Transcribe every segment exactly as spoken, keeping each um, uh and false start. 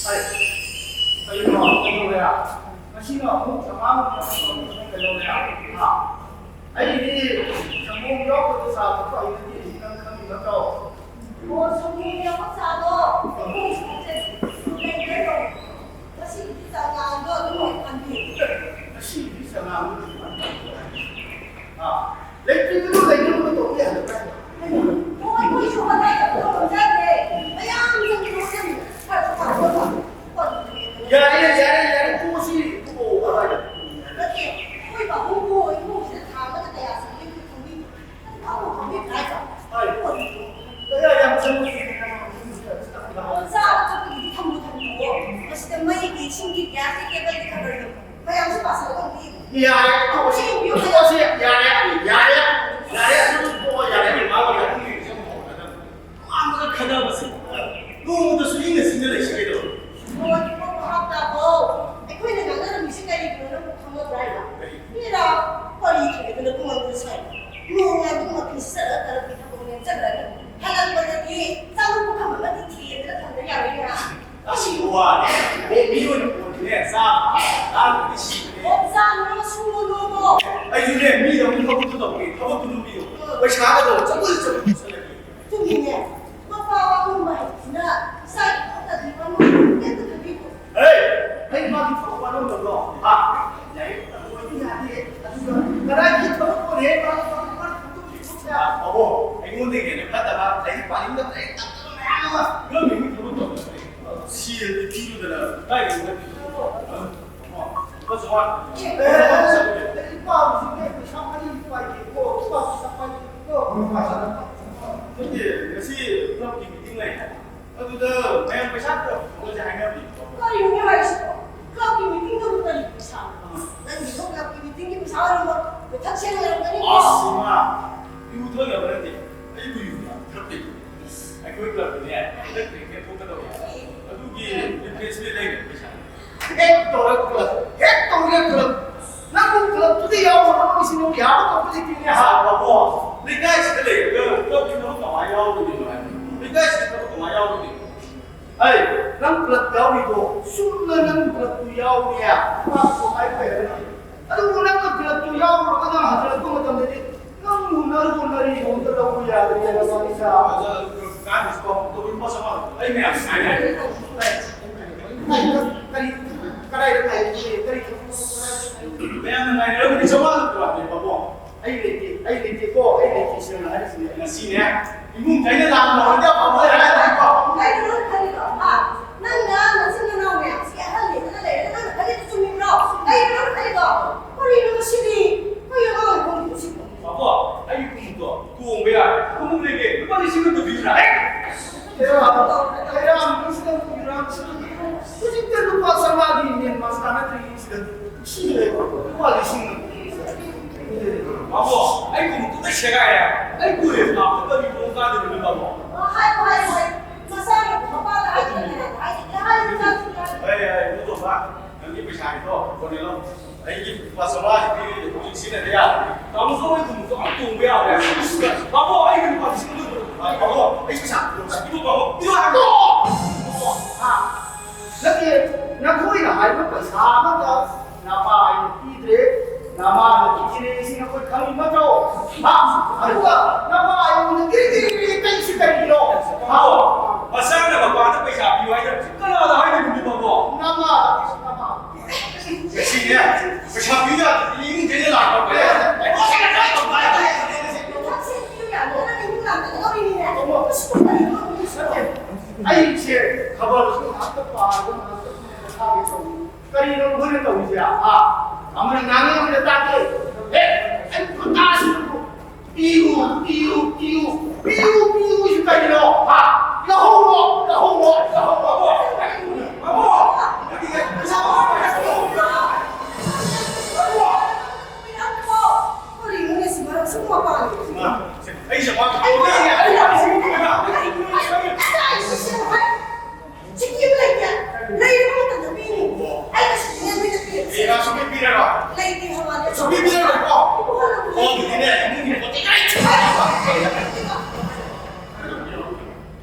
ꯑꯩ, ꯀꯩꯅꯣ, ꯀꯩꯗꯧꯔꯦ? ꯉꯁꯤꯅ ꯑꯃꯨꯛ ꯑꯉꯥꯡ ꯑꯃ ꯀꯩꯗꯧꯔꯦ? ꯍꯥ? ꯑꯩꯗꯤ ꯁꯪꯒꯣꯝ ꯌꯥꯎꯗꯕ ꯆꯥ ꯊꯛꯄ ꯍꯩꯅꯗꯦ, ꯁꯤ ꯅꯪ ꯈꯪꯉꯤ ꯅꯠꯇ꯭ꯔꯣ? ꯑꯣ, ꯁꯪꯒꯣꯝ ꯌꯥꯎꯕ ꯆꯥꯗꯣ ꯑꯩꯈꯣꯏ ꯁꯣꯝꯗ ꯂꯩꯔꯦ ꯇꯧꯕ꯫ ꯉꯁꯤꯒꯤꯗꯤ ꯆꯉꯥꯡꯗꯣ ꯑꯗꯨꯝ ꯑꯣꯏꯅ ꯊꯝꯕꯤꯌꯨ꯫ ꯉꯁꯤꯒꯤꯗꯤ ꯆꯉꯥꯡꯗꯣ ꯑꯗꯨꯝ ꯑꯣꯏꯅ ꯊꯝꯕꯤꯌꯨ꯫ ꯑꯥ, ꯂꯩꯇ꯭ꯔꯤꯕꯗꯣ ꯂꯩꯅꯕ ꯇꯧꯕ ꯌꯥꯗꯕ꯭ꯔꯥ? ꯑꯣ, ꯑꯩꯈꯣꯏꯁꯨ ꯍꯣꯠꯅꯖꯕꯗꯣ ꯉꯝꯖꯗ꯭ꯔꯦ꯫ ꯃꯌꯥꯝ ꯆꯪꯗꯅ ꯆꯪꯗꯅ ꯈꯔ ꯈꯔ ꯈꯔ ꯈꯔ ꯌꯥꯔꯦ, ꯌꯥꯔꯦ, ꯌꯥꯔꯦ, ꯇꯣꯛꯑꯁꯤ, ꯇꯣꯛꯑꯣ, ꯀꯗꯥꯏꯗ? ꯅꯠꯇꯦ, ꯑꯩꯈꯣꯏ ꯄꯥꯕꯨꯡꯕꯨ ꯏꯃꯨꯡꯁꯤꯗ ꯊꯥ ꯑꯃꯗ ꯀꯌꯥ ꯆꯪꯒꯦ ꯑꯝꯇ ꯈꯪꯕꯤꯌꯨ꯫ ꯑꯗꯨ ꯄꯥꯕꯨꯡ ꯈꯪꯕꯤꯌꯨ ꯍꯥꯏꯗ꯭ꯔꯣ? ꯍꯣꯏ꯫ ꯀꯌꯥ ꯌꯥꯝ ꯆꯪꯕ ꯑꯣ, ꯆꯥꯕ ꯊꯛꯄꯒꯤꯗꯤ ꯊꯝꯕꯨ ꯊꯝꯕꯤꯌꯣ꯫ ꯃꯁꯤꯗ ꯃꯩꯒꯤ, ꯏꯁꯤꯡꯒꯤ, ꯒ꯭ꯌꯥꯁꯀꯤ ꯀꯦꯕꯜꯗꯤ ꯈꯔ ꯈꯔ ꯌꯦꯡꯉꯣ꯫ ꯃꯌꯥꯝꯁꯨ ꯄꯥꯁꯜꯂꯒ ꯑꯃꯨꯛ ꯌꯦꯡꯉꯣ꯫ ꯌꯥꯔꯦ, ꯇꯣꯛꯑꯁꯤ, ꯇꯣꯛꯑꯁꯤ, ꯌꯥꯔꯦ, ꯌꯥꯔꯦ, ꯌꯥꯔꯦ, ꯑꯗꯨꯝ ꯇꯣꯛꯑꯣ, ꯌꯥꯔꯦ, ꯏꯃꯥ ꯍꯣꯏ ꯑꯗꯨꯝ ꯌꯦꯡꯖꯧ꯫ ꯋꯥ ꯑꯃꯒ ꯈꯟꯅꯕꯁꯦ ꯅꯣꯡꯃꯇꯁꯨ ꯏꯪꯅ ꯆꯤꯛꯅ ꯂꯩꯁꯤꯜꯂꯦꯗꯣ꯫ ꯃꯣꯏꯒꯤ ꯄꯣꯛꯄ ꯍꯥꯞꯇꯥꯕꯣ꯫ ꯑꯩꯈꯣꯏꯅ ꯉꯥꯡꯅꯔꯝꯃꯤꯁꯤ ꯀꯔꯤꯒꯤꯅꯣ ꯅꯪꯕꯨ ꯈꯪꯉꯗ꯭ꯔꯥ ꯍꯥꯏꯕ? ꯀꯔꯤ? ꯃꯤꯔꯥ ꯀꯔꯤ ꯊꯣꯛꯑꯦꯗꯅ ꯈꯨꯃꯟꯗꯨ ꯁꯥꯏ? ꯅꯣꯡꯉꯥꯟꯕ ꯃꯈꯩ ꯆꯠꯂ ꯀꯔꯝꯕꯤ ꯊꯕꯛꯅꯦ ꯆꯠꯈ꯭ꯔꯅꯤ꯫ ꯍꯜꯂꯛꯄꯗꯗꯤ ꯆꯥꯛꯂꯨꯛ ꯄꯨꯈꯝ ꯑꯃꯗꯤ ꯊꯤꯔꯦꯗꯅ ꯊꯝꯗ ꯌꯥꯔꯣꯏꯅꯦ꯫ ꯑꯁꯤꯕ ꯋꯥꯅꯦ꯫ ꯑꯣ, ꯃꯤ ꯑꯣꯏꯅ ꯄꯣꯠꯅꯤꯅꯦ꯫ ꯆꯥ ꯂꯥꯡꯕꯗꯤ ꯁꯤꯕꯅꯦ꯫ ꯑꯣ, ꯆꯥ ꯅꯣꯡꯃ ꯁꯨꯡꯅꯣ ꯅꯣꯃꯣ꯫ ꯑꯩꯁꯨꯅꯦ ꯃꯤꯗ ꯑꯃꯨꯛ ꯊꯕꯛꯇꯨ ꯇꯧꯒꯦ꯫ ꯊꯕꯛꯇꯨ ꯅꯨꯄꯤꯗꯣ ꯄꯩꯁꯥꯒꯗꯣ ꯆꯕꯨꯜ ꯆꯕꯨꯜ ꯄꯨꯁꯜꯂꯒꯦ꯫ ꯆꯨꯝꯃꯤꯅꯦ꯫ ꯃꯄꯥ ꯋꯥꯉꯝꯕ ꯍꯥꯏꯕꯁꯤꯅ ꯏꯆꯥꯒꯤ ꯊꯕꯛꯇꯗꯤ ꯋꯥꯅꯣꯝ ꯀꯩꯝꯇ ꯈꯪꯕꯤꯗꯦ꯫ ꯍꯦ! ꯑꯩ ꯃꯥꯒꯤ ꯊꯕꯛ ꯋꯥꯅꯣꯝꯗꯕ꯭ꯔꯣ? ꯍꯥ? ꯂꯥꯏꯔꯤꯛ ꯇꯝꯕ ꯑꯣꯏꯗꯤ ꯌꯥꯗꯦ꯫ ꯑꯗꯨꯒ ꯀꯗꯥꯏꯒꯤ ꯊꯕꯛ ꯑꯣꯏꯔꯦ? ꯃꯥꯒꯤ ꯊꯕꯛ ꯃꯥꯅ ꯈꯪꯗꯣꯛꯈꯤꯕ ꯊꯕꯛꯁꯦ꯫ ꯑꯕꯣ, ꯑꯩꯉꯣꯟꯗꯒꯤ ꯍꯦꯟꯅ ꯐꯠꯇꯕ ꯂꯥꯏꯔꯤꯛ ꯄꯥꯅꯤꯡꯗꯕ ꯂꯥꯏꯔꯤꯛ ꯇꯝꯗꯕ ꯃꯌꯥꯝ ꯑꯃ ꯒꯃꯦꯟꯒꯤ ꯊꯕꯛ ꯇꯧꯗ꯭ꯔꯦ꯫ ꯁꯦꯜꯗꯤ ꯄꯤꯔꯨꯗꯅ ꯀꯥꯏꯗꯒꯤ ꯅꯠꯇꯦ? ꯑꯕꯣ, ꯂꯨꯄꯥ ꯆꯥꯝꯃꯉꯥ꯫ ꯑꯦ, ꯑꯦ, ꯑꯦ, ꯂꯥꯏꯔꯤꯛ ꯄꯥꯕꯁꯤꯗꯤ ꯄꯩꯁꯥ ꯃꯔꯤ ꯄꯥꯏꯒꯦꯀꯣ꯫ ꯂꯨꯄꯥ ꯆꯥꯝꯃꯉꯥ ꯄꯥꯏꯒꯦ꯫ ꯅꯠꯇꯦ, ꯉꯁꯤ ꯀ꯭ꯂꯕꯀꯤ ꯃꯤꯇꯤꯡ ꯂꯩ ꯍꯥꯏ꯫ ꯑꯗꯨꯗ ꯃꯌꯥꯝ ꯄꯩꯁꯥ ꯈꯔ ꯄꯨꯊꯣꯛꯑꯁꯦ ꯍꯥꯏꯅꯕꯅꯤ꯫ ꯀꯔꯤꯅꯣ ꯍꯥꯏꯁꯤꯕꯣ? ꯀ꯭ꯂꯕꯀꯤ ꯃꯤꯇꯤꯡꯗꯨꯕꯨ ꯀꯔꯤ ꯄꯩꯁꯥꯅꯣ? ꯅꯪꯒꯤꯗꯣ ꯀ꯭ꯂꯕꯀꯤ ꯃꯤꯇꯤꯡꯒꯤ ꯄꯩꯁꯥ ꯑꯣꯏꯔꯝꯃꯣꯏ꯫ ꯅꯊꯛ ꯁꯦꯜ ꯑꯣꯏꯔꯝꯒꯅꯤꯀꯣ꯫ ꯑꯁ, ꯏꯃꯥ! ꯌꯨ ꯊꯛꯅꯕ ꯅꯠꯇꯦ꯫ ꯑꯩꯕꯨ ꯌꯨ ꯌꯥꯝ ꯊꯛꯇꯦ꯫ ꯑꯩꯈꯣꯏ ꯀ꯭ꯂꯕꯀꯤꯅꯦ, ꯍꯟꯗꯛ ꯀ꯭ꯔꯤꯀꯦꯠ ꯊꯣꯛꯀꯗꯧꯔꯦ꯫ ꯑꯗꯨꯒꯤ ꯔꯤꯐ꯭ꯔꯦꯁꯃꯦꯟ ꯂꯩꯅꯕ ꯄꯩꯁꯥꯅꯤ꯫ ꯍꯦꯛ ꯇꯧꯔꯒ ꯀ꯭ꯂꯕ, ꯍꯦꯛ ꯇꯧꯔꯒ ꯀ꯭ꯂꯕ꯫ ꯅꯪꯕꯨ ꯀ꯭ꯂꯕꯇꯨꯗ ꯌꯥꯎꯔꯨꯔꯕ ꯃꯤꯁꯤꯡꯗꯨ ꯌꯥꯕ ꯇꯧꯕ ꯂꯩꯇꯦꯅꯦ ꯍꯥ? ꯕꯥꯕꯣ, ꯂꯩꯀꯥꯏꯁꯤꯗ ꯂꯩꯔꯒ ꯀ꯭ꯂꯕꯀꯤ ꯊꯕꯛ ꯀꯃꯥꯏꯅ ꯌꯥꯎꯔꯨꯗꯣꯏꯅꯣ ꯍꯥꯏꯕꯅꯤ? ꯂꯩꯀꯥꯏꯁꯤꯒꯤ ꯊꯕꯛ ꯀꯃꯥꯏꯅ ꯌꯥꯎꯔꯨꯗꯣꯏꯅꯣ? ꯑꯩ, ꯅꯪ ꯀ꯭ꯂꯕ ꯌꯥꯎꯔꯤꯗꯣ ꯆꯨꯝꯅ ꯅꯪ ꯀ꯭ꯂꯕꯇꯨ ꯌꯥꯎꯔꯦ ꯍꯥꯏꯕ ꯍꯥꯏꯕ ꯌꯥꯔꯣꯏ꯫ ꯑꯗꯨꯕꯨ ꯅꯪꯅ ꯀ꯭ꯂꯕꯇꯨ ꯌꯥꯎꯔꯨꯔꯒ ꯅꯪ ꯍꯟꯖꯤꯜꯂꯛꯄ ꯃꯇꯝꯗꯗꯤ ꯅꯪꯕꯨ ꯅꯔꯨ ꯅꯔꯤ ꯍꯣꯡꯗ ꯂꯧꯕ ꯌꯥꯗ꯭ꯔꯦ ꯍꯥꯏꯕ ꯋꯥꯅꯤꯗ꯫ ꯑꯗ ꯀꯥꯟꯗꯁꯨ ꯂꯨꯄꯥ ꯆꯥꯝꯃꯉꯥ ꯑꯩ ꯃꯌꯥꯝ ꯉꯥꯏꯔꯦ꯫ ꯀꯔꯤ, ꯀꯔꯤ, ꯀꯗꯥꯏꯗ ꯉꯥꯏꯔꯤꯒꯦ? ꯀꯔꯤ ꯊꯕꯛꯅꯣ? ꯃꯌꯥꯝꯅ ꯉꯥꯏꯅꯔꯝꯕꯗꯤ ꯆꯥꯝꯃꯉꯥ ꯂꯧꯕ ꯋꯥꯅꯦ, ꯄꯥꯕꯨꯡ꯫ ꯑꯩ ꯂꯩꯇꯦ, ꯑꯩ ꯂꯩꯇꯦꯀꯣ, ꯑꯩ ꯂꯩꯇꯦ, ꯁꯦꯡꯅ ꯍꯥꯏꯔꯤꯁꯤꯅꯦ꯫ ꯉꯁꯤꯅꯦ, ꯏꯃꯨꯡ ꯊꯩꯅ ꯂꯥꯟꯕ ꯍꯧꯔꯗꯤ ꯑꯐꯕ ꯑꯣꯏꯔꯦ ꯍꯥꯏꯔꯤꯀꯣ꯫ ꯀꯩꯅꯣ ꯅꯪ ꯈꯜꯂꯤꯗꯣ? ꯍꯥ? ꯅꯪꯅ ꯅꯆꯤꯟ ꯅꯅꯥꯎ ꯃꯌꯥꯝꯁꯤ ꯑꯍꯜ ꯂꯦꯟꯗꯅ ꯂꯩꯔꯒ ꯅꯪꯅ ꯈꯜꯂꯤꯗꯣ ꯆꯨꯝꯃꯤꯕ꯭ꯔꯣ? ꯀꯩꯅꯣ ꯅꯪ ꯈꯜꯂꯤꯗꯣ? ꯀꯔꯤꯅꯣ ꯃꯁꯤꯗꯤ? ꯀꯩꯅꯣ ꯅꯪꯅ ꯈꯜꯂꯤꯗꯣ ꯁꯤꯕꯣ? ꯄꯥꯕꯨꯡ, ꯑꯩꯒꯤ ꯈꯣꯡꯎꯞꯇꯣ ꯇꯣꯡꯕ ꯌꯥꯔꯦ꯫ ꯈꯣꯡꯎꯞ ꯂꯩꯒꯦ꯫ ꯂꯨꯄꯥ ꯂꯤꯁꯤꯡ ꯑꯃ ꯄꯤꯕꯤꯌꯨꯅ꯫ ꯍꯦ! ꯍꯩꯔꯥ, ꯍꯩꯔꯥ, ꯃꯤꯁꯤꯗ ꯄꯤꯕꯤꯔꯥ, ꯃꯤꯁꯤꯗ ꯄꯤꯕꯤꯔꯥ꯫ ꯍꯧꯖꯤꯛꯇ ꯂꯨꯄꯥ ꯆꯥꯝꯃꯉꯥꯒꯤ ꯃꯦꯟ ꯃꯥꯟ ꯇꯥꯅꯗ꯭ꯔꯤꯉꯩꯁꯤꯗ ꯁꯤ ꯂꯩꯕ ꯂꯨꯄꯥ ꯂꯤꯁꯤꯡ ꯑꯃ꯫ ꯄꯥꯕꯨꯡ, ꯑꯩ ꯈꯣꯡꯎꯞꯇꯨ ꯂꯣꯏ ꯁꯦꯒꯥꯏꯔꯦ꯫ ꯑꯩ ꯀꯣꯂꯦꯖ ꯂꯥꯛꯄꯗ ꯀꯔꯤ ꯃꯑꯣꯡ ꯆꯥꯗꯣꯏꯅꯣ, ꯄꯥꯕꯨꯡ? ꯑꯣ, ꯍꯥꯏꯌꯨ, ꯍꯥꯏꯌꯨ, ꯍꯥꯏꯌꯨ꯫ ꯃꯆꯥꯅ ꯃꯄꯥꯗ ꯍꯥꯏꯗꯣꯏꯅꯦ, ꯍꯥꯏꯗꯣꯏꯅꯦ, ꯍꯥꯏꯌꯨ, ꯃꯆꯥꯁꯤꯡꯗꯣ꯫ ꯑꯩ, ꯑꯩ, ꯏꯕꯨꯡꯉꯣ, ꯅꯪꯒꯤ ꯄꯩꯁꯥꯒꯤꯗꯣ ꯀꯣꯟꯅ ꯂꯧ꯫ ꯑꯩꯒꯤ ꯂꯨꯄꯥ ꯆꯥꯝꯃꯉꯥꯁꯤ ꯄꯤꯔꯤꯗꯤ ꯍꯧꯖꯤꯛ ꯁꯤꯖꯤꯟꯅꯕ ꯌꯥꯔꯅꯤ꯫ ꯇꯥꯃꯣ, ꯁꯣꯝꯒꯤ ꯈꯣꯡꯎꯞꯇꯣ ꯑꯝ ꯇꯣꯡꯕ ꯌꯥꯔꯣꯏ꯫ ꯄꯥꯕꯨꯡ, ꯑꯩꯒꯤ ꯂꯨꯄꯥ ꯂꯤꯁꯤꯡ ꯑꯃ ꯄꯤꯔꯛꯑꯣ꯫ ꯄꯥꯕꯨꯡ, ꯑꯩ ꯄꯩꯁꯥ ꯄꯤꯔꯛꯑꯣ, ꯄꯥꯕꯨꯡ, ꯄꯤꯔꯛꯑꯣ ꯍꯥꯏꯕ꯭ꯔꯣ? ꯍꯥ? ꯅꯠꯇꯦ, ꯅꯈꯣꯏꯅ ꯍꯥꯏꯕ ꯄꯩꯁꯥ ꯑꯃꯠꯇ ꯅꯄꯥ ꯑꯩꯅ ꯄꯤꯗ꯭ꯔꯦ, ꯅꯃꯥꯅ ꯄꯤꯔꯦ, ꯁꯤ ꯅꯈꯣꯏ ꯈꯪꯉꯤ ꯅꯠꯇ꯭ꯔꯣ? ꯍꯥ? ꯑꯗꯨꯒ ꯅꯄꯥ ꯑꯩꯉꯣꯟꯗ ꯀꯤꯔꯤ ꯀꯤꯔꯤ ꯀꯤꯔꯤ ꯀꯩꯁꯤ ꯀꯔꯤꯒꯤꯅꯣ? ꯍꯥ? ꯃꯆꯥꯅ ꯃꯄꯥꯗ ꯄꯩꯁꯥ ꯄꯤꯌꯨ ꯍꯥꯏꯗꯕꯁꯤ ꯀꯅꯥꯗ ꯍꯥꯏꯗꯣꯏꯅꯣ, ꯄꯥꯕꯨꯡ? ꯅꯃꯥ, ꯅꯃꯥ꯫ ꯉꯁꯤꯅꯦ, ꯄꯩꯁꯥ ꯄꯤꯌꯨ ꯌꯥꯗ꯭ꯔꯗꯤ ꯏꯃꯨꯡ ꯆꯦꯜꯂ ꯂꯥꯛꯄ ꯍꯣꯏ꯫ ꯑꯩꯉꯣꯟꯗ ꯀꯔꯤ ꯇꯧꯕ ꯍꯥꯏꯕ? ꯅꯠꯇꯦ, ꯑꯩꯁꯦ ꯈꯕꯔꯁꯨ ꯉꯥꯛꯇ ꯄꯥꯔꯒ ꯉꯥꯛꯇ ꯄꯣꯊꯥꯒꯦ ꯇꯧꯕꯅꯤ꯫ ꯀꯔꯤꯅꯣ ꯃꯈꯣꯏꯅ ꯇꯧꯔꯤꯁꯦ? ꯍꯥ? ꯑꯃꯅ ꯉꯥꯡꯉꯤ, ꯑꯃꯅ ꯇꯥꯗꯦ꯫ ꯍꯦ, ꯑꯩ ꯈꯨꯇꯥꯁꯤꯕꯨ꯫ ꯄꯤꯌꯨ, ꯄꯤꯌꯨ, ꯄꯤꯌꯨ, ꯄꯤꯌꯨ, ꯄꯤꯌꯨ ꯀꯩꯅꯣ? ꯍꯥ? ꯂꯧꯍꯧꯔꯣ, ꯂꯧꯍꯧꯔꯣ, ꯂꯧꯍꯧꯔꯣ꯫ ꯀꯔꯤꯅꯣꯅꯦ ꯁꯤ ꯃꯔꯝ ꯁꯨꯝ ꯃꯄꯥꯟ? ꯑꯩꯁꯦ ꯃꯥ ꯁꯤꯀꯤ ꯑꯃ ꯂꯩꯇꯦ꯫ ꯂꯩꯔꯕ ꯃꯇꯝꯗ ꯄꯤꯅꯤ꯫ ꯑꯩꯅ ꯁꯤꯀꯤ ꯑꯃ ꯄꯤꯔꯛꯀꯦ꯫ ꯑꯦ, ꯅꯪ ꯁꯨꯡꯄꯤ ꯄꯤꯔꯔꯣꯏ? ꯂꯩꯇꯦ ꯍꯥꯏꯕ꯫ ꯁꯨꯡꯄꯤ ꯄꯤꯔꯔꯣꯏꯀꯣ? ꯏꯕꯨꯡꯉꯣ, ꯅꯪ ꯑꯣ, ꯑꯗꯨꯗꯤꯅꯦ, ꯏꯃꯨꯡꯒꯤ ꯄꯣꯠ ꯆꯩ ꯂꯣꯏ ꯊꯥꯗꯣꯛꯑꯣ꯫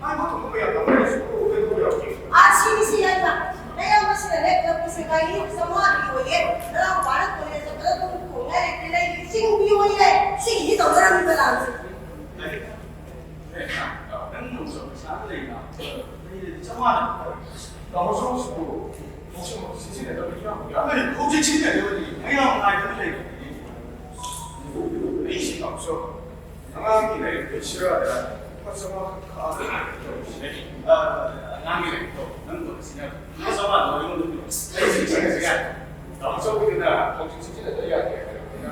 ꯃꯥꯏ ꯃꯥ ꯊꯣꯛꯄ ꯌꯥꯗꯕ ꯂꯩꯔꯁꯨ ꯀꯩꯗꯧꯕ ꯌꯥꯎꯒꯦ? ꯑꯥ, ꯁꯤꯅꯤ, ꯁꯤ ꯌꯥꯏꯃ꯫ ꯅꯌꯥꯝꯕꯁꯤꯅꯅꯦ, ꯀ꯭ꯂꯕꯀꯤꯁꯦ ꯒꯥꯔꯤ ꯆꯥꯝꯃꯉꯥꯗ ꯌꯣꯜꯂꯦ꯫ ꯅꯅꯥꯎꯄꯥꯅ ꯀꯣꯂꯦꯖ ꯆꯠꯄꯗ ꯑꯗꯨꯝ ꯇꯣꯡꯉꯥꯏ ꯂꯩꯇꯦ, ꯂꯩꯔꯤ ꯆꯤꯡ ꯄꯤꯌꯣ ꯍꯥꯏꯔꯦ꯫ ꯁꯤꯒꯤꯗꯤ ꯇꯧꯖꯔꯝꯃꯤ ꯄꯂꯥꯟꯁꯦ꯫ ꯅꯪ ꯅꯪꯁꯨ ꯄꯩꯁꯥ ꯂꯩꯅ ꯂꯩꯔꯗꯤ ꯆꯞ ꯃꯥꯟꯅꯩ꯫ ꯇꯥꯃꯣ ꯁꯣꯝꯁꯤꯕꯨ ꯍꯧꯖꯤꯛ ꯁꯤꯖꯤꯟꯅꯗꯕ ꯌꯥꯝ ꯌꯥꯝ ꯂꯩ꯫ ꯍꯧꯖꯤꯛ ꯁꯤꯖꯤꯟꯅꯗꯕꯗꯤ ꯃꯌꯥꯝ ꯉꯥꯏꯗꯅ ꯂꯩꯕꯅꯤ꯫ ꯑꯩꯁꯤ ꯇꯥꯃꯣ ꯁꯣꯝ ꯑꯉꯥꯡꯒꯤ ꯂꯥꯏꯔꯤꯛ ꯂꯩꯁꯤꯔꯥꯗ ꯂꯨꯄꯥ ꯆꯥꯝꯃꯉꯥ ꯈꯛ ꯊꯥꯗꯣꯛꯑꯒ ꯇꯧꯔꯤꯁꯤꯅꯦ꯫ ꯑ, ꯑꯉꯥꯡꯒꯤ ꯂꯥꯏꯔꯤꯛꯇꯣ ꯅꯪ ꯂꯣꯏꯁꯤꯟꯅ ꯂꯨꯄꯥ ꯆꯥꯝꯃꯉꯥꯗꯣ ꯑꯩꯉꯣꯟꯗ ꯄꯤꯔꯛꯑꯣ꯫ ꯑꯩ ꯁꯤꯖꯤꯟꯅꯖꯒꯦ꯫ ꯇꯥꯃꯣ ꯆꯧꯕꯤꯗꯨꯅ ꯍꯧꯖꯤꯛ ꯁꯤꯖꯤꯟꯅꯗ ꯌꯥꯗꯦ ꯍꯥꯏꯔꯕꯅꯤꯅ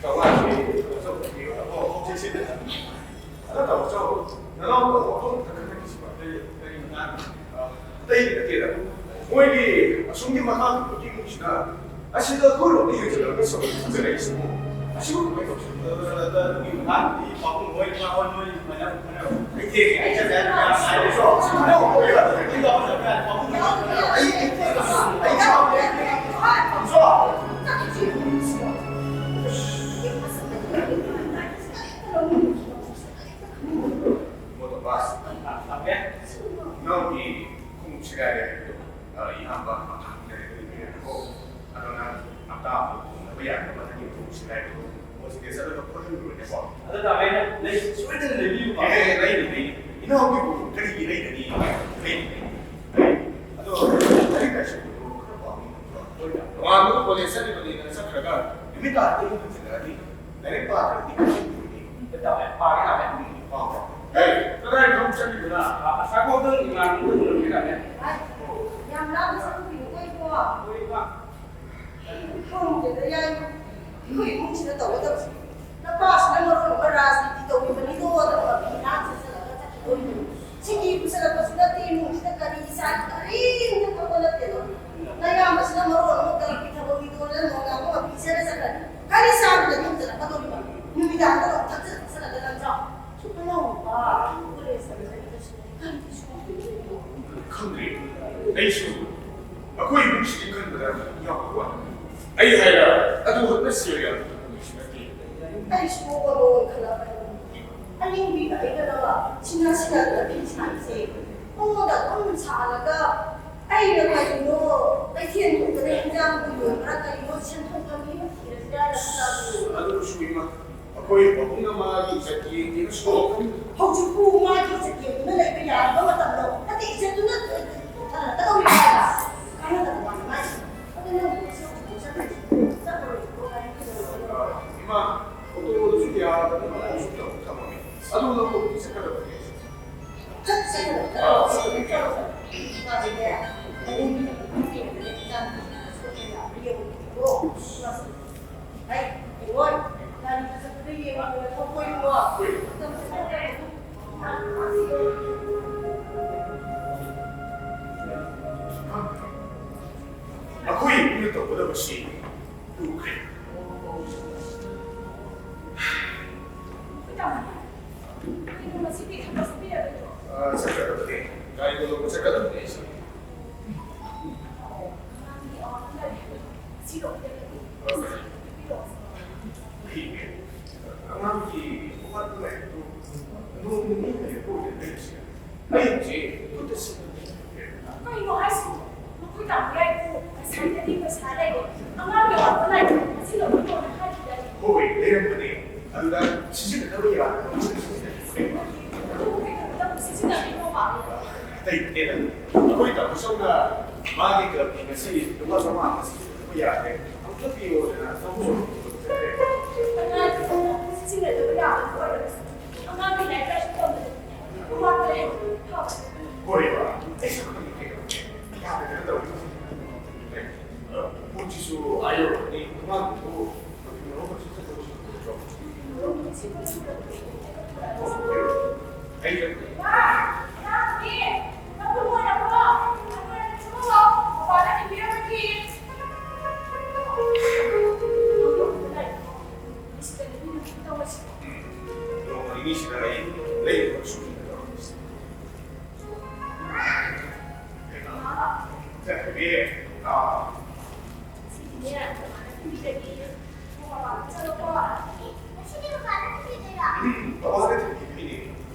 ꯆꯥꯝꯃꯉꯥꯁꯤ ꯇꯥꯃꯣ ꯆꯧꯕꯤꯗ ꯄꯤꯔꯣ꯫ ꯑꯣ, ꯍꯧꯖꯤꯛ ꯁꯤꯖꯤꯟꯅ-, ꯑꯗꯣ ꯇꯥꯃꯣ ꯆꯧ, ꯅꯅꯥꯎ ꯇꯥꯃꯣ ꯋꯥꯐꯝ ꯈꯤꯇꯪ ꯈꯟꯅꯈꯤꯁꯤꯕ꯫ ꯀꯔꯤ, ꯀꯔꯤ ꯃꯇꯥꯡꯒꯤꯅꯣ? ꯑ, ꯑꯇꯩꯒꯤ ꯅꯠꯇꯦꯗ꯫ ꯃꯣꯏꯒꯤ ꯑꯁꯣꯝꯒꯤ ꯃꯈꯥ ꯊꯪꯕꯒꯤ ꯏꯃꯨꯡꯁꯤꯅ ꯑꯁꯤꯗ ꯑꯩꯈꯣꯏꯔꯣꯝꯗ ꯌꯦꯡꯁꯤꯜꯂꯒ ꯁꯨꯝ ꯈꯟꯖꯔꯛꯏꯁꯤꯕꯨ ꯑꯁꯤꯕꯨ ꯀꯃꯥꯏꯅ ꯇꯧꯁꯤꯒꯦ? ꯑꯗꯨꯒꯤ ꯃꯇꯥꯡꯗꯗꯤ ꯄꯥꯕꯨꯡ ꯍꯣꯏ, ꯏꯃꯥ ꯍꯣꯏ, ꯃꯣꯏ ꯁꯨꯃꯥꯏꯅ ꯈꯟꯅꯔꯣ꯫ ꯑꯩ ꯊꯦꯡꯉꯦ, ꯑꯩ ꯆꯠꯂꯦ, ꯑꯩ ꯍꯥꯏꯔꯦ꯫ ꯁꯣ, ꯁꯣ, ꯁꯣ, ꯁꯣ, ꯑꯩ, ꯑꯩ, ꯑꯩ, ꯑꯩ, ꯁꯣ꯫ Motor bus. ꯏꯅꯥꯎꯒꯤ ꯈꯣꯡꯎꯞ ꯁꯦꯒꯥꯏꯔꯦ ꯍꯥꯏꯕꯗꯣ, ꯑ, ꯏꯌꯥꯝꯕ ꯃꯊꯥꯡ ꯂꯩꯔꯒ ꯂꯩꯔꯦꯀꯣ꯫ ꯑꯗꯣ ꯅꯪ ꯍꯞꯇꯥ ꯑꯃ ꯇꯣꯡꯅꯕ ꯌꯥꯅꯕ ꯅꯪꯒꯤ ꯈꯣꯡꯎꯞ ꯁꯦꯒꯥꯏꯕꯗꯣ ꯃꯣꯏꯁꯤꯗ ꯆꯠꯂꯒ ꯐꯣꯠꯍꯜꯂꯨꯔꯣꯅꯦꯀꯣ꯫ ꯑꯗꯣ ꯇꯥꯃꯣ, ꯑꯩꯅ ꯂꯩ-, ꯁꯣꯏꯗꯅ ꯂꯩꯕꯤꯌꯨꯀꯣ꯫ ꯑꯦ, ꯑꯦ, ꯂꯩꯅꯤ, ꯂꯩꯅꯤ꯫ ꯏꯅꯥꯎꯒꯤꯕꯨ ꯀꯔꯤꯒꯤ ꯂꯩꯒꯅꯤ? ꯂꯩꯅꯤ, ꯂꯩꯅꯤ꯫ ꯑꯗꯣ ꯂꯥꯏꯔꯤꯛ ꯂꯥꯏꯁꯨ ꯇꯧꯕ ꯈꯔ ꯄꯥꯕꯤꯌꯨ꯫ ꯍꯣꯏ, ꯇꯥꯃꯣ꯫ ꯇꯣꯉꯥꯟꯕ ꯀꯣꯂꯦꯖ ꯆꯠꯂꯤꯕꯅꯤꯅ ꯆꯠꯈ꯭ꯔꯒ ꯅꯨꯃꯤꯠ ꯇꯥꯔꯗꯤ ꯌꯨꯝ ꯍꯟꯖꯤꯜꯂꯛꯑꯅꯤ꯫ ꯂꯥꯏꯔꯤꯛ ꯄꯥꯗ꯭ꯔꯗꯤ ꯀꯃꯥꯏꯅ ꯇꯧꯅꯤ? ꯇꯥꯃꯣ, ꯄꯥꯒꯦ ꯇꯥꯃꯣ꯫ ꯄꯥꯎ꯫ ꯑꯦ, ꯀꯗꯥꯏ ꯊꯕꯛ ꯆꯠꯂꯤꯕꯅ? ꯑ, ꯑꯁꯥꯏꯐꯥꯎꯗ ꯏꯃꯥꯟꯅꯕ ꯎꯅꯔꯨꯒꯦ ꯇꯥꯃꯣ꯫ ꯍꯥꯏ, ꯌꯥꯝ ꯂꯥꯞꯅ ꯆꯠꯂꯨꯈꯤꯅꯨꯀꯣ ꯏꯕꯨꯡꯉꯣ꯫ ꯍꯣꯏ, ꯏꯃꯥ꯫ ꯈꯪꯗꯦꯗ ꯌꯥꯏꯃ꯫ ꯑꯩꯈꯣꯏ ꯏꯃꯨꯡꯁꯤꯗ ꯇꯧꯒꯗꯕꯁꯦ꯫ ꯅꯄꯥꯁꯤꯅ ꯃꯔꯣꯟ ꯑꯃ ꯔꯥꯖꯅꯤꯇꯤ ꯇꯧꯔꯤꯕꯅꯤꯗꯣ꯫ ꯑꯩꯁꯨ ꯑꯩꯈꯣꯏ ꯏꯃꯨꯡꯁꯤꯒꯤ ꯈꯟꯕꯗ ꯌꯥꯝꯅ ꯋꯥꯏ꯫ ꯑꯩ ꯍꯥꯏꯔ ꯑꯗꯨ ꯍꯛꯅ ꯁꯦꯜ ꯌꯥꯝꯅ ꯐꯪꯕꯁꯨ ꯅꯠꯇꯦ꯫ ꯑꯩꯁꯨ ꯋꯥꯈꯜꯂꯣꯟ ꯈꯜꯂꯛꯄꯅꯤ꯫ ꯑꯅꯤꯡꯕꯤꯒ ꯑꯩꯒꯗꯕ ꯁꯤꯟꯅ ꯁꯤꯟꯅꯗꯅ ꯐꯤ ꯁꯥꯔꯤꯁꯦ ꯃꯉꯣꯟꯗ ꯑꯗꯨꯝ ꯁꯥꯍꯜꯂꯒ ꯑꯩꯅ ꯀꯔꯤꯅꯣ ꯀꯩꯊꯦꯜ ꯊꯣꯛꯇꯅ ꯏꯟꯖꯥꯡꯕꯨ ꯌꯣꯟꯕ꯭ꯔꯥ ꯀꯔꯤꯅꯣ ꯁꯦꯟꯊꯣꯛ ꯂꯝꯕꯤ ꯑꯃ ꯊꯤꯔꯁꯤꯔꯥꯅ ꯈꯜꯂꯛꯑꯕꯅꯤ꯫ ꯑꯗꯨꯁꯨ ꯏꯃꯥ, ꯑꯩꯈꯣꯏ ꯄꯥꯕꯨꯡꯅ ꯃꯥꯒꯤ ꯏꯖꯠ ꯌꯦꯡꯒꯦꯅ ꯁꯣꯛꯀꯅꯤ꯫ ꯍꯧꯖꯤꯛꯄꯨ ꯃꯥꯒꯤ ꯏꯖꯠ ꯌꯦꯡꯗꯨꯅ ꯂꯩꯕ ꯌꯥꯔꯕ ꯃꯇꯝꯂꯣ? ꯅꯠꯇꯦ, ꯏꯖꯠꯇꯨꯅ ꯄꯨꯊꯔꯛꯀꯗꯧꯔꯤꯕ ꯍꯥꯏꯕ꯫ ꯀꯥꯟꯅꯗꯕ ꯋꯥꯅꯤ ꯃꯥꯒꯤ꯫ ꯑꯗꯨ ꯅꯪ ꯍꯧꯖꯤꯛ ꯍꯧꯖꯤꯛ ꯆꯠꯂꯣꯏꯗ꯭ꯔꯣ? ꯆꯠꯂꯔꯣꯏꯗ꯭ꯔꯣ? ꯏꯃꯥ, ꯑꯣꯇꯣꯗꯨꯁꯨ ꯌꯥꯗꯕꯅꯤꯅ ꯑꯩꯁꯨ ꯇꯧ ꯊꯝꯃꯒꯦ꯫ ꯑꯗꯨ ꯂꯧꯕꯗꯤ ꯆꯠꯀꯗꯕꯅꯦ꯫ ꯆꯠ-, ꯆꯠꯀꯗꯕ꯫ ꯆꯠꯂꯣ, ꯆꯠꯂꯣ, ꯆꯠꯂꯣ, ꯆꯠꯂꯣ꯫ ꯃꯥꯁꯦ ꯅꯌꯨꯝꯒꯤ ꯃꯇꯨꯡ ꯏꯟꯅꯕꯅꯦ, ꯏꯆꯥꯅꯨꯄꯤꯁꯤꯅ ꯁꯣꯏꯗꯅ ꯌꯥꯕ꯭ꯔꯥ ꯌꯦꯡꯉꯨꯀꯣ꯫ ꯍꯩ, ꯌꯦꯡꯉꯣ, ꯒꯥꯔꯤꯗ ꯆꯠꯄꯗ ꯌꯦꯡꯉꯣ, ꯊꯧꯕ ꯌꯦꯡꯉꯣ꯫ ꯃꯇꯝꯁꯦ ꯈꯔ ꯈꯔ ꯑꯗꯨꯝ ꯑꯩꯈꯣꯏ ꯏꯃꯨꯡꯅ ꯇꯧꯒꯗꯕꯁꯤ ꯂꯨꯈ꯭ꯔꯦ꯫ ꯑ, ꯆꯠꯀꯗꯕꯅꯦ꯫ ꯒꯥꯔꯤꯗꯣ ꯂꯧꯕ ꯆꯠꯀꯗꯕꯅꯦ ꯑꯩꯁꯦ꯫ ꯑꯉꯥꯡꯒꯤ ꯑꯋꯥꯠꯄ ꯂꯥꯏꯔꯤꯛꯇꯨ ꯅꯣꯡ ꯅꯤꯅꯤ ꯂꯩꯔꯛꯄ ꯑꯣꯏꯅ ꯂꯩꯔꯤꯁꯦ꯫ ꯑꯩ ꯍꯧꯖꯤꯛ ꯈꯨꯠꯇ ꯁꯤꯟꯅꯕ ꯉꯝꯗ꯭ꯔꯦ꯫ ꯀꯩꯅꯣ ꯍꯥꯏꯁꯤꯕꯣ? ꯅꯈꯣꯏ ꯇꯥꯃꯣ ꯌꯥꯏꯕꯨ ꯉꯁꯥꯏꯗꯗꯤ ꯄꯩꯁꯥ ꯂꯩꯔꯦ, ꯑꯉꯥꯡꯒꯤ ꯑꯋꯥꯠꯄ ꯂꯥꯏꯔꯤꯛꯇꯨ ꯉꯁꯤ ꯂꯧꯕꯤꯔꯣꯅ ꯍꯥꯏꯈꯤꯗꯥꯏꯅꯦ? ꯍꯣꯏ, ꯂꯩꯔꯝꯕꯅꯦ꯫ ꯑꯗꯨꯗ ꯁꯤꯖꯤꯟꯅꯗꯕ ꯌꯥꯗꯕ ꯑꯃꯁꯨ ꯁꯤꯖꯤꯟꯅꯈꯤꯗ꯭ꯔꯦ꯫ ꯑꯗꯨꯕꯨ ꯀꯩꯗꯧꯕꯗ ꯑꯃꯨꯛ ꯁꯤꯖꯤꯟꯅꯔꯤꯅꯣꯕ? ꯑꯇꯩ ꯅꯠꯇꯦꯗ, ꯑꯩꯈꯣꯏ ꯇꯥꯃꯣꯆꯧꯅ ꯃꯥꯒꯤ ꯀ꯭ꯂꯕꯀꯤ ꯉꯁꯤ ꯂꯨꯄꯥ ꯆꯥꯝꯃꯉꯥ ꯑꯃ ꯁꯤꯖꯤꯟꯅꯗꯕ ꯌꯥꯗ꯭ꯔꯦ, ꯑꯃꯨꯛꯇ ꯄꯤꯌꯣꯗꯅ ꯇꯥꯃꯣꯆꯧꯅ ꯄꯤꯊꯣꯛꯈ꯭ꯔꯦ꯫ ꯑꯉꯥꯡꯒꯤ ꯁꯤꯖꯤꯟꯅꯗꯕ ꯌꯥꯗꯕ ꯑꯣꯏꯔꯒꯁꯨ ꯑꯉꯥꯡꯒꯤ ꯂꯥꯏꯔꯤꯛ ꯂꯥꯏꯁꯨ ꯇꯝꯕꯗꯗꯤꯅꯦ ꯑꯋꯥꯠꯄ ꯂꯩꯍꯟꯕꯗꯤ ꯐꯕꯅꯤ꯫ ꯍꯣꯏꯕ, ꯑꯩꯁꯨ ꯈꯪꯉꯤ ꯀꯩꯗꯧꯔꯒꯦ꯫ ꯌꯥꯗꯗꯅ ꯇꯧꯔꯤꯕꯁꯤꯗꯤ꯫ ꯑꯦ, ꯑ, ꯄꯣꯠꯁꯤꯁꯨ ꯑꯥ ꯌꯧꯔꯕꯅꯤ꯫ ꯑꯉꯥꯡꯗꯨꯕꯨ ꯀꯩꯅꯣ ꯈꯔ ꯁꯠ ꯆꯠꯇꯧꯕꯁꯨ ꯅꯠꯇ꯭ꯔꯣ? ꯑꯩ ꯆꯠꯀꯦ꯫ ꯎꯝ, ꯅꯣꯡꯃ ꯅꯤꯅꯤꯁꯤꯗ ꯑꯩ ꯂꯩꯔꯤꯕ ꯁꯨꯇꯤꯗ ꯇꯧꯔꯝꯃꯁꯤ꯫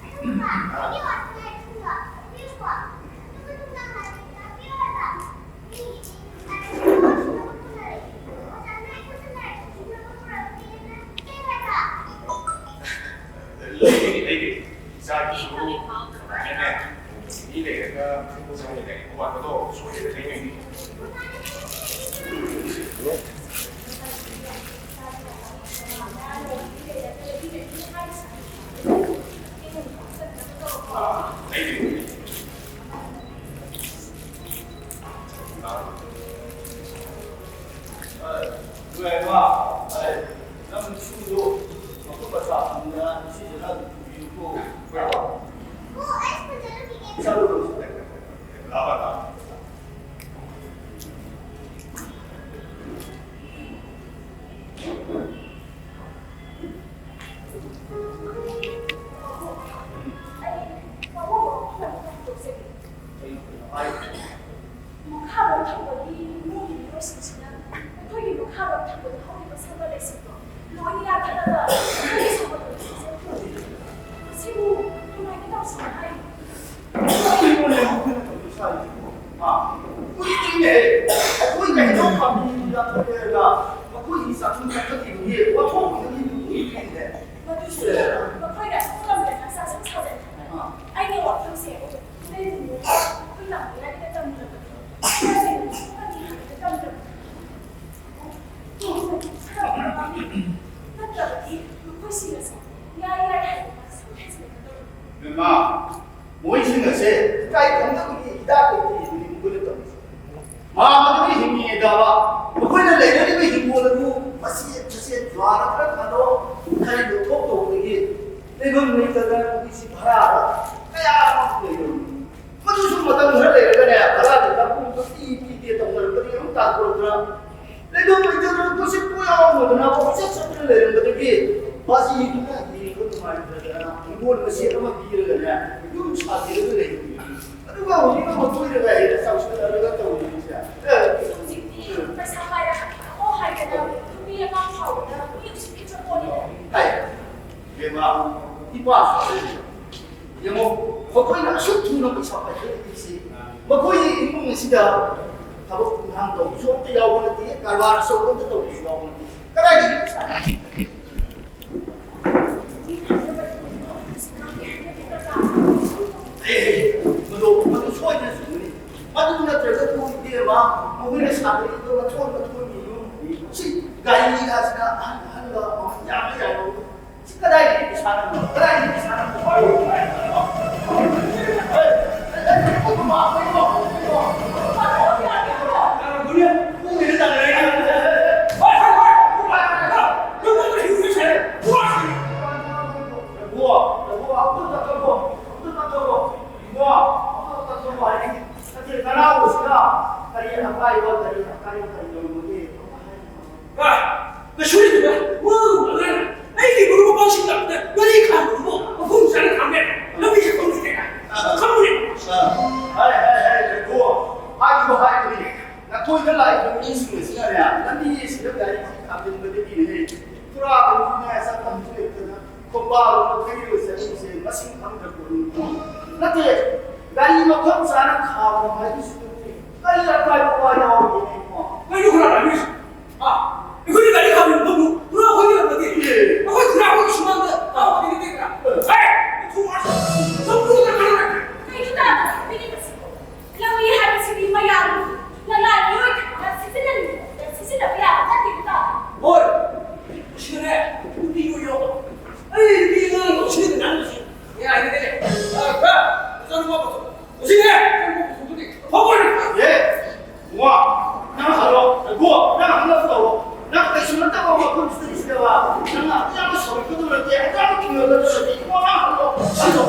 ꯂꯩꯒꯦ, ꯂꯩꯒꯦ꯫ ꯏꯆꯥꯒꯤꯁꯨ ꯀꯃꯥꯏꯅꯅꯦ, ꯃꯤ ꯂꯩꯔꯒ ꯄꯩꯁꯥ ꯂꯩꯔꯒ ꯑꯋꯥꯠꯄꯗꯣ ꯁꯣꯏꯗꯅ ꯂꯩꯒꯅꯤ꯫ ꯑꯥ, ꯂꯩꯒꯅꯤ꯫ ꯑꯥ꯫ ꯅꯨꯡꯉꯥꯏꯕ? ꯑꯥ꯫ ꯅꯪ ꯁꯨꯗꯣ ꯃꯈꯨꯠ ꯃꯁꯥ ꯐꯪꯅ ꯁꯤꯗꯅ ꯑꯗꯨꯝ ꯄꯨꯕꯤꯌꯨꯀꯣ꯫ ꯆꯠꯂꯨꯔꯣ꯫ ꯂꯥꯛꯑꯣ, ꯂꯥꯛꯑꯣ꯫ ꯃꯈꯥꯔꯣꯝ ꯊꯪꯕꯒꯤ ꯏꯃꯨꯡꯒꯤ ꯃꯤꯑꯣꯏꯁꯤꯡꯁꯤꯅ ꯑꯩꯈꯣꯏꯒꯤ ꯃꯈꯥꯔꯣꯝ ꯊꯪꯕꯗ ꯍꯧꯔꯤꯕ ꯁꯥ ꯉꯥ ꯂꯩꯁꯤꯡꯗꯣ ꯂꯣꯏꯅ ꯌꯥꯟꯊꯠꯂꯒ ꯑꯩꯈꯣꯏꯒꯤ ꯁꯥ ꯉꯥ ꯂꯣꯏꯁꯤꯡꯁꯦ ꯄꯨꯔꯛꯏ꯫ ꯃꯁꯤꯕꯨ ꯀꯃꯥꯏꯅ ꯇꯧꯁꯤꯅꯣ ꯍꯥꯏꯔꯤꯅꯣ? ꯀꯔꯤꯅꯣꯅꯦ ꯃꯈꯣꯏꯅ ꯇꯧꯔꯤꯕ ꯁꯥꯔꯤꯁꯤꯕꯣ? ꯍꯥ? ꯀꯨꯏꯗ꯭ꯔꯤꯅꯦ꯫ ꯑꯩꯈꯣꯏꯅ ꯍꯩꯅꯧ ꯄꯥꯝꯕꯤ ꯌꯥꯟꯊꯠꯂꯦꯅ ꯃꯈꯣꯏꯒꯤ ꯆꯥꯛꯈꯨꯝ ꯀꯟꯊꯠꯈꯤꯕꯒꯤ ꯋꯥꯐꯝ ꯑꯃꯗꯤ ꯀꯨꯏꯗ꯭ꯔꯤꯅꯦ꯫ ꯃꯗꯨꯁꯨ ꯃꯈꯣꯏꯅ ꯁꯣꯝꯂꯝꯗꯅ ꯁꯥꯁꯟ ꯁꯥꯖꯟ꯫ ꯑꯥ꯫ ꯑꯩꯅ ꯋꯥꯐꯝꯁꯦ ꯏꯕꯦꯝꯃ, ꯃꯣꯏꯁꯤꯡ ꯑꯁꯦ ꯏꯀꯥꯏ ꯈꯪꯗꯕꯒꯤ ꯍꯤꯗꯥꯛ ꯂꯩꯇꯦ ꯑꯗꯨꯅꯤ ꯃꯈꯣꯏꯅ ꯇꯧꯔꯤꯁꯦ꯫ ꯃꯥ ꯑꯗꯨꯒꯤ ꯍꯤꯡꯉꯤꯉꯩꯗ ꯃꯈꯣꯏꯅ ꯂꯩꯅꯔꯤꯕ ꯍꯤꯡꯒꯣꯜ ꯑꯗꯨ ꯃꯆꯦꯠ ꯃꯆꯦꯠ ꯖ꯭ꯋꯥꯔ ꯈꯔ ꯊꯥꯗꯣꯛ ꯈꯔ ꯌꯣꯛꯊꯣꯛ ꯇꯧꯕꯗꯒꯤ ꯂꯩꯐꯝ ꯂꯩꯇꯗꯅ ꯍꯧꯖꯤꯛꯁꯤ ꯚꯔꯥꯗ ꯀꯌꯥ ꯑꯃ ꯂꯩꯔꯝꯃꯤ꯫ ꯃꯗꯨꯁꯨ ꯃꯇꯝ ꯈꯔ ꯂꯩꯔꯒꯅꯦ, ꯚꯔꯥꯗ ꯅꯝꯐꯨ ꯄꯤ ꯄꯤꯗꯦ ꯇꯧꯅꯔꯛꯄꯗꯒꯤ ꯑꯃꯨꯛ ꯇꯥꯟꯊꯣꯔꯛꯇꯅ, ꯂꯩꯐꯝ ꯂꯩꯇꯗꯅ ꯀꯣꯏꯆꯠ ꯀꯣꯏꯌꯥꯎ ꯌꯥꯎꯗꯅ ꯀꯣꯏꯆꯠ ꯆꯠꯇꯅ ꯂꯩꯔꯝꯕꯗꯒꯤ ꯃꯁꯤꯗꯨꯅ ꯌꯦꯡꯕ ꯅꯨꯡꯉꯥꯏꯇꯗꯅ ꯍꯤꯡꯒꯣꯜ ꯃꯆꯦꯠ ꯑꯃ ꯄꯤꯔꯒꯅꯦ, ꯌꯨꯝ ꯁꯥꯕꯤꯔꯒ ꯂꯩꯔꯝꯃꯤ꯫ ꯑꯗꯨꯒ ꯍꯧꯖꯤꯛꯅ ꯃꯈꯣꯏꯅꯒ ꯍꯦꯟꯅ ꯆꯥꯎꯁꯤꯜꯂꯛꯑꯒ ꯇꯧꯔꯤꯕꯁꯦ꯫ ꯑꯦ, ꯍꯧꯖꯤꯛꯇꯤ ꯄꯩꯁꯥ ꯄꯥꯏꯔꯒ ꯑꯣ ꯍꯥꯏꯗꯅ ꯅꯨꯄꯤ ꯑꯉꯥꯡ ꯐꯥꯎꯕꯗ ꯃꯤ ꯎꯁꯤꯠꯈꯤꯗ꯭ꯔ ꯄꯣꯠꯅꯤꯗ꯫ ꯍꯥꯏ, ꯏꯕꯦꯝꯃ, ꯏꯄꯥ ꯌꯦꯡꯉꯣ, ꯃꯈꯣꯏꯅ ꯑꯁꯨꯛ ꯊꯨꯅ ꯄꯩꯁꯥ ꯄꯥꯏꯈꯠꯂꯛꯂꯤꯁꯤ, ꯃꯈꯣꯏꯒꯤ ꯏꯃꯨꯡ ꯑꯁꯤꯗ ꯊꯕꯛ ꯏꯪꯈꯥꯡ ꯇꯧꯕꯁꯨ ꯑꯝꯇ ꯌꯥꯎꯕ ꯅꯠꯇꯦ, ꯀꯔꯕꯥꯔ ꯑꯆꯧꯕ ꯑꯝꯇ ꯇꯧꯕꯁꯨ ꯌꯥꯎꯕ ꯅꯠꯇꯦ꯫ ꯀꯗꯥꯏꯗꯒꯤ ꯄꯩꯁꯥ? ꯃꯈꯣꯏꯅ ꯁꯥꯒꯠꯂꯤꯕ ꯃꯊꯣꯟ ꯃꯊꯣꯟꯒꯤ ꯌꯨꯝ, ꯁꯤ ꯒꯥꯔꯤ ꯀꯥꯁꯤꯅ ꯑꯍꯟ ꯑꯍꯟꯕ ꯌꯥꯝꯅ ꯌꯥꯝꯕ꯫ ꯁꯤ ꯀꯗꯥꯏꯗꯒꯤ ꯄꯩꯁꯥꯅꯣ? ꯀꯗꯥꯏꯗꯒꯤ ꯄꯩꯁꯥꯅꯣ? ꯅꯠꯇꯦ, ꯅꯅꯥꯎꯁꯤꯅ ꯀꯔꯤ ꯑꯀꯥꯏꯕ, ꯀꯔꯤ ꯑꯀꯥꯏꯕ, ꯀꯔꯤ ꯂꯩꯔꯝꯃꯒꯦ? ꯀꯩꯁꯨ ꯂꯩꯇꯦꯗ, ꯋꯥ ꯉꯥꯡꯅ꯫ ꯑꯩꯒꯤ ꯃꯔꯨꯞ ꯃꯄꯥꯡꯁꯤꯡ ꯂꯥꯛꯄꯗ ꯒꯥꯔꯤ ꯈꯥꯝꯕꯗꯨꯕꯨ ꯃꯐꯝ ꯆꯥꯅ ꯈꯥꯝꯃꯦ꯫ ꯂꯝꯕꯤꯁꯦ ꯈꯪꯗꯦ ꯀꯩꯅꯣ꯫ ꯈꯪꯕꯅꯦ꯫ ꯍꯥꯏ, ꯍꯥꯏ, ꯍꯥꯏ, ꯂꯩꯈꯣ꯫ ꯍꯥꯏꯕꯨ ꯍꯥꯏꯕꯅꯤ꯫ ꯅꯈꯣꯏꯗ ꯂꯥꯛꯏꯕ ꯃꯤꯁꯤꯡ ꯑꯁꯤꯅꯅꯦ, ꯂꯝꯕꯤꯁꯤꯗ ꯒꯥꯔꯤ ꯈꯥꯝꯖꯤꯟꯕꯗꯒꯤꯅꯦ, ꯄꯨꯔꯥ ꯀꯩꯅꯣꯅꯦ, ꯆꯠꯐꯝꯁꯨ ꯂꯩꯇꯅ ꯈꯣꯡꯕꯥꯜ ꯂꯣꯝꯗ ꯊꯩꯔꯒ ꯆꯠꯂꯤꯁꯦ ꯃꯁꯤꯡ ꯈꯪꯗ꯭ꯔ ꯄꯣꯠꯅꯤ꯫ ꯅꯠꯇꯦ, ꯒꯥꯔꯤ ꯃꯐꯝ ꯆꯥꯅ ꯈꯥꯝꯃꯣ ꯍꯥꯏꯕꯁꯨ ꯅꯠꯇꯦ꯫ ꯀꯔꯤ ꯑꯀꯥꯏꯕ ꯋꯥ ꯌꯥꯎꯔꯤꯒꯦꯅꯦ ꯏꯕꯨꯡꯉꯣ? ꯀꯩꯅꯣ ꯈꯨꯔꯥ ꯂꯥꯛꯏꯁꯦ? ꯍꯥ? ꯑꯩꯈꯣꯏꯅ ꯒꯥꯔꯤ ꯈꯥꯝꯃꯤꯕ ꯃꯐꯝꯗꯨ ꯄꯨꯔꯥ ꯑꯩꯈꯣꯏꯒꯤ ꯂꯝ ꯅꯠꯇꯦ꯫ ꯑꯦ꯫ ꯑꯩꯈꯣꯏ ꯈꯨꯔꯥ ꯑꯩꯈꯣꯏꯒꯤ ꯁꯨꯃꯥꯡꯗ ꯈꯥꯝꯃꯗꯤ ꯅꯠꯇꯦꯗꯅ꯫ ꯑꯦ꯫ ꯍꯦ! ꯊꯨ ꯃꯥꯁ! ꯆꯝꯐꯨꯠ ꯑꯣꯏꯅ ꯀꯥꯟꯅꯔꯦ꯫ ꯀꯩꯅꯣ ꯇꯥꯗ ꯁꯥꯕꯤꯔꯤꯕꯁꯤꯕꯨ? ꯂꯧꯃꯤ ꯍꯥꯏꯕꯁꯤꯗꯤ ꯃꯌꯥꯝ ꯂꯉꯥꯏ ꯃꯤꯑꯣꯏ ꯈꯛꯇꯅ ꯁꯤꯖꯤꯟꯅꯅꯤꯡꯕꯗ ꯁꯤꯖꯤꯟꯅꯕ ꯌꯥꯕ ꯅꯠꯇꯦꯗꯅ꯫ ꯍꯣꯏ꯫ ꯁꯤꯗꯅꯦ, ꯅꯨꯄꯤ ꯌꯣ ꯌꯣ꯫ ꯑꯩ ꯅꯨꯄꯤ ꯑꯉꯥꯡ ꯂꯧꯁꯤꯟꯕ ꯉꯝꯕꯁꯤ꯫ ꯌꯥꯔꯦꯅꯦ꯫ ꯑ, ꯈꯔ ꯅꯆꯥꯅꯨꯄꯥ ꯄꯨꯊꯣꯛ-, ꯄꯨꯊꯣꯛꯁꯤꯅꯦ꯫ ꯐꯣꯟ ꯑꯣꯏꯅ꯫ ꯑꯦ, ꯋꯥ, ꯅꯪ ꯍꯜꯂꯣ꯫ ꯒꯣ, ꯅꯪ ꯍꯜꯂꯣ ꯇꯧꯔꯣ꯫ ꯅꯪ ꯀꯩꯁꯨ ꯅꯠꯇꯕ ꯋꯥꯐꯝꯁꯤꯗ ꯏꯁꯤꯜꯂꯕ꯫ ꯅꯪꯅ ꯑꯗꯨ ꯌꯥꯝꯅ ꯁꯥꯎꯔꯛꯀꯗꯧ ꯅꯠꯇꯦ, ꯑꯗꯨ ꯌꯥꯝꯅ ꯀꯤꯅꯒꯗꯧ ꯅꯠꯇꯦ꯫ ꯏꯕꯨꯡꯉꯣ, ꯅꯪ ꯍꯜꯂꯣ꯫ ꯍꯜꯂꯣ꯫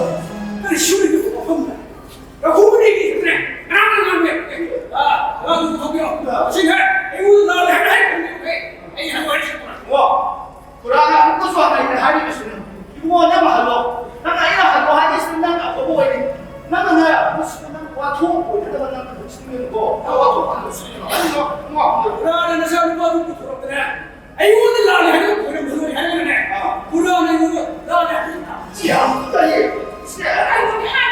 ꯀꯔꯤ ꯁꯨꯔꯤꯕ ꯋꯥꯐꯝꯗ? ꯂꯧꯈꯨꯕꯅꯦ, ꯀꯤꯗ꯭ꯔꯦ꯫ ꯀꯅꯥꯅ ꯉꯥꯡꯒꯦ? ꯑꯥ, ꯑꯉꯥꯡꯗꯨ ꯄꯨꯊꯣꯛꯄꯤꯔꯣ꯫ ꯑꯁꯤꯅꯦ, ꯑꯩꯉꯣꯟꯗ ꯂꯥꯜꯂꯦ ꯍꯥꯏꯅ ꯍꯥꯏꯔꯛꯀꯅꯨ, ꯑꯩ ꯍꯥꯏꯕ ꯋꯥꯔꯤ ꯁꯥꯟꯅꯕ꯫ ꯋꯥ, ꯈꯨꯔꯥꯅ ꯑꯃꯨꯛꯀꯁꯨ ꯍꯟꯅ ꯍꯥꯏꯔꯤꯕꯁꯤꯅꯤ꯫ ꯏꯕꯨꯡꯉꯣ, ꯅꯪ ꯍꯜꯂꯣ꯫ ꯅꯪ ꯑꯩꯅ ꯍꯜꯂꯣ ꯍꯥꯏꯕꯁꯤꯗꯤ ꯅꯪ ꯑꯐꯕ ꯑꯣꯏꯔꯦ꯫ ꯅꯪꯅꯅꯦ, ꯃꯁꯤꯗ ꯅꯪ ꯋꯥꯊꯣꯛ ꯑꯣꯏꯅꯅꯕ ꯅꯪ ꯂꯧꯁꯤꯟꯒꯅꯨꯀꯣ꯫ ꯅꯪ ꯋꯥꯊꯣꯛ ꯍꯟꯅ ꯂꯧꯁꯤꯟꯒꯅꯨ꯫ ꯑꯩ ꯋꯥ, ꯋꯥ, ꯋꯥ꯫ ꯈꯨꯔꯥꯅ ꯅꯆꯥꯅꯨꯄꯥꯗꯨ ꯄꯨꯊꯣꯔꯛꯇꯅ ꯑꯩꯉꯣꯟꯗ ꯂꯥꯜꯂꯦ ꯍꯥꯏꯔꯒ ꯈꯣꯏꯔꯝꯕꯗꯨꯅꯤ ꯍꯥꯏꯔꯒꯅꯦ꯫ ꯑꯥ꯫ ꯈꯨꯔꯥꯅ ꯑꯩꯉꯣꯟꯗ ꯂꯥꯜꯂꯦ ꯍꯥꯏꯔꯒ ꯌꯥꯝ ꯇꯜꯂꯤ꯫ ꯁꯦ, ꯑꯩꯉꯣꯟꯗ ꯍꯥꯏ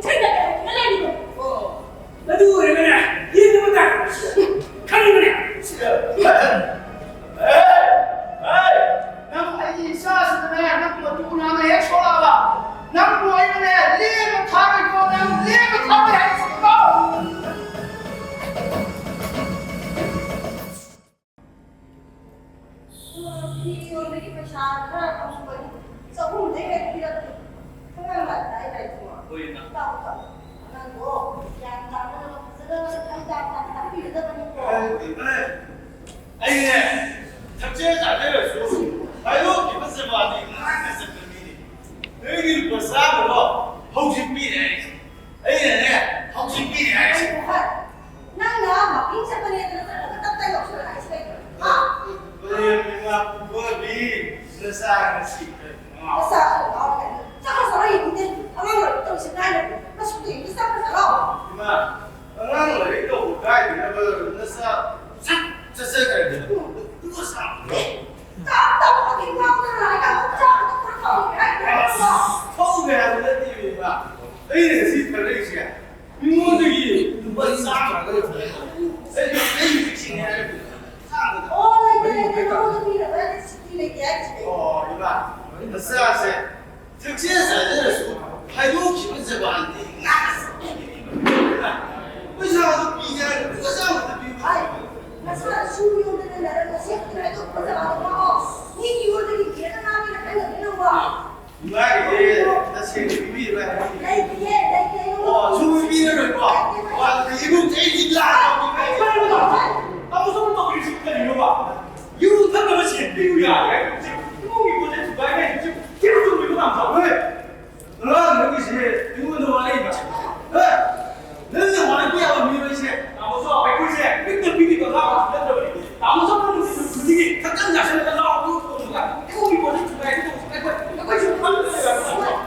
ꯊꯦꯡꯅꯒꯦ ꯍꯥꯏꯗꯅ ꯂꯩꯔꯤꯕ꯫ ꯑꯣ, ꯑꯗꯨ ꯑꯣꯏꯔꯒꯅꯦ, ꯌꯦꯡꯕ ꯃꯇꯝ ꯈꯪꯕꯅꯦ꯫ ꯁꯤꯗ꯫ ꯑꯦ, ꯑꯦ, ꯅꯪ ꯑꯩꯒꯤ ꯏꯆꯥꯁꯤꯗꯅꯦ, ꯅꯪ ꯃꯇꯨ ꯅꯥꯝꯃ ꯍꯦꯛ ꯁꯣꯛꯂꯛꯑꯕ, ꯅꯪꯕꯨ ꯑꯩꯅꯅꯦ, ꯂꯦꯝꯅ ꯊꯥꯔꯣꯏꯀꯣ, ꯅꯪ ꯂꯦꯝꯅ ꯊꯥꯔꯣꯏ ꯍꯥꯏꯁꯤꯀꯣ꯫ ꯐꯤ ꯌꯣꯟꯕꯒꯤ ꯄꯩꯁꯥ ꯈꯔ ꯐꯪꯕꯅꯤ꯫ ꯆꯍꯨꯝꯗꯩ ꯍꯦꯟꯅ ꯄꯤꯔꯛꯇꯦ꯫ ꯑꯉꯥꯡ ꯂꯥꯏꯔꯤꯛ ꯇꯥꯛꯏ ꯂꯥꯏꯔꯤꯛꯇꯨꯃ꯫ ꯍꯣꯏ, ꯏꯃꯥ꯫ ꯇꯥꯛꯎ, ꯇꯥꯛꯎ꯫ ꯑꯉꯥꯡꯗꯣ ꯒ꯭ꯌꯥꯟ ꯇꯥꯅꯅꯕ ꯐꯖꯅ ꯒ꯭ꯌꯥꯟ ꯇꯥꯅ ꯇꯥꯛꯄꯤꯒꯗꯕꯅꯤꯀꯣ꯫ ꯑꯦ, ꯏꯃꯥ꯫ ꯑꯩꯅꯦ, ꯊꯛꯆꯦ ꯆꯥꯖꯔꯁꯨ, ꯍꯥꯏꯗꯣꯛꯈꯤꯕ ꯁꯦꯕꯥꯗꯤ ꯉꯥꯛꯅ ꯆꯠꯄ ꯃꯤꯅꯤ꯫ ꯅꯣꯏꯒꯤ ꯂꯨꯄꯥ ꯆꯥꯝꯃꯗꯣ ꯍꯧꯖꯤꯛ ꯄꯤꯔꯦ ꯑꯩ꯫ ꯑꯩꯅꯅꯦ, ꯍꯧꯖꯤꯛ ꯄꯤꯔꯦ ꯍꯥꯏꯁꯦ꯫ ꯀꯩꯅꯣ ꯍꯥꯏ? ꯅꯪꯅ ꯋꯥꯀꯤꯡ ꯆꯠꯄꯅꯦꯗꯅ ꯆꯠꯂꯒ ꯇꯞ ꯇꯥꯏ ꯌꯧꯁꯜꯂꯛꯑꯦ ꯍꯥꯏꯁꯦ ꯀꯩꯒꯤꯅꯣ? ꯍꯥ? ꯏꯃꯥ ꯄꯨꯕꯕꯤ, ꯅꯆꯥ ꯉꯁꯤ ꯈꯔ ꯉꯥꯎ-, ꯅꯆꯥ ꯈꯔ ꯉꯥꯎꯔꯦ ꯀꯥꯏꯅ꯫ ꯆꯠꯈ꯭ꯔꯣ, ꯆꯠꯈ꯭ꯔꯣ, ꯌꯦꯡꯅꯤꯡꯗꯦ꯫ ꯑꯉꯥꯡ ꯂꯥꯏꯔꯤꯛ ꯇꯧꯔꯤꯁꯦ ꯀꯥꯏꯅ? ꯅꯁꯛꯇꯣ ꯌꯦꯡꯅꯤꯡꯗꯦ, ꯆꯠꯈ꯭ꯔꯣ, ꯆꯠꯂꯣ꯫ ꯏꯃꯥ, ꯑꯉꯥꯡ ꯂꯥꯏꯔꯤꯛ ꯇꯧꯕ ꯀꯥꯏꯗꯅꯕ ꯅꯆꯥ ꯁꯠ ꯆꯠꯆꯈ꯭ꯔꯗꯤ꯫ ꯎꯝ꯫ ꯑꯗꯨꯒ ꯁꯥꯎ-, ꯇꯞ ꯇꯞꯅ ꯋꯥꯀꯤꯡ ꯉꯥꯎꯗꯅ ꯂꯥꯏꯔꯤꯛ ꯑꯃꯨꯛ ꯆꯥꯕꯗ ꯈꯔ ꯐꯧꯒꯦ ꯍꯥꯏꯕ ꯅꯠꯇ꯭ꯔꯣ? ꯐꯧꯒꯦ ꯍꯥꯏꯕ ꯅꯠꯇꯦ, ꯏꯃꯥ꯫ ꯑꯩꯅ ꯉꯁꯤ ꯊꯥꯔꯛꯏꯁꯦ ꯃꯤꯉꯣꯟꯗꯒꯤ ꯂꯨꯄꯥ ꯆꯥꯝꯃ ꯈꯛꯇ ꯑꯩ, ꯑꯩ ꯍꯧꯖꯤꯛ ꯁꯤꯅꯤ ꯍꯥꯏꯔꯛꯄꯗ ꯆꯥꯝꯃꯗ ꯑꯣ, ꯂꯩꯇꯦ, ꯂꯩꯇꯦ, ꯅꯉꯣꯟꯗ ꯄꯤꯅꯕ ꯅꯠꯇꯦ, ꯁꯤꯀꯤ ꯂꯩꯇꯦ ꯍꯥꯏꯁꯤꯗꯤ꯫ ꯑꯣ, ꯏꯃꯥ, ꯅꯆꯥꯁꯦ ꯊꯛꯆꯦ ꯆꯥꯖꯔꯁꯨ ꯍꯥꯏꯗꯣꯛꯈꯤꯕ ꯖꯕꯥꯟꯗꯤ ꯉꯥꯛꯅ ꯆꯠꯈꯤꯅꯦꯕ꯫ ꯄꯩꯁꯥꯗꯣ ꯄꯤꯒꯦ ꯍꯥꯏꯔꯒ ꯂꯨꯄꯥ ꯆꯥꯝꯃꯗ ꯄꯤꯕ꯫ ꯍꯥꯏ, ꯅꯆꯥ ꯁꯨ ꯌꯣꯟꯗꯅ ꯂꯩꯔꯒ ꯁꯤ ꯈꯛꯇ ꯍꯥꯏꯗꯣꯛꯄ ꯖꯕꯥꯟꯗꯣ ꯉꯥꯛꯑꯣ꯫ ꯃꯤꯒꯤ ꯌꯣꯟꯗꯒꯤ ꯍꯦꯟꯅ ꯉꯥꯡꯉꯤꯅ ꯈꯟꯒꯅꯤ ꯅꯪꯕꯣ꯫ ꯏꯃꯥꯒꯤꯗꯤ ꯇꯁꯦꯡꯅ ꯄꯤꯕꯤꯔꯣꯏ ꯍꯥꯏꯕꯅꯤ꯫ ꯂꯩꯇꯤꯌꯦ, ꯂꯩꯇꯤꯌꯦ, ꯏꯕꯨꯡꯉꯣ꯫ ꯑꯣ, ꯁꯨꯡꯄꯤ ꯄꯤꯔꯔꯣꯏꯀꯣ? ꯂꯩꯇꯦ, ꯂꯩꯇꯦ꯫ ꯋꯥ, ꯏꯕꯨꯡ, ꯑꯩꯗꯤ ꯂꯥꯛꯑꯒ ꯇꯥꯃꯣ ꯁꯣꯝꯅ ꯇꯧꯕꯤꯔꯤꯁꯤ ꯀꯔꯤꯅꯣꯕ? ꯌꯨ ꯊꯛꯅꯕ ꯁꯦꯟ ꯄꯤꯌꯨ ꯌꯥꯔꯦ ꯍꯥꯏꯕꯁꯤ ꯏꯃꯨꯡꯒꯤ ꯄꯣꯠ ꯆꯩ ꯊꯨꯒꯥꯏ ꯍꯥꯏꯕꯁꯤ ꯀꯔꯤꯝ ꯆꯨꯝꯃꯤꯕ ꯉꯥꯡꯊꯣꯛ-, ꯍꯣꯏ꯫ ꯑꯉꯥꯡ ꯅꯪꯒꯤꯁꯦ ꯑꯩꯉꯣꯟꯗ ꯋꯥꯔꯤꯕ? ꯍꯥ? ꯅꯪꯅ ꯋꯥꯔꯛꯄ ꯌꯥꯕ ꯃꯤꯔꯣ ꯑꯩꯁꯦ? ꯇꯥꯃꯣꯁꯨ ꯑꯩꯈꯣꯏꯁꯦ ꯄꯤꯛꯇ ꯄꯤꯛꯂꯤꯕ ꯑꯉꯥꯡ ꯑꯃꯁꯨ ꯅꯠꯇ꯭ꯔꯕꯅꯤ꯫ ꯇꯥꯃꯣꯁꯨ ꯅꯨꯡꯊꯤꯜ ꯈꯨꯗꯤꯡꯒꯤ ꯊꯛꯆꯟ ꯆꯥꯁꯜꯂꯒ ꯂꯥꯎ ꯈꯣꯡꯉꯒ ꯏꯃꯨꯡꯒꯤ ꯄꯣꯠ ꯆꯩ ꯊꯨꯒꯥꯏ ꯇꯧꯕꯁꯤꯗ ꯑꯩꯈꯣꯏ, ꯑꯩꯈꯣꯏꯁꯨ ꯈꯪꯗꯕ ꯌꯥꯔꯣꯏ꯫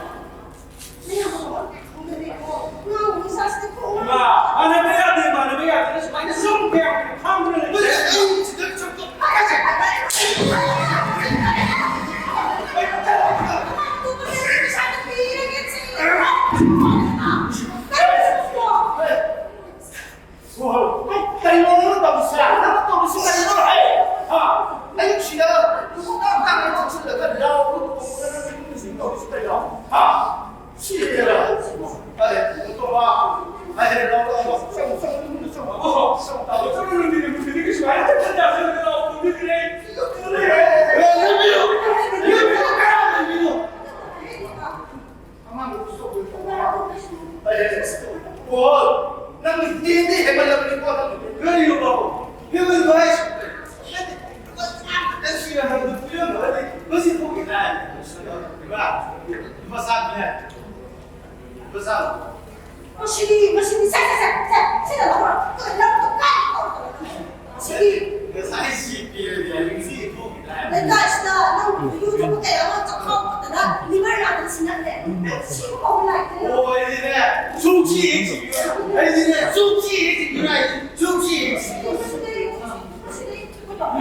ꯏꯃꯥ, ꯃꯥꯟꯅꯕ ꯌꯥꯗꯦ, ꯃꯥꯟꯅꯕ ꯌꯥꯗꯦ꯫ ꯁꯨꯃꯥꯏꯅ ꯁꯨꯝ ꯀꯌꯥꯝ ꯈꯥꯡꯗꯨꯅ ꯂꯩ? ꯑꯩ ꯁꯤꯗ ꯁꯨꯝ ꯀꯔꯤꯅꯣ? ꯀꯩꯅꯣ ꯅꯪꯅ ꯇꯧꯔꯤꯁꯦ? ꯅꯪꯅ ꯇꯧꯔꯤꯁꯤ ꯀꯔꯤꯅꯣ? ꯍꯦ? ꯍꯥ? ꯑꯌꯨꯛꯁꯤꯗ ꯅꯨꯡꯗꯥꯡ ꯇꯥꯔꯦ ꯊꯛꯆꯤꯜꯂꯒ ꯂꯥꯎꯔꯒ ꯈꯣꯡꯗꯅ ꯅꯪ ꯏꯃꯨꯡꯁꯤꯡ ꯇꯧꯔꯤꯁꯤ ꯀꯔꯤꯅꯣ? ꯍꯥ? ꯁꯤ ꯑꯦ, ꯇꯣꯝꯕ꯫ ꯑꯦ, ꯂꯥꯎ, ꯂꯥꯎ, ꯂꯥꯎ꯫ ꯆꯪꯉꯨ, ꯆꯪꯉꯨ, ꯏꯃꯨꯡꯗ ꯆꯪꯉꯨ꯫ ꯑꯣ, ꯆꯪꯉꯨ, ꯆꯪꯉꯨ, ꯆꯪꯉꯨ, ꯅꯨꯡꯊꯤꯟꯗ, ꯅꯨꯡꯊꯤꯟꯗꯒꯤ ꯁꯨꯃꯥꯏꯅ ꯆꯠꯊꯠ ꯆꯠꯊꯠ ꯂꯥꯎ, ꯅꯨꯡꯊꯤꯟꯗꯒꯤ꯫ ꯑꯦ, ꯂꯦꯞꯄꯤꯌꯨ, ꯂꯦꯞꯄꯤꯌꯨ, ꯀꯅꯥ ꯂꯦꯞꯄꯤꯅꯣ? ꯑꯉꯥꯡꯗꯣ ꯁꯣꯛꯄ ꯑꯣ, ꯅꯪ ꯍꯦꯟꯗꯤ ꯍꯦꯟꯃꯜꯂꯕꯅꯤꯀꯣ, ꯅꯪ ꯀꯔꯤꯅꯣ ꯕꯥꯕꯨ? ꯍꯦꯟꯃꯟꯕ ꯍꯥꯏꯁꯤ ꯅꯪ ꯁꯤꯅ ꯍꯥꯏꯕꯗꯨ ꯄꯤꯔꯝꯃꯒꯗꯤ ꯃꯁꯤ ꯊꯣꯛꯈꯤ ꯇꯥꯏ꯫ ꯏꯃꯥ, ꯏꯃꯥ ꯆꯥꯕꯤ ꯍꯥꯏ꯫ ꯏꯃꯥ ꯆꯥꯕꯤ꯫ ꯃꯁꯤꯗꯤ, ꯃꯁꯤꯗꯤ ꯁꯦ, ꯁꯦ, ꯁꯦ, ꯁꯦ, ꯁꯤꯗ ꯂꯧꯔꯣ꯫ ꯂꯧꯔꯣ, ꯀꯥꯏ ꯂꯧꯔꯣ? ꯁꯤꯗꯤ ꯉꯁꯥꯏ ꯁꯤ ꯄꯤꯔꯗꯤ ꯍꯧꯖꯤꯛ ꯁꯤ ꯊꯣꯛꯈꯤ ꯇꯥꯏ꯫ ꯂꯩꯀꯥꯏꯁꯤꯗ ꯅꯪ ꯌꯨ ꯊꯛꯄ ꯀꯌꯥ ꯑꯃ ꯆꯥꯛꯈꯥꯎ ꯐꯠꯇꯅ liver ꯅꯥꯗꯅ ꯁꯤꯅꯔꯦ꯫ ꯅꯪ ꯁꯤꯕꯨ ꯀꯧꯕ ꯂꯥꯛꯇꯦ꯫ ꯑꯣ, ꯑꯩꯗꯤꯅꯦ, ꯁꯨꯡꯁꯤ ꯍꯦꯛ ꯁꯤꯕꯤꯔꯣꯏ꯫ ꯑꯩꯗꯤꯅꯦ, ꯁꯨꯡꯁꯤ ꯍꯦꯛ ꯁꯤꯕꯤꯔꯣꯏ꯫ ꯁꯨꯡꯁꯤ ꯍꯦꯛ ꯁꯤꯕꯤꯔꯣꯏ꯫ ꯃꯁꯤꯗꯤ, ꯃꯁꯤꯗꯤ ꯑꯩꯈꯣꯏ ꯕꯥꯕꯥ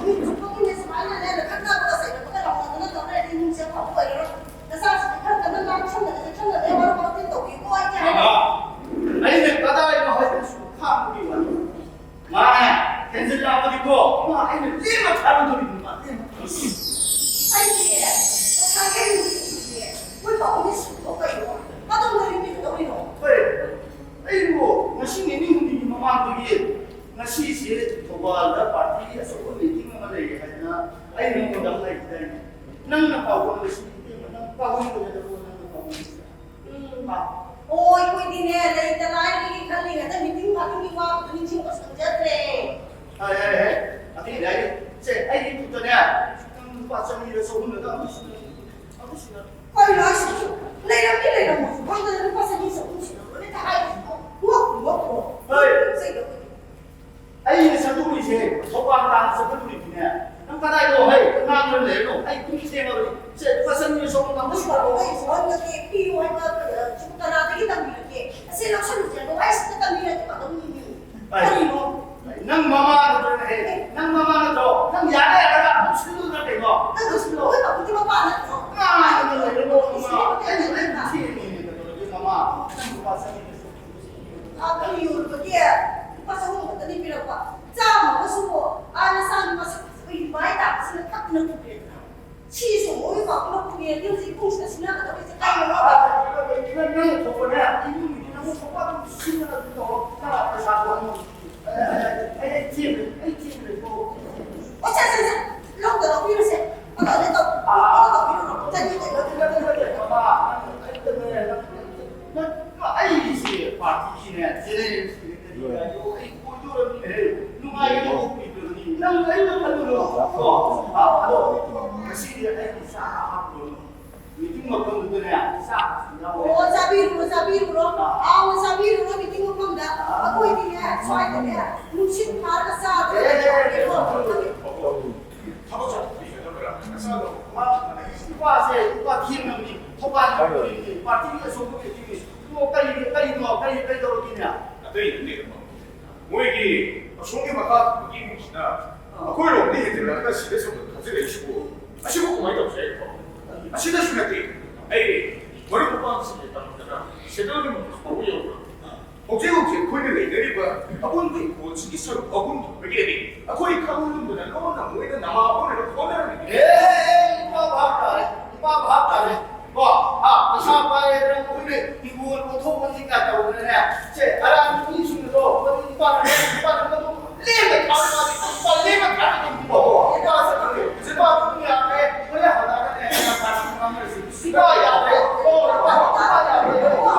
ꯃꯤ ꯆꯨꯞꯄꯒꯤꯅꯦ ꯁꯨꯃꯥꯏꯅꯅꯦ ꯈꯠꯅꯕꯒ ꯆꯩꯅꯕꯒ ꯂꯥꯎꯅꯗꯅ ꯇꯧ ꯂꯩꯔꯗꯤ ꯏꯃꯨꯡꯁꯦ ꯑꯐꯕ ꯑꯣꯏꯔꯔꯣꯏ꯫ ꯅꯆꯥꯁꯤꯡꯁꯦ ꯈꯔ ꯀꯟꯅ ꯉꯥꯡꯁꯟꯗꯅ ꯆꯦꯛꯁꯟꯅꯅꯦ ꯃꯔꯛ ꯃꯔꯛꯇ ꯇꯧꯕꯤꯌꯨꯀꯣ꯫ ꯑꯩꯗꯤ ꯍꯥꯏꯔꯦ꯫ ꯑꯩꯅ ꯀꯗꯥꯏꯅꯣ ꯍꯥꯏꯕꯁꯨ ꯈꯪꯕꯒꯤ ꯋꯥꯅꯤ꯫ ꯃꯥꯅꯦ, ꯍꯦꯟꯖꯤꯜꯂꯛꯑꯕꯗꯤꯀꯣ, ꯃꯥ ꯑꯩꯅ ꯂꯦꯝꯅ ꯊꯥꯔꯝꯗꯣꯔꯤꯕꯅꯤ, ꯃꯥ ꯂꯦꯝꯅ ꯊꯥꯔꯝꯗꯣꯔꯤꯕꯅꯤ꯫ ꯑꯩꯗꯤ ꯉꯁꯥꯏ ꯑꯩ ꯅꯨꯡꯁꯤꯕꯤꯌꯦ꯫ ꯃꯣꯏ ꯄꯥꯕꯨꯡꯒꯤ ꯁꯨꯛꯇꯣ ꯀꯩꯅꯣ? ꯀꯗꯣꯝꯗ ꯌꯨꯝꯕꯤꯒꯗꯧꯔꯤꯅꯣ? ꯍꯣꯏ, ꯑꯩꯕꯨ ꯉꯁꯤ ꯅꯤꯅꯤ ꯍꯨꯝꯅꯤꯒꯤ ꯃꯃꯥꯡꯗꯒꯤ ꯉꯁꯤꯁꯦ ꯊꯧꯕꯥꯜꯗ ꯄꯥꯔꯇꯤ ꯑꯆꯧꯕ ꯃꯤꯇꯤꯡ ꯑꯃ ꯂꯩꯌꯦ ꯍꯥꯏꯗꯅ ꯑꯩ ꯅꯉꯣꯟꯗ ꯍꯥꯏꯈꯤꯗꯥꯏꯅꯦ? ꯅꯪꯅ ꯄꯥꯎꯗꯝ ꯂꯣꯏꯁꯤꯟꯕꯤꯕ, ꯅꯪ ꯄꯥꯎꯗꯝ ꯂꯣꯏꯁꯤꯟꯕꯤꯕ, ꯅꯪꯅ ꯄꯥꯎꯗꯝ ꯂꯣꯏꯁꯤꯟꯕꯤꯕ꯫ ꯎꯝ꯫ ꯑꯣ, ꯑꯩꯈꯣꯏꯗꯤꯅꯦ, ꯂꯩꯇ ꯂꯥꯏꯔꯒꯤ ꯈꯜꯂꯤꯉꯩꯗ ꯃꯤꯇꯤꯡ ꯐꯥꯇꯤꯡꯒꯤ ꯋꯥꯕꯗꯨ ꯅꯤꯡꯁꯤꯡꯕ ꯁꯪꯖꯗ꯭ꯔꯦ꯫ ꯍꯥꯏ, ꯍꯥꯏ, ꯍꯥꯏ꯫ ꯑꯗꯨꯒꯤꯗꯤ ꯍꯥꯏꯔꯤ꯫ ꯁꯦ, ꯑꯩꯒꯤ ꯈꯨꯠꯇꯅꯦ, ꯅꯪ ꯂꯨꯄꯥ ꯆꯅꯤꯔ ꯆꯍꯨꯝꯂ ꯑꯃ ꯁꯤꯟꯅ-, ꯑꯃ ꯁꯤꯟꯅ-, ꯀꯩꯅꯣ ꯍꯥꯏꯁꯤꯕꯨ? ꯂꯩꯔꯝꯅꯤ ꯂꯩꯔꯝꯃꯣꯏꯁꯨ ꯈꯪꯗꯅ ꯂꯨꯄꯥ ꯆꯅꯤ ꯆꯍꯨꯝ ꯁꯤꯟꯅꯕꯅꯦ ꯍꯥꯏꯔꯤꯁꯤꯕꯣ? ꯉꯛꯄꯨ ꯉꯛꯄ꯭ꯔꯣ? ꯍꯣꯏ꯫ ꯉꯛꯆꯩꯗ ꯑꯩꯈꯣꯏꯗꯤ꯫ ꯑꯩꯅ ꯆꯠꯊꯣꯛꯎꯔꯤꯁꯦ, ꯊꯧꯕꯥꯜ ꯇꯥꯟꯅ ꯆꯠꯀꯗꯧꯔꯤꯕꯅꯦ꯫ ꯅꯪ ꯀꯗꯥꯏꯗꯣ? ꯍꯩ, ꯉꯥꯡꯗꯨꯅ ꯂꯩꯔꯅꯨ꯫ ꯑꯩ ꯄꯨꯡ ꯊꯦꯡꯉꯕꯅꯤ꯫ ꯁꯦ, ꯂꯨꯄꯥ ꯆꯅꯤ ꯆꯍꯨꯝ ꯅꯪ ꯑꯩ ꯁꯤꯟꯅꯔꯣ꯫ ꯑꯩ ꯁꯨꯃꯥꯏꯅ ꯄꯤꯌꯨ ꯍꯥꯏꯕ, ꯁꯨꯝ ꯀꯅꯥꯗꯒꯤ ꯇꯝꯕꯤꯔꯒꯦ? ꯑꯁꯤ ꯂꯧꯁꯜꯂꯨꯁꯦ, ꯑꯗꯣ ꯑꯩ ꯁꯤꯗ ꯇꯝꯕꯤꯔꯗꯤ ꯐꯗꯧꯅꯤꯅꯦ꯫ ꯍꯣꯏ꯫ ꯀꯔꯤꯅꯣ? ꯅꯪ ꯃꯃꯥ ꯅꯠꯇ꯭ꯔꯣ? ꯍꯦ, ꯅꯪ ꯃꯃꯥ ꯅꯠꯇ꯭ꯔꯣ? ꯅꯪ ꯌꯥꯔꯦ ꯌꯥꯔꯦ, ꯑꯗꯨꯝ ꯁꯤꯜꯂꯨꯗꯅ ꯀꯩꯅꯣ? ꯅꯪ ꯁꯤꯜꯂꯨ꯫ ꯑꯩꯈꯣꯏ ꯕꯥꯕꯨꯗꯤ ꯃꯄꯥ ꯅꯠꯇ꯭ꯔꯣ? ꯉꯥꯡꯗꯨꯅ ꯂꯩꯔꯅꯨ, ꯏꯃꯥ꯫ ꯑꯩ, ꯑꯩ ꯊꯦꯡꯉꯦ꯫ ꯅꯪ ꯂꯨꯄꯥ ꯆꯅꯤꯗ ꯁꯨꯝ ꯁꯨꯝ ꯁꯨꯝ ꯁꯨꯝ ꯁꯨꯝ ꯑꯥ, ꯀꯔꯤ ꯌꯣꯜꯂꯨꯕꯒꯦ? ꯂꯨꯄꯥ ꯆꯍꯨꯝ ꯈꯛꯇꯅꯤ ꯄꯤꯔꯛꯄ꯫ ꯆꯥꯝꯃ ꯑꯃꯁꯨ ꯑꯥ, ꯅꯆꯥꯅꯨꯄꯥ ꯁꯛ ꯐꯖꯕ ꯌꯨꯝꯕꯥꯏ ꯇꯥꯕꯁꯤꯅ ꯀꯛꯇꯅ ꯄꯨꯈ꯭ꯔꯦꯗꯅ꯫ ꯁꯤꯁꯨ ꯃꯣꯏ ꯄꯥꯎ ꯄꯨꯂꯞ ꯄꯨꯈ꯭ꯔꯦ꯫ ꯍꯧꯖꯤꯛ ꯏꯃꯨꯡꯁꯤꯗ ꯁꯤꯟꯅꯒꯗꯧꯔꯤꯁꯦ ꯀꯔꯤꯅꯣ? ꯅꯪ ꯊꯣꯛꯄꯅꯦ, ꯏꯃꯨꯡꯒꯤꯗꯤ ꯅꯪ ꯊꯣꯛꯄ ꯑꯗꯨꯝ ꯁꯤꯟꯅꯔꯒ ꯑꯗꯨꯝ ꯇꯧꯔꯣ꯫ ꯅꯪ ꯄꯩꯁꯥꯗꯣ ꯑꯩꯉꯣꯟꯗ ꯄꯤꯌꯨ꯫ ꯑꯩ, ꯑꯩ, ꯑꯩ, ꯑꯩ ꯊꯦꯝꯃꯦ, ꯑꯩ ꯊꯦꯝꯃꯦꯀꯣ꯫ ꯑꯣ, ꯁꯦ, ꯁꯦ, ꯁꯦ, ꯂꯧꯗ ꯂꯧꯕꯤꯔꯨꯁꯦ꯫ ꯑꯗꯣ, ꯑꯗꯣ, ꯑꯗꯣ, ꯑꯗꯣ, ꯑꯗꯣ, ꯑꯗꯣ, ꯆꯅꯤ ꯂꯩꯔꯣ꯫ ꯅꯠꯇꯦ, ꯅꯠꯇꯦ, ꯅꯠꯇꯦ, ꯃꯃꯥ, ꯅꯪ, ꯅꯪ, ꯅꯪ, ꯑꯩꯁꯦ ꯄꯥꯔꯇꯤꯒꯤꯅꯦ, ꯖꯦꯅꯦꯔꯦꯜ ꯁꯦꯀ꯭ꯔꯦꯇꯔꯤ ꯍꯥꯏꯗꯣ ꯑꯩ ꯑꯣꯏꯗꯣꯔꯕꯅꯤꯅꯦ꯫ ꯅꯨꯡꯉꯥꯏꯒꯗꯧꯕ ꯀꯨꯏꯗ꯭ꯔꯕꯅꯤ꯫ ꯅꯪ ꯑꯩꯅ ꯈꯜꯂꯨꯔꯣ꯫ ꯀꯣ? ꯑꯥ, ꯑꯗꯣ ꯉꯁꯤꯗꯤ ꯑꯩꯒꯤ ꯆꯥꯛ ꯍꯥꯞꯄꯨꯔꯅꯨ꯫ ꯃꯤꯇꯤꯡ ꯃꯐꯝꯗꯨꯗꯅꯦ, ꯆꯥꯛ ꯌꯥꯎꯔꯦ꯫ ꯑꯣ, ꯆꯥꯕꯤꯔꯨꯔꯣ, ꯆꯥꯕꯤꯔꯨꯔꯣ꯫ ꯑꯥ, ꯑꯣ, ꯆꯥꯕꯤꯔꯨꯔꯣ, ꯃꯤꯇꯤꯡ ꯃꯐꯝꯗ꯫ ꯑꯩꯈꯣꯏꯗꯤꯅꯦ, ꯁ꯭ꯋꯥꯏꯗꯅꯦ, ꯅꯨꯡꯁꯤꯠ ꯐꯥꯔꯒ ꯆꯥꯗꯅ ꯑꯦ, ꯑꯦ, ꯑꯦ, ꯂꯩꯔꯦꯀꯣ꯫ ꯑꯦ, ꯑꯦ, ꯑꯦ, ꯑꯦ, ꯑꯦ, ꯑꯦ, ꯊꯕꯛ ꯆꯠꯊꯣꯛꯄꯤꯒꯗꯕ꯭ꯔꯥ? ꯅꯆꯥꯗꯣ, ꯃꯥ, ꯅꯨꯄꯥꯁꯦ ꯅꯨꯄꯥ ꯊꯦꯝꯅꯕꯅꯤ, ꯊꯧꯕꯥꯜ ꯅꯨꯄꯤꯅꯤ, ꯄꯥꯔꯇꯤꯒꯤ ꯑꯆꯧꯕ ꯃꯤꯇꯤꯡꯅꯤ꯫ ꯑꯣ, ꯀꯔꯤ, ꯀꯔꯤꯅꯣ? ꯀꯔꯤ, ꯀꯔꯤ ꯇꯧꯔꯒꯦꯅꯦ? ꯑꯇꯩ ꯅꯠꯇꯦ, ꯃꯣꯏꯒꯤ ꯑꯁꯣꯝꯒꯤ ꯃꯈꯥ ꯊꯪꯕꯒꯤ ꯏꯃꯨꯡꯁꯤꯅ ꯑꯩꯈꯣꯏꯔꯣꯝꯗ ꯍꯦꯟꯖꯤꯜꯂꯛꯑꯒ ꯁꯤꯗ ꯁꯨꯝ ꯊꯥꯖꯤꯜꯂꯛꯏꯁꯤꯕꯨ, ꯑꯁꯤꯕꯨ ꯀꯃꯥꯏꯅ ꯇꯧꯁꯦ ꯍꯥꯏꯅꯣ? ꯑꯁꯤꯗꯁꯨ ꯅꯠꯇꯦ, ꯑꯩ ꯃꯔꯨꯞ ꯃꯄꯥꯡꯁꯤꯡꯒꯤ ꯇꯝꯗꯅ ꯁꯦꯟꯇ꯭ꯔꯦꯜꯒꯤ ꯃꯐꯝ ꯐꯥꯎꯕ ꯌꯧꯕ꯫ ꯍꯧꯖꯤꯛ ꯍꯧꯖꯤꯛ ꯑꯩꯈꯣꯏꯅ ꯂꯩꯅꯔꯤꯕ ꯑꯄꯨꯟꯕ ꯏꯪꯈꯣꯜꯁꯤꯒꯤ ꯁꯔꯨꯛ ꯑꯍꯨꯝ ꯊꯣꯛꯄꯒꯤ ꯑꯅꯤ ꯑꯩꯈꯣꯏ ꯈꯪꯂꯝꯗꯅ ꯂꯣꯟꯅ ꯃꯣꯏꯗ ꯅꯃꯥ ꯑꯣꯟꯅꯅ ꯍꯣꯠꯅꯔꯝꯃꯤꯅꯦ꯫ ꯑꯦ, ꯏꯄꯥ ꯚꯥꯞ ꯇꯥꯔꯦ, ꯏꯄꯥ ꯚꯥꯞ ꯇꯥꯔꯦ꯫ ꯀꯣ, ꯍꯥ, ꯄꯩꯁꯥ ꯄꯥꯏꯔꯦꯗꯅ ꯃꯣꯏꯅ ꯍꯤꯡꯒꯣꯜ ꯑꯣꯟꯊꯣꯛ ꯑꯣꯟꯁꯤꯟ ꯀꯥꯏ ꯇꯧꯗꯅꯅꯦ꯫ ꯁꯦ, ꯑꯔꯥꯟꯕ ꯃꯤꯁꯤꯡꯗꯣ ꯃꯗꯨ ꯏꯄꯥꯅ ꯍꯦꯛ ꯏꯄꯥꯅ ꯃꯗꯨ ꯂꯦꯝꯅ ꯊꯥꯕ ꯃꯥꯗꯤ ꯏꯄꯥ ꯂꯦꯝꯅ ꯊꯥꯕ ꯉꯝꯗꯕꯀꯣ꯫ ꯏꯄꯥ ꯆꯠꯈ꯭ꯔꯦ꯫ ꯏꯄꯥ ꯑꯗꯨꯝ ꯌꯥꯈ꯭ꯔꯦ꯫ ꯍꯣꯔꯦꯟ ꯍꯜꯂꯛꯑꯒꯅꯦ ꯒ꯭ꯌꯥꯟ ꯇꯥꯅ ꯉꯥꯡꯅꯔꯁꯤ꯫ ꯏꯄꯥ ꯌꯥꯈ꯭ꯔꯦ꯫ ꯑꯣ, ꯏꯄꯥ, ꯏꯄꯥ ꯌꯥꯈ꯭ꯔꯦ꯫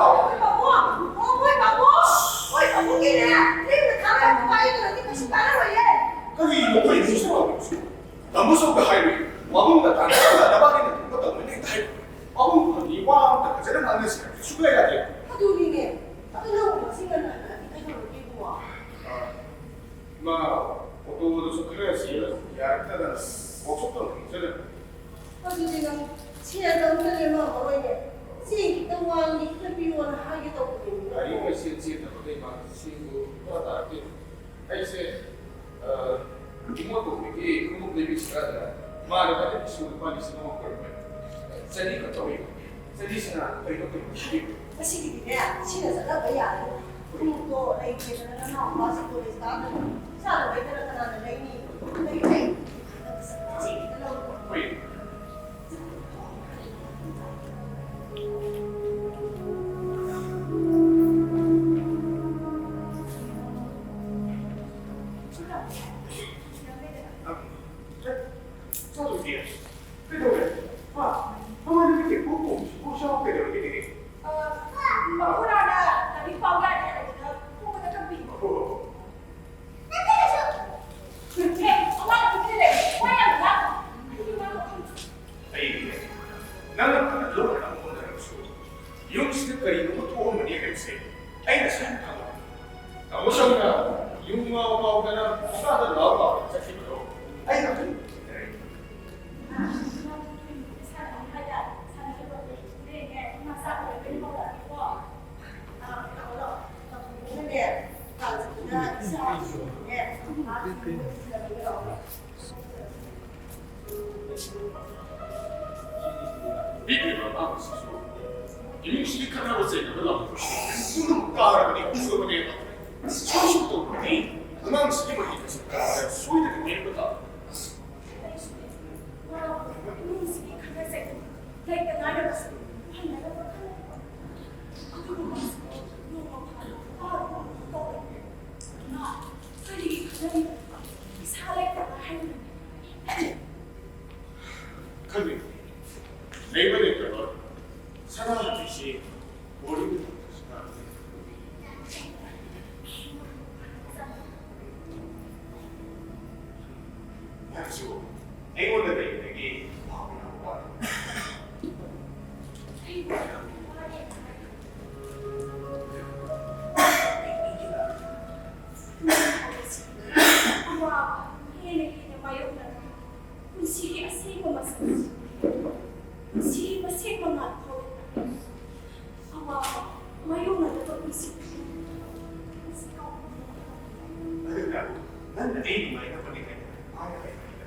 ꯄꯥꯕꯨꯡ! ꯑꯣ, ꯃꯣꯏ ꯄꯥꯕꯨꯡ! ꯍꯣꯏ, ꯄꯥꯕꯨꯡꯒꯤꯅꯦ ꯂꯦꯝꯅ ꯊꯥꯕ ꯌꯥꯕ ꯄꯥꯏ ꯂꯩꯔꯗꯤ ꯀꯩꯁꯨ ꯀꯥꯟꯅꯔꯣꯏꯌꯦ꯫ ꯀꯔꯤꯅꯣ ꯑꯩꯈꯣꯏ ꯏꯃꯨꯡꯁꯤꯕꯣ? ꯇꯥꯃꯣꯆꯧꯗ ꯍꯥꯏꯔꯨꯏ, ꯃꯕꯨꯡꯅ ꯇꯥꯟꯅꯔꯒ ꯅꯕꯥꯅꯤꯅ ꯊꯣꯛꯄ ꯇꯧꯅꯤꯅ ꯍꯦꯛꯇ ꯍꯥꯏ꯫ ꯃꯕꯨꯡ ꯐꯪꯉꯤ ꯋꯥ ꯑꯝꯇ ꯐꯖꯅ ꯉꯥꯡꯅꯁꯤ ꯍꯥꯏꯕꯗꯤ ꯁꯨꯡꯌꯥ ꯌꯥꯗꯦ꯫ ꯑꯗꯨꯅꯤꯅꯦ꯫ ꯑꯗꯨ ꯅꯪꯕꯨ ꯉꯁꯤ ꯉꯟꯅ ꯍꯜꯂꯛꯑꯗꯤ ꯀꯩꯗꯧꯔꯒꯦ ꯏꯕꯨꯡꯉꯣ? ꯑꯥ, ꯃꯥ ꯑꯣꯇꯣꯗꯨꯁꯨ ꯈꯔ ꯆꯦꯜꯂ ꯌꯥꯔꯛꯇꯗꯅ ꯋꯥꯛꯁꯣꯞꯇ ꯑꯃꯨꯛ ꯆꯠꯂꯦ꯫ ꯑꯗꯨꯗꯤ ꯅꯪ ꯁꯦꯜ ꯑꯝꯇ ꯂꯦꯝꯃꯝꯃꯔꯣꯏꯅꯦ꯫ ꯆꯦꯡ ꯈꯤꯇꯪ ꯋꯥꯠꯂꯤ, ꯈꯤꯇꯪ ꯄꯤꯌꯣꯅ ꯍꯥꯏꯒꯦ ꯇꯧꯕꯅꯦ꯫ ꯒꯥꯔꯤ ꯑꯃ ꯆꯦꯟ ꯆꯦꯟꯗꯕꯈꯩ ꯃꯥ ꯆꯦꯡꯗꯨ ꯄꯨꯔꯥ ꯇꯥꯔꯛꯇꯦ꯫ ꯑꯩꯁꯦ, ꯑ, ꯏꯃꯣꯠ ꯇꯣꯝꯕꯤꯒꯤ ꯈꯣꯡꯎꯞ ꯂꯩꯕꯤꯁꯤꯔꯥꯗꯅ ꯃꯥꯅ ꯃꯊꯛꯀꯤ ꯁꯨ ꯂꯨꯄꯥ ꯂꯤꯁꯤꯡ ꯑꯃ ꯄꯨꯔꯛꯄꯅꯤ꯫ ꯆꯅꯤ ꯈꯛ ꯇꯧꯏ꯫ ꯆꯅꯤꯁꯤꯅ ꯀꯩꯅꯣ ꯀꯩꯅꯣ ꯁꯤꯖꯤꯟꯅꯩ꯫ ꯉꯁꯤꯒꯤꯗꯤꯅꯦ, ꯁꯤꯅ ꯆꯠꯅꯕ ꯌꯥꯔꯅꯤ꯫ ꯈꯣꯡꯎꯞꯇꯣ ꯂꯩꯇꯦꯗꯅ ꯅꯅꯥꯎꯄꯥꯁꯨ ꯀꯣꯂꯦꯖ ꯀꯥꯗꯣꯏꯅꯤ꯫ ꯏꯆꯥꯗꯣ ꯂꯩꯗꯅ ꯀꯅꯥꯅ ꯂꯩꯅꯤ? ꯂꯩ, ꯂꯩ꯫ ꯆꯦꯒꯤꯗ ꯂꯧꯔꯣ꯫ ꯍꯣꯏ꯫ ꯆꯥꯔꯨꯁꯦ꯫ ꯀꯩꯗꯧꯔꯦ? ꯍꯥ? ꯃꯃꯥ, ꯅꯪꯒꯤ ꯇꯦꯡꯀꯣꯠ ꯈꯣꯡꯁꯤꯕꯨ ꯁꯥꯎ ꯀꯩꯗꯧꯔꯒꯦꯅꯦ? ꯑ, ꯃꯈꯨꯔꯥꯅ ꯂꯥꯏꯔꯤꯛ ꯄꯥꯎ ꯌꯥꯗꯦ ꯍꯥꯏꯕꯗꯨꯗ ꯐꯨꯕꯗ ꯀꯞꯄꯤ꯫ ꯑꯣ꯫ ꯅꯪ ꯀꯩꯗꯧꯁꯨ? ꯑꯦ, ꯑꯋꯥ ꯂꯧꯗꯦ꯫ ꯋꯥ ꯌꯥꯝ ꯉꯥꯡ-, ꯑꯩ ꯉꯥꯡꯕ ꯈꯪꯗꯦ꯫ ꯑꯩ ꯅꯪꯅ ꯐꯅ ꯂꯣꯠꯅ ꯍꯣꯠꯅꯔꯕꯁꯨ ꯌꯨꯝꯁꯤꯗ ꯀꯔꯤꯅꯣꯃ ꯊꯣꯛꯑꯝꯃꯅꯤ ꯍꯥꯏꯕꯁꯦ ꯑꯩꯅ ꯁꯨꯝ ꯈꯪꯕ꯫ ꯇꯥꯃꯣ ꯁꯣꯝꯅ ꯌꯨꯝ ꯉꯥꯎ ꯉꯥꯎꯗꯅ ꯃꯈꯥꯗ ꯂꯥꯎ ꯂꯥꯎꯗꯅ ꯆꯠꯈꯤꯕꯗꯣ ꯑꯩꯅ ꯑꯗꯨꯝ ꯊꯦꯡꯅꯔꯦ꯫ ꯄꯤꯛꯂꯤꯕ ꯑꯉꯥꯡꯁꯤꯁꯨ ꯏꯃꯨꯡꯁꯤꯒꯤ ꯈꯠꯅꯕ ꯆꯩꯅꯕ ꯂꯥꯎꯊꯣꯛꯄꯁꯤꯗ ꯄꯨꯡꯂꯨꯝ ꯀꯥꯔꯕꯅꯤ, ꯎꯔꯕꯅꯦꯕ꯫ ꯁꯣꯏꯁꯨ ꯇꯧꯔꯨꯕꯅꯤ꯫ ꯑꯉꯥꯡꯁꯤꯒꯤ ꯃꯍꯩ ꯃꯁꯤꯡ ꯇꯝꯕꯗ ꯁꯣꯏꯗꯅ ꯅꯦꯝꯕ ꯇꯥꯕꯅꯤ꯫ ꯏꯃꯨꯡꯁꯤꯒꯤ ꯈꯠꯅ ꯆꯩꯅꯕ ꯂꯩꯇ ꯉꯥꯏꯔꯕꯁꯨ ꯐꯪꯅꯅꯕ ꯈꯜꯂꯤ꯫ ꯑꯗꯨꯕꯨ ꯃꯥꯁꯨ ꯅꯣꯡꯃ ꯐꯥꯗꯣꯛ ꯋꯥꯔꯨꯕ ꯑꯃ ꯇꯧꯔꯝꯃꯤ꯫ ꯃꯥ ꯀꯔꯤꯒꯤ ꯈꯠꯅꯔꯤꯕꯅꯣ? ꯄꯩꯁꯥ ꯂꯩꯇꯕ ꯍꯥꯏꯕꯅꯤ꯫ ꯈꯪꯗꯦ꯫ ꯂꯩꯕ ꯂꯩꯇꯕ ꯁꯅꯥ ꯍꯥꯏꯕꯁꯤ ꯕꯣꯔꯗꯤꯡꯗ ꯊꯝꯕꯁꯨ ꯇꯥꯕꯅꯤ꯫ ꯅꯪꯁꯨ ꯑꯩꯉꯣꯟꯗ ꯂꯩꯕꯗꯒꯤ ꯄꯥꯎ ꯌꯥꯝ ꯋꯥꯠꯂꯤ꯫ ꯑꯋꯥꯕ ꯍꯦꯟꯅ ꯍꯦꯟꯅ ꯃꯥꯌꯣꯛꯅꯔꯛꯂꯤ꯫ ꯄꯨꯟꯁꯤꯒꯤ ꯑꯁꯦꯡꯕ ꯃꯁꯛ, ꯄꯨꯟꯁꯤꯒꯤ ꯃꯁꯦꯛ ꯃꯉꯥꯜ ꯐꯥꯎꯔꯛꯂꯤ꯫ ꯑꯋꯥꯕ ꯃꯥꯌꯣꯛꯅꯗꯕ ꯄꯨꯟꯁꯤ꯫ ꯑꯗꯨꯅ ꯅꯪꯅ ꯑꯩ ꯅꯨꯡꯉꯥꯏꯅꯕꯅꯤ ꯍꯥꯏꯅ ꯃꯥꯅ ꯍꯥꯏꯕꯅꯤꯗ꯫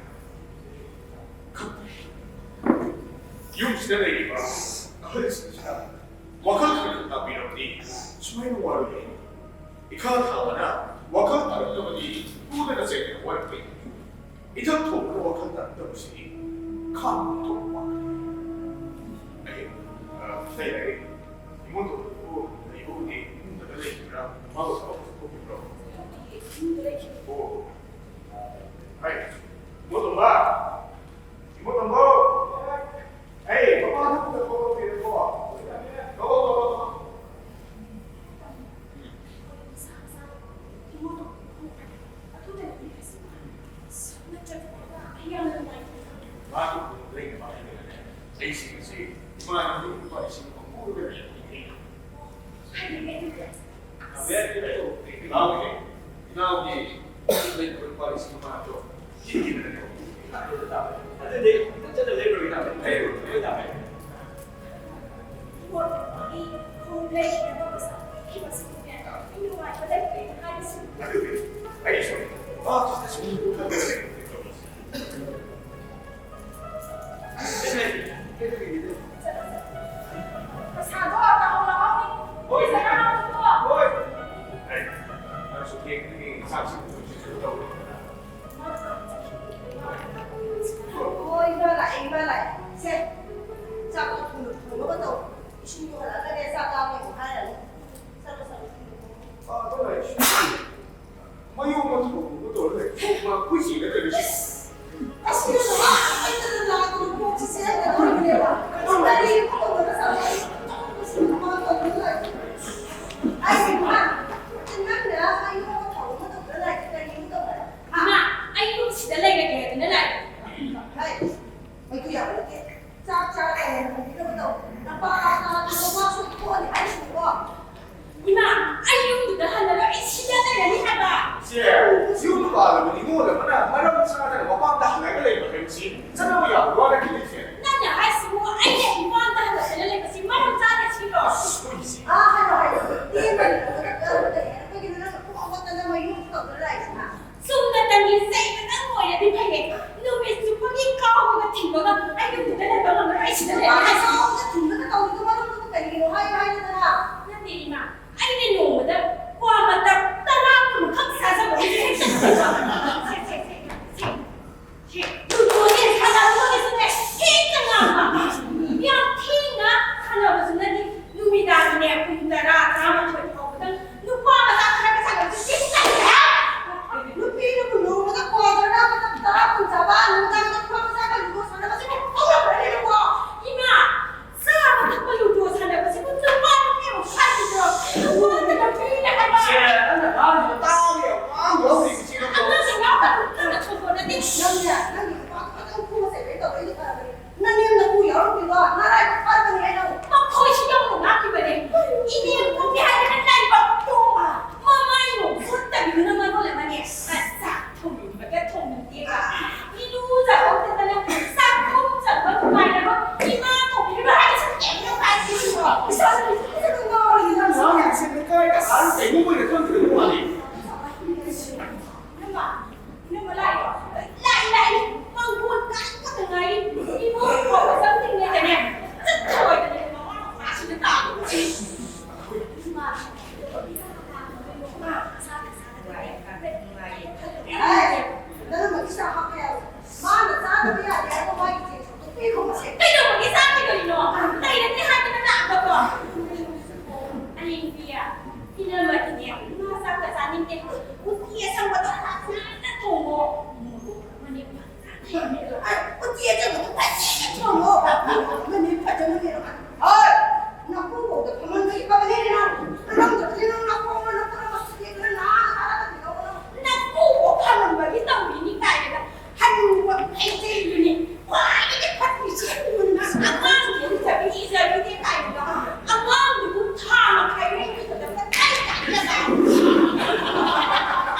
ꯈꯪꯗ꯭ꯔꯦ꯫ ꯌꯨꯝꯁꯤꯗ ꯂꯩꯔꯤꯕ ꯑꯍꯜꯁꯤꯡꯁꯤꯅ ꯋꯥꯈꯜ ꯈꯔ ꯁꯨꯃꯥꯏꯅ ꯋꯥꯔꯨꯕ ꯏꯈꯥ ꯊꯥꯕꯅ ꯋꯥꯈꯜ ꯇꯥꯔꯛꯇꯕꯗꯤ ꯄꯨꯗꯅ ꯆꯩꯗꯅ ꯋꯥꯔꯛꯄ ꯏꯊꯛ ꯊꯣꯡꯕꯅ ꯋꯥꯈꯜ ꯇꯥꯔꯛꯇꯕꯁꯤꯗꯤ ꯈꯥꯡꯕ ꯊꯣꯛꯄ ꯋꯥꯈꯜ꯫ ꯑꯩ, ꯑ, ꯂꯩꯔꯦ꯫ ꯏꯃꯨꯡꯗꯨꯕꯨ ꯂꯩꯕꯕꯨꯗꯤ ꯏꯃꯨꯡꯗ ꯂꯩꯈꯤꯕ꯭ꯔꯥ? ꯃꯥꯕꯨ ꯊꯕꯛ ꯆꯠꯊꯣꯛꯈꯤꯕ꯭ꯔꯣ? ꯏꯃꯨꯡꯗ ꯂꯩꯈꯤꯕ꯭ꯔꯣ? ꯑꯣ꯫ ꯍꯥꯏ, ꯏꯃꯨꯡꯗꯨꯕ? ꯏꯕꯣꯇꯣꯝꯕ! ꯑꯩ ꯃꯄꯥꯟ ꯊꯣꯛꯄꯗ ꯊꯣꯛꯂꯛꯇꯦꯅꯦꯀꯣ꯫ ꯊꯣꯛꯂꯛꯑꯣ, ꯊꯣꯛꯂꯛꯑꯣ, ꯊꯣꯛꯂꯛꯑꯣ꯫ ꯃꯥꯒꯤ ꯂꯩꯅꯕ ꯍꯥꯏꯔꯒꯅꯦ, ꯑꯩꯁꯤꯡ ꯑꯁꯤ ꯏꯃꯥꯟꯅꯕꯒꯤ ꯂꯨꯄꯥ ꯂꯤꯁꯤꯡ ꯑꯃ ꯄꯨꯔꯒ ꯂꯩꯔꯝꯕꯅꯤ꯫ ꯏꯅꯥꯎꯒꯤ, ꯏꯅꯥꯎꯒꯤ ꯂꯩꯕ ꯂꯨꯄꯥ ꯂꯤꯁꯤꯡ ꯑꯃꯗꯣ ꯁꯤꯒꯤꯗꯅꯦ꯫ ꯑꯗꯨꯗꯤ ꯆꯠꯂ ꯂꯩꯔꯨꯔꯣ, ꯏꯅꯥꯎ꯫ ꯂꯩꯔꯨꯔꯣ, ꯂꯩꯔꯨꯔꯣ, ꯏꯅꯥꯎ꯫ ꯑꯗꯨꯗꯤ ꯑꯩꯁꯨ ꯃꯥ ꯈꯛꯇ ꯁꯨꯝ ꯈꯜꯂꯒ ꯂꯩꯔꯝꯕꯅꯤ꯫ ꯍꯣꯏ, ꯏꯃꯥ ꯂꯥꯛꯑꯦ, ꯏꯃꯥ ꯂꯥꯛꯑꯦ꯫ ꯁꯦ, ꯆꯥꯛꯇꯣ ꯊꯨꯅ ꯊꯣꯡꯅꯕ ꯇꯧ꯫ ꯏꯁꯤꯡꯗꯣ ꯍꯜꯂꯛꯑꯒꯅꯦ, ꯆꯥꯛ ꯂꯥꯝꯃꯦ ꯑꯃꯨꯛ ꯍꯥꯏꯔꯅꯤ꯫ ꯆꯠꯂꯣ, ꯆꯠꯂꯣ, ꯊꯨꯅ ꯊꯣꯡꯉꯣ꯫ ꯃꯌꯣꯡ ꯑꯃ ꯊꯣꯡꯕ ꯇꯧꯔ ꯂꯩ꯫ ꯃꯥ ꯑꯩꯈꯣꯏ ꯆꯦꯒ ꯇꯧꯔꯤꯁꯦ꯫ ꯑꯁ, ꯅꯪꯅ ꯋꯥ ꯍꯥꯏꯗꯅ ꯂꯥꯛꯇꯅ ꯀꯣꯛꯁꯤ ꯆꯦꯔꯪꯗ ꯇꯧꯔꯤꯅꯦꯕ꯫ ꯀꯔꯤ ꯑꯃ ꯇꯧꯗꯅ ꯆꯠꯂꯦ? ꯑꯩ ꯏꯃꯥ, ꯅꯪꯅ ꯃꯌꯣꯡ ꯑꯃ ꯊꯣꯡꯕ ꯇꯧꯗꯅ ꯂꯥꯛꯏꯁꯦ ꯀꯔꯤ ꯑꯃ ꯇꯧꯗꯅ? ꯏꯃꯥ, ꯑꯩ ꯌꯨꯝꯁꯤꯗ ꯂꯩꯔꯒꯦ ꯍꯥꯏꯗꯅ ꯂꯥꯛꯏ꯫ ꯍꯥꯏ, ꯃꯗꯨ ꯌꯥꯕ ꯅꯠꯇꯦ꯫ ꯆꯥꯛ ꯆꯥꯔꯒ ꯂꯩꯍꯟꯕꯤꯅꯕ ꯇꯧ꯫ ꯅꯄꯥ ꯅꯄꯥ ꯅꯄꯥꯁꯨ ꯊꯣꯛꯑꯅꯤ ꯍꯥꯏꯁꯤꯅꯤꯀꯣ꯫ ꯏꯃꯥ, ꯑꯩ ꯌꯨꯝꯗꯨꯗ ꯍꯜꯂꯔꯣꯏ, ꯑꯩ ꯁꯤꯗ ꯂꯩꯔꯅꯤ ꯍꯥꯏꯕ꯫ ꯁꯦ, ꯌꯨꯝ ꯄꯥꯜꯂꯕ ꯅꯤꯉꯣꯜ ꯑꯃꯅ ꯃꯔꯝ ꯆꯥꯗꯅ ꯃꯄꯥꯝꯗ ꯍꯜꯂꯒ ꯂꯩꯕ ꯍꯥꯏꯕꯁꯤ ꯆꯠꯅꯕ ꯌꯥꯕ ꯋꯥ ꯅꯠꯇꯦꯅꯦ, ꯁꯦ꯫ ꯅꯪꯅ ꯍꯥꯏꯁꯤꯕꯨ ꯑꯩꯅ ꯏꯄꯥꯝꯗ ꯍꯜꯂꯛꯇꯅ ꯂꯩꯕꯁꯤ ꯃꯔꯝ ꯆꯥꯗꯦ ꯁꯤꯔꯣ? ꯑꯁ, ꯑꯩꯈꯣꯏꯒꯤꯁꯤ꯫ ꯑꯥ, ꯍꯥꯏꯔꯣ, ꯍꯥꯏꯔꯣ꯫ ꯇꯦꯟꯕꯅꯤ꯫ ꯅꯨꯄꯥꯗꯨꯅ ꯄꯤꯔꯦ ꯍꯥꯏꯕ꯫ ꯁꯦ, ꯅꯪꯅ ꯉꯥꯡꯉꯤꯗꯣ ꯇꯥꯕ ꯌꯥꯝ ꯋꯥ ꯑꯃ ꯂꯧꯔꯤꯕ ꯁꯤ ꯅꯠꯇ꯭ꯔꯣ? ꯑꯉꯥꯡꯁꯤꯡ ꯌꯥꯎꯗꯕ ꯅꯪꯅ ꯊꯣꯛꯄ ꯅꯠꯇꯦ꯫ ꯅꯪꯅꯦ, ꯅꯪꯒꯤ ꯅꯨꯄꯥ ꯈꯛꯇꯪ ꯐꯨꯕꯁꯦ ꯀꯩ ꯇꯧꯔꯛꯏꯅꯣ ꯈꯪꯉꯕꯅꯤ? ꯅꯅꯦꯝ ꯅꯀꯨ ꯌꯥꯎꯔꯝꯗ꯭ꯔꯤꯗꯣ ꯅꯔꯥꯏꯕꯛ ꯐꯔꯕꯅꯤ ꯍꯥꯏꯅ꯫ ꯃꯈꯣꯏꯁꯤ ꯌꯧꯅ ꯉꯥꯛꯈꯤꯕꯅꯦ꯫ ꯏꯅꯦꯝ ꯀꯨꯝꯃꯤ ꯍꯥꯏꯗꯅ ꯂꯥꯏꯕꯛ ꯇꯣꯡꯕ꯫ ꯃꯃꯥꯏ ꯅꯣꯡ ꯐꯨꯠꯇꯕꯤꯗꯨꯅ ꯃꯔꯣꯜ ꯑꯃꯅꯦ꯫ ꯆꯥꯛ ꯊꯣꯡꯅꯤꯡꯕꯒ ꯊꯣꯡꯅꯤꯡꯗꯦꯕ꯫ ꯏꯔꯨꯖꯍꯧꯗꯗꯅ ꯆꯥꯛꯈꯨꯝ ꯆꯪꯕ ꯅꯨꯡꯉꯥꯏꯔꯕ ꯏꯃꯥ ꯊꯣꯡꯕꯤꯔꯤꯕ ꯍꯥꯏꯕꯁꯤ ꯀꯩꯝꯇ ꯍꯥꯏꯗꯦ꯫ ꯏꯆꯥꯅꯨꯄꯤꯁꯤ ꯐꯖꯅ ꯉꯥꯎꯔꯦ ꯅꯪ ꯉꯥꯡꯉꯤꯁꯦ꯫ ꯂꯩꯀꯥꯏ ꯀꯅꯥꯅ ꯀꯩꯅꯣ ꯑꯣꯏꯅ ꯈꯪꯗ꯭ꯔꯦ ꯃꯥꯗꯤ꯫ ꯅꯃ, ꯅꯃ ꯂꯥꯛꯏꯔꯣ? ꯂꯥꯛꯏ, ꯂꯥꯛꯏ꯫ ꯃꯪꯒꯣꯜ ꯀꯥꯏꯕꯇ ꯉꯥꯏꯔꯤ꯫ ꯏꯃꯧ ꯐꯥꯎꯕ ꯆꯪꯗ꯭ꯔꯤꯉꯩꯗꯅꯦ꯫ ꯆꯠꯈ꯭ꯔꯣꯏꯗꯅꯦ ꯃꯃꯥ ꯃꯄꯥꯁꯤꯅ ꯇꯥꯕ꯫ ꯏꯃꯥ, ꯏꯃꯥ, ꯏꯃꯥ, ꯏꯃꯥ, ꯏꯃꯥ, ꯅꯪꯅ ꯏꯆꯥ ꯍꯥꯞꯄ ꯌꯥꯏ꯫ ꯃꯥꯅ ꯆꯥꯗꯕ ꯌꯥꯗꯦ ꯍꯥꯏꯕ ꯃꯥꯒꯤ ꯆꯦ ꯁꯨꯛꯄꯤꯈꯣ ꯃꯁꯦ꯫ ꯀꯩꯗꯧꯕꯒꯤ ꯆꯥꯗ꯭ꯔꯤꯕꯅꯣ? ꯂꯩꯔꯅꯤ ꯍꯥꯏꯗꯅ ꯂꯥꯛꯑꯒꯀꯣ꯫ ꯑꯅꯤꯡꯕꯤ, ꯏꯅꯝꯃꯗꯤꯅꯦ, ꯉꯥ ꯆꯥꯛꯀ ꯆꯥꯅꯤꯡꯗꯦ꯫ ꯎꯇꯤ ꯑꯁꯪꯕꯗꯣ ꯐꯖꯅ ꯊꯣꯡꯉꯣ꯫ ꯃꯣꯔꯣꯛ ꯑꯃꯅꯦ ꯐꯖꯅ ꯍꯦꯛ ꯃꯦꯠꯂꯣ꯫ ꯑ, ꯎꯇꯤ ꯑꯁꯪꯕꯗꯣ ꯐꯖꯅ ꯊꯣꯡꯉꯣ꯫ ꯃꯣꯔꯣꯛ ꯑꯃꯅꯦ ꯐꯖꯅ ꯃꯦꯠꯂꯣ꯫ ꯍꯣꯏ! ꯅꯀꯨꯕꯣꯛꯇ ꯐꯝꯍꯟꯕꯒꯤ ꯐꯕꯅꯦ ꯅꯪ꯫ ꯅꯪꯗꯕꯗꯤ ꯅꯪ ꯅꯀꯣꯛꯅ ꯅꯠꯇ꯭ꯔꯒ ꯁꯨꯇꯦꯛꯅ ꯅꯥꯔꯒ ꯆꯥꯔꯒꯗꯤ ꯂꯧꯔꯣ꯫ ꯅꯀꯨꯕꯣꯛ ꯐꯝꯍꯟꯕꯒꯤ ꯇꯧꯔꯤꯅꯤ ꯀꯥꯏꯅꯒ ꯍꯅꯨꯕ ꯃꯩꯇꯩꯗꯨꯅꯤ ꯈ꯭ꯋꯥꯏꯗꯒꯤ ꯐꯠꯇ꯭ꯔꯤꯁꯦ꯫ ꯑꯉꯥꯡꯗꯨ ꯏꯖꯕꯤ ꯏꯖꯕꯤꯅꯦ ꯀꯥꯏꯅꯒ ꯑꯉꯥꯡꯗꯨꯕꯨ ꯊꯥ ꯃꯈꯥꯏ ꯂꯩꯕꯗ ꯀꯗꯥꯏ ꯀꯥꯏꯅꯒ